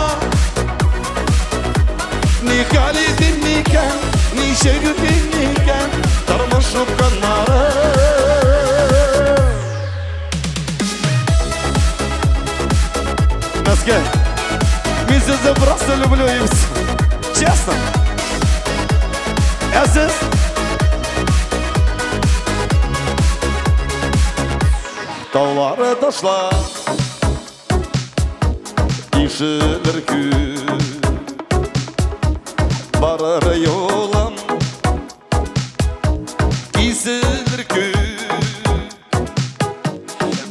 Ни хәл итим микән, ничек үтим микән тормыш упкыннары? Мәскәү, мин сезне просто люблю и всё. Честно. Ә сез? Таулары ташлар Ишелер күк Барыр юлым Киселер күк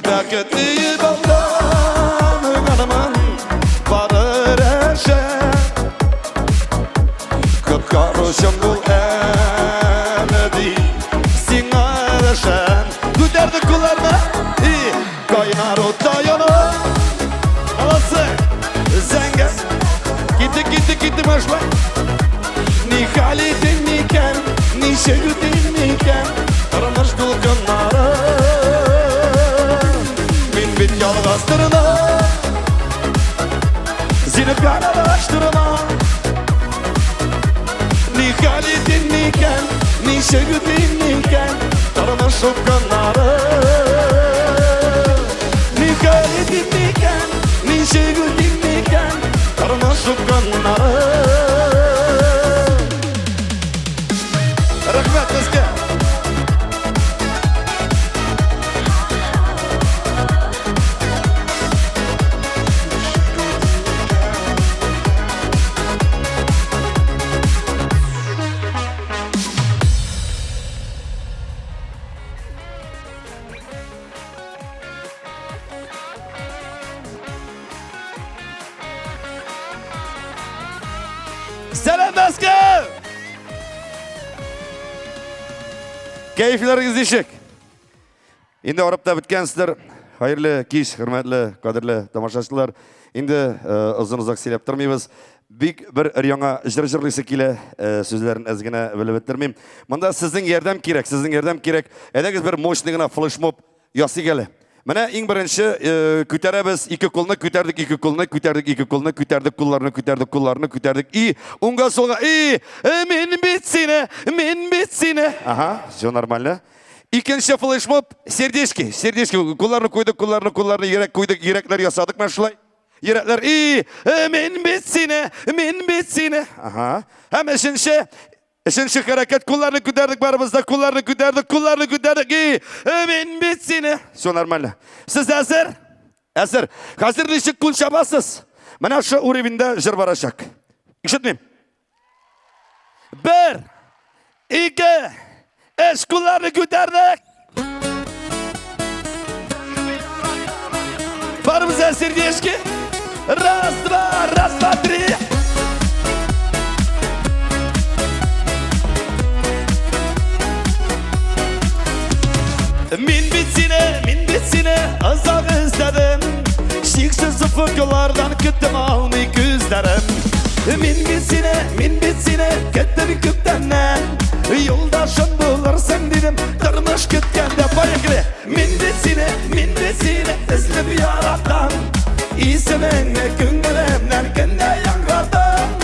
Бәхетле балдан Канымын Барыр әшә Коткаручым бул әле ди Сиңа рәшән Күтәрдек кулларны И кайнар утта янып Молодцы Зәңгәр Киттек, киттек, киттек менә шулай Ни хәл итим микән Ничек үтим микән Тормыш дулкыннары Мин бит ялгыз торна Зинһар адаштырма Ни хәл итим микән Ничек үтим микән Тормыш упкыннары Ни хәл итим микән Ничек үтим микән Тормыш упкыннары Рәхмәт сезгә! Сәлам, Мәскәү! Кәефләрегез ничек? Инде арып та беткәнсездер. Хәерле кич, хөрмәтле, кадерле тамашачылар. Инде озын-озак сөйләп тормыйбыз. Бик бер яңа җыр җырлыйсы килә, сүзләрен әз генә белеп бетермим. Монда сезнең ярдәм кирәк, сезнең ярдәм кирәк. Әйдәгез бер мощный гына флешмоб ясыйк әле. Менә иң беренче күтәрәбез ике кулны, күтәрдек ике кулны, күтәрдек ике кулны, күтәрдек кулларны, күтәрдек кулларны, күтәрдек. И уңга сулга, и мин бит сине, мин бит сине. Ага, все нормально. Икенче флешмоб сердечки, сердечки. Кулларны куйдык, кулларны, кулларны, йөрәк куйдык, йөрәкләр ясадык менә шулай. Йөрәкләр, и мин бит сине, мин бит сине. Ага. Һәм өченче Өченче хәрәкәт, кулларны күтәрдек барыбыз да, кулларны күтәрдек, кулларны күтәрдек. И, мин бит сине. Все нормально. Сез әзер? Әзер. Хәзер ничек кул чабасыз? Менә шу уровеньда җыр барачак. Ишетмим. Бер, ике, өч, кулларны күтәрдек. Барыбыз да сердечки. Раз, два, раз, два, три. Мин бит сине, мин бит сине озак эзләдем. Шиксез офыклардан көттем алмый күзләрем. Мин бит сине, мин бит сине көттем күптәннән. Юлдашым булырсың дидем, тормыш көткәндә. Поехали! Мин бит сине, мин бит сине эзләп яратам. Исемеңне күңелемнән көндә яңгыратам.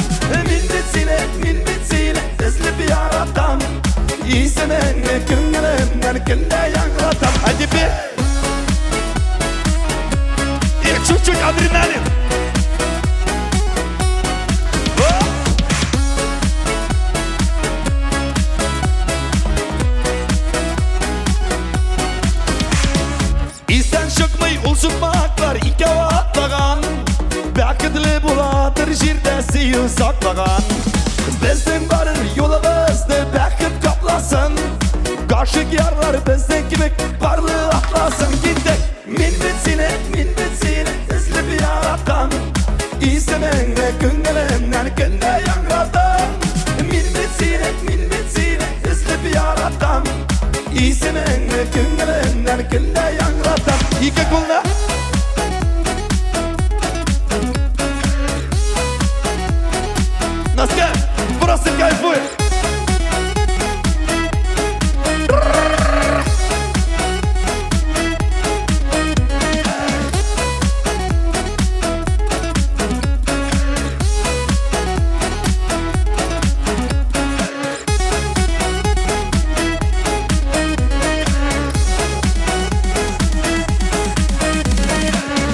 Мин бит сине, мин бит сине эзләп яратам. Исемеңне күңелемнән көндә яңгыратам. А теперь и чуть-чуть адреналин. Истән чыкмый ул сукмаклар икәү атлаган. Бәхетле буладыр җирдә сөю саклаган. Безнең барыр юлыбызны бәхет капласын. Гашыйк ярлар безнең кебек парлы атласын. Киттек! Мин бит сине, мин бит сине эзләп яратам. Исемеңне күңелемнән көндә яңгыратам. Мин бит сине, мин бит сине эзләп яратам. Исемеңне күңелемнән көндә яңгыратам. Ике кулны. Мәскәү, просто кайфуем.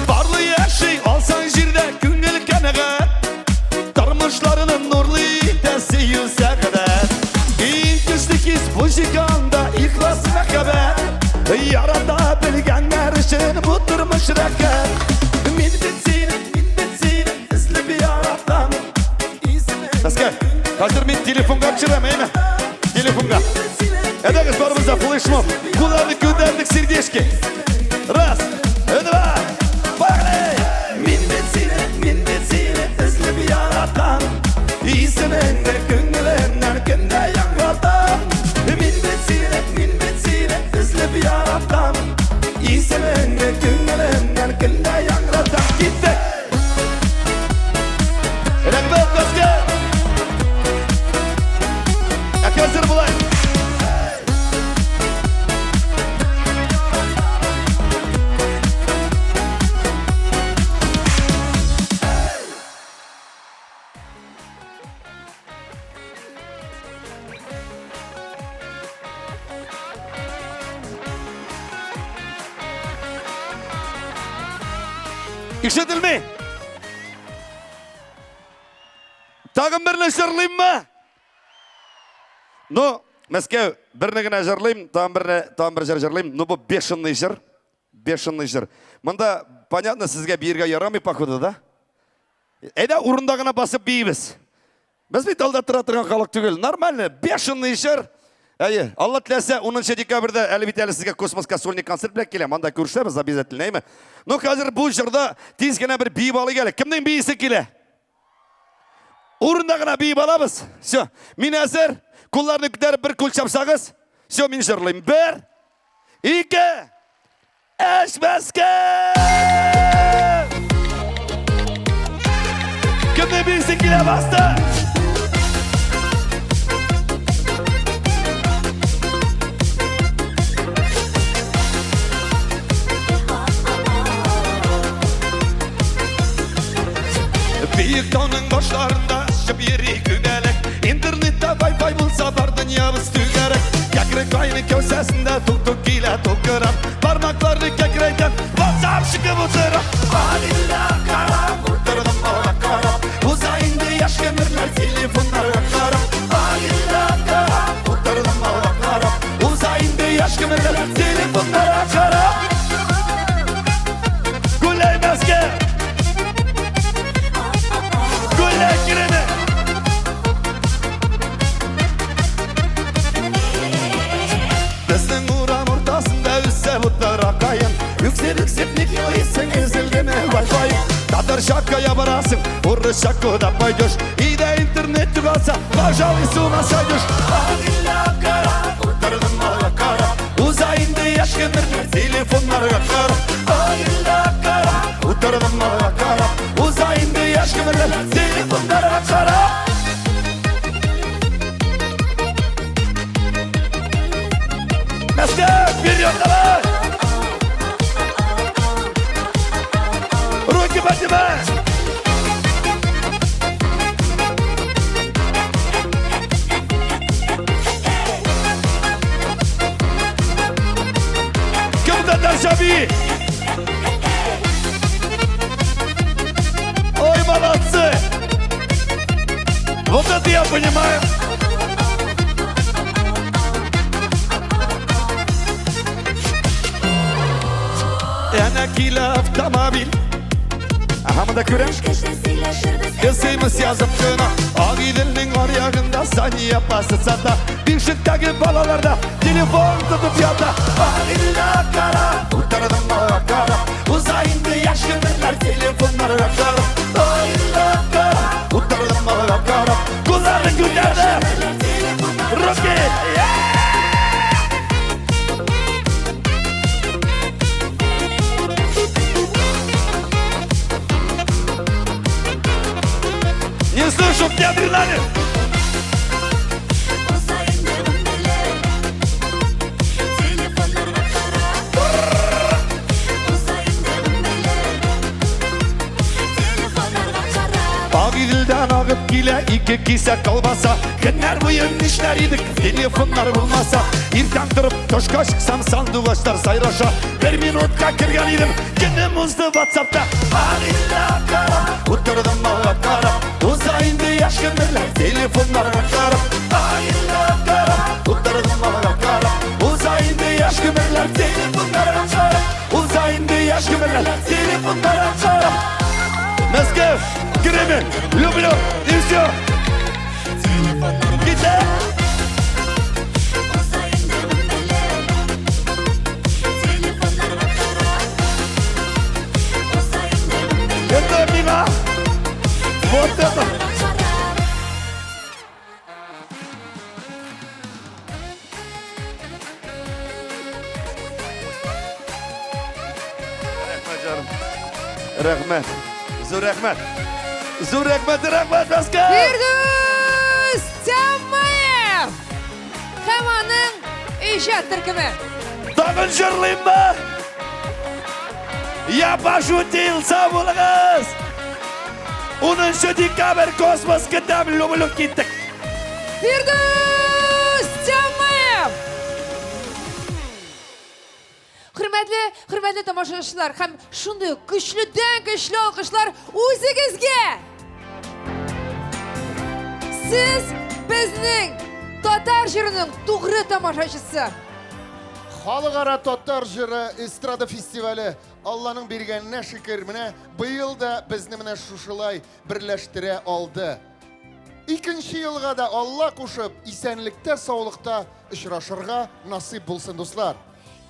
Барлы яши алсаң җирдә күңел канәгать. Тормышларны нурлы итә сөю сәгадәт. Иң көчле хис бу җиһанда ихлас мәхәббәт. Ярата белгәннәр өчен өчен бу тормыш рәхәт. Мин бит сине, мин бит сине эзләп яратам. Мәскәү, хәзер мин телефонга төшерәм, әйме? Телефонга. Әйдәгез, барыбыз да флешмоб. Кулларны күтәрдек, сердечки. Раз, два, поехали! Мин бит сине, мин бит сине эзләп яратам. Исемеңне күңелемнән көн дә яңгыратам. Мин бит сине, мин бит сине эзләп яратам. Исемеңне күңелемнән көн дә яңгыратам. Киттек! Рәхмәт, Мәскәү! Ә хәзер болай. Ишетелми? Тагын берне җырлыйммы? Ну, Мәскәү, берне генә җырлыйм, тагын берне, тагын бер җыр җырлыйм. Ну, бу бешеный җыр. Бешеный җыр. Монда, понятно, сезгә биергә ярамый, походу, да? Әйдә, урында гына басып биибез. Без бит алда тора торган халык түгел. Нормально, бешеный җыр. Әйе, Алла теләсә, 10 декабрьдә әле бит әле сезгә Космоска сольный концерт белән киләм. Анда күрешәбез обязательно, әйме? Ну, хәзер бу җырда тиз генә бер биеп алыйк әле. Кемнең биисе килә? Урында гына биеп алабыз. Все, мин әзер. Кулларны күтәреп бер кул чапсагыз. Все, мин җырлыйм. Бер, ике, өч, Мәскәү! Кемнең биисе килә басты? Биек тауның башларында очып йөри күбәләк. Интернетта Wi-Fi булса бар дөньябыз түгәрәк. Кәкре кайны кәүсәсендә тук-тук килә тукырап. Бармакларны кәкрәйтеп, WhatsApp чыгып утыра. Алилла карап, утырдым алга карап. Уза инде яшь гомерләр телефоннарга карап. Алилла карап, утырдым алга карап. Уза инде яшь гомерләр телефоннарга карап. Гуляй, Мәскәү! Гуляй, Кирене! Безнең урам уртасында үсеп утыра каен. Үксеп-үксеп ник елыйсың, өзелдеме Wi-Fi? Татарча кая барасың, урысча куда пойдешь? Өйдә интернет югалса, пожалуй, с ума сойдешь. Агыла карап, утырдым алга карап. Уза инде яшь гомерләр телефоннарга карап. Агыла карап, утырдым алга карап. Уза инде яшь гомерләр телефоннарга карап. Мәскәү, вперед, давай! Руки поднимай! Кем татарча бии? Ой, молодцы! Вот это я понимаю! Әнә килә автомобиль. Ага, монда күрәм. СМС язып кына. Агыйделнең аръягында Сания апасы сата. Бишектәге балалар да телефон тотып ята. Агыйделгә карап, утырдым алга карап. Уза инде яшь гомерләр телефоннарга карап. Агыйделгә карап, утырдым алга карап. Кулларны күтәрде! Руки! Не слышу, где адреналин? Уза инде гомерләр телефоннарга карап. Уза инде гомерләр телефоннарга карап. Агыйделдән агып килә ике кисәк колбаса. Көннәр буе нишләр идек, телефоннар булмаса. Иртән торып тышка чыксам, сандугачлар сайраша. Бер минутка кергән идем, көнем узды WhatsAppта. Агыйделгә карап, утырдым алга карап. Уза инде яшь гомерләр телефоннарга карап. Агыйделгә карап, утырдым алга карап. Уза инде яшь гомерләр телефоннарга карап. Уза инде Кремльләр, телефоннар карап. Мәскәү, Кремль, люблю, и все. Китә. Это миңа. Вот это. Рәхмәт, җаным. Рәхмәт. Зур рәхмәт. Зур рәхмәт, рәхмәт, Мәскәү! Фирдүс Тямаев һәм аның иҗат төркеме. Тагын җырлыйммы? Я пошутил, сау булыгыз! 10 декабрь космос көтәм, люблю киттек. Фирдүс Тямаев! Хөрмәтле, хөрмәтле тамашачылар һәм шундый ук көчледән көчле алкышлар үзегезгә! Сез безнең татар җырының тугры тамашачысы. Халыкара татар җыры эстрада фестивале Алланың биргәненә шөкер, менә быел да безне менә шушылай берләштерә алды. Икенче елга да Алла кушып, исәнлектә, саулыкта очрашырга насыйп булсын, дуслар.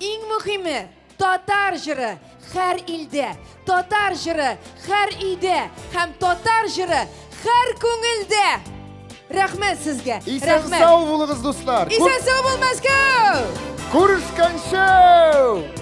Иң мөхиме, татар җыры һәр илдә, татар җыры һәр өйдә һәм татар җыры һәр күңелдә. Рәхмәт сезгә. Исән Рәхмәт. сау булыгыз, дуслар. Исән сау бул, Мәскәү! Күрешкәнче!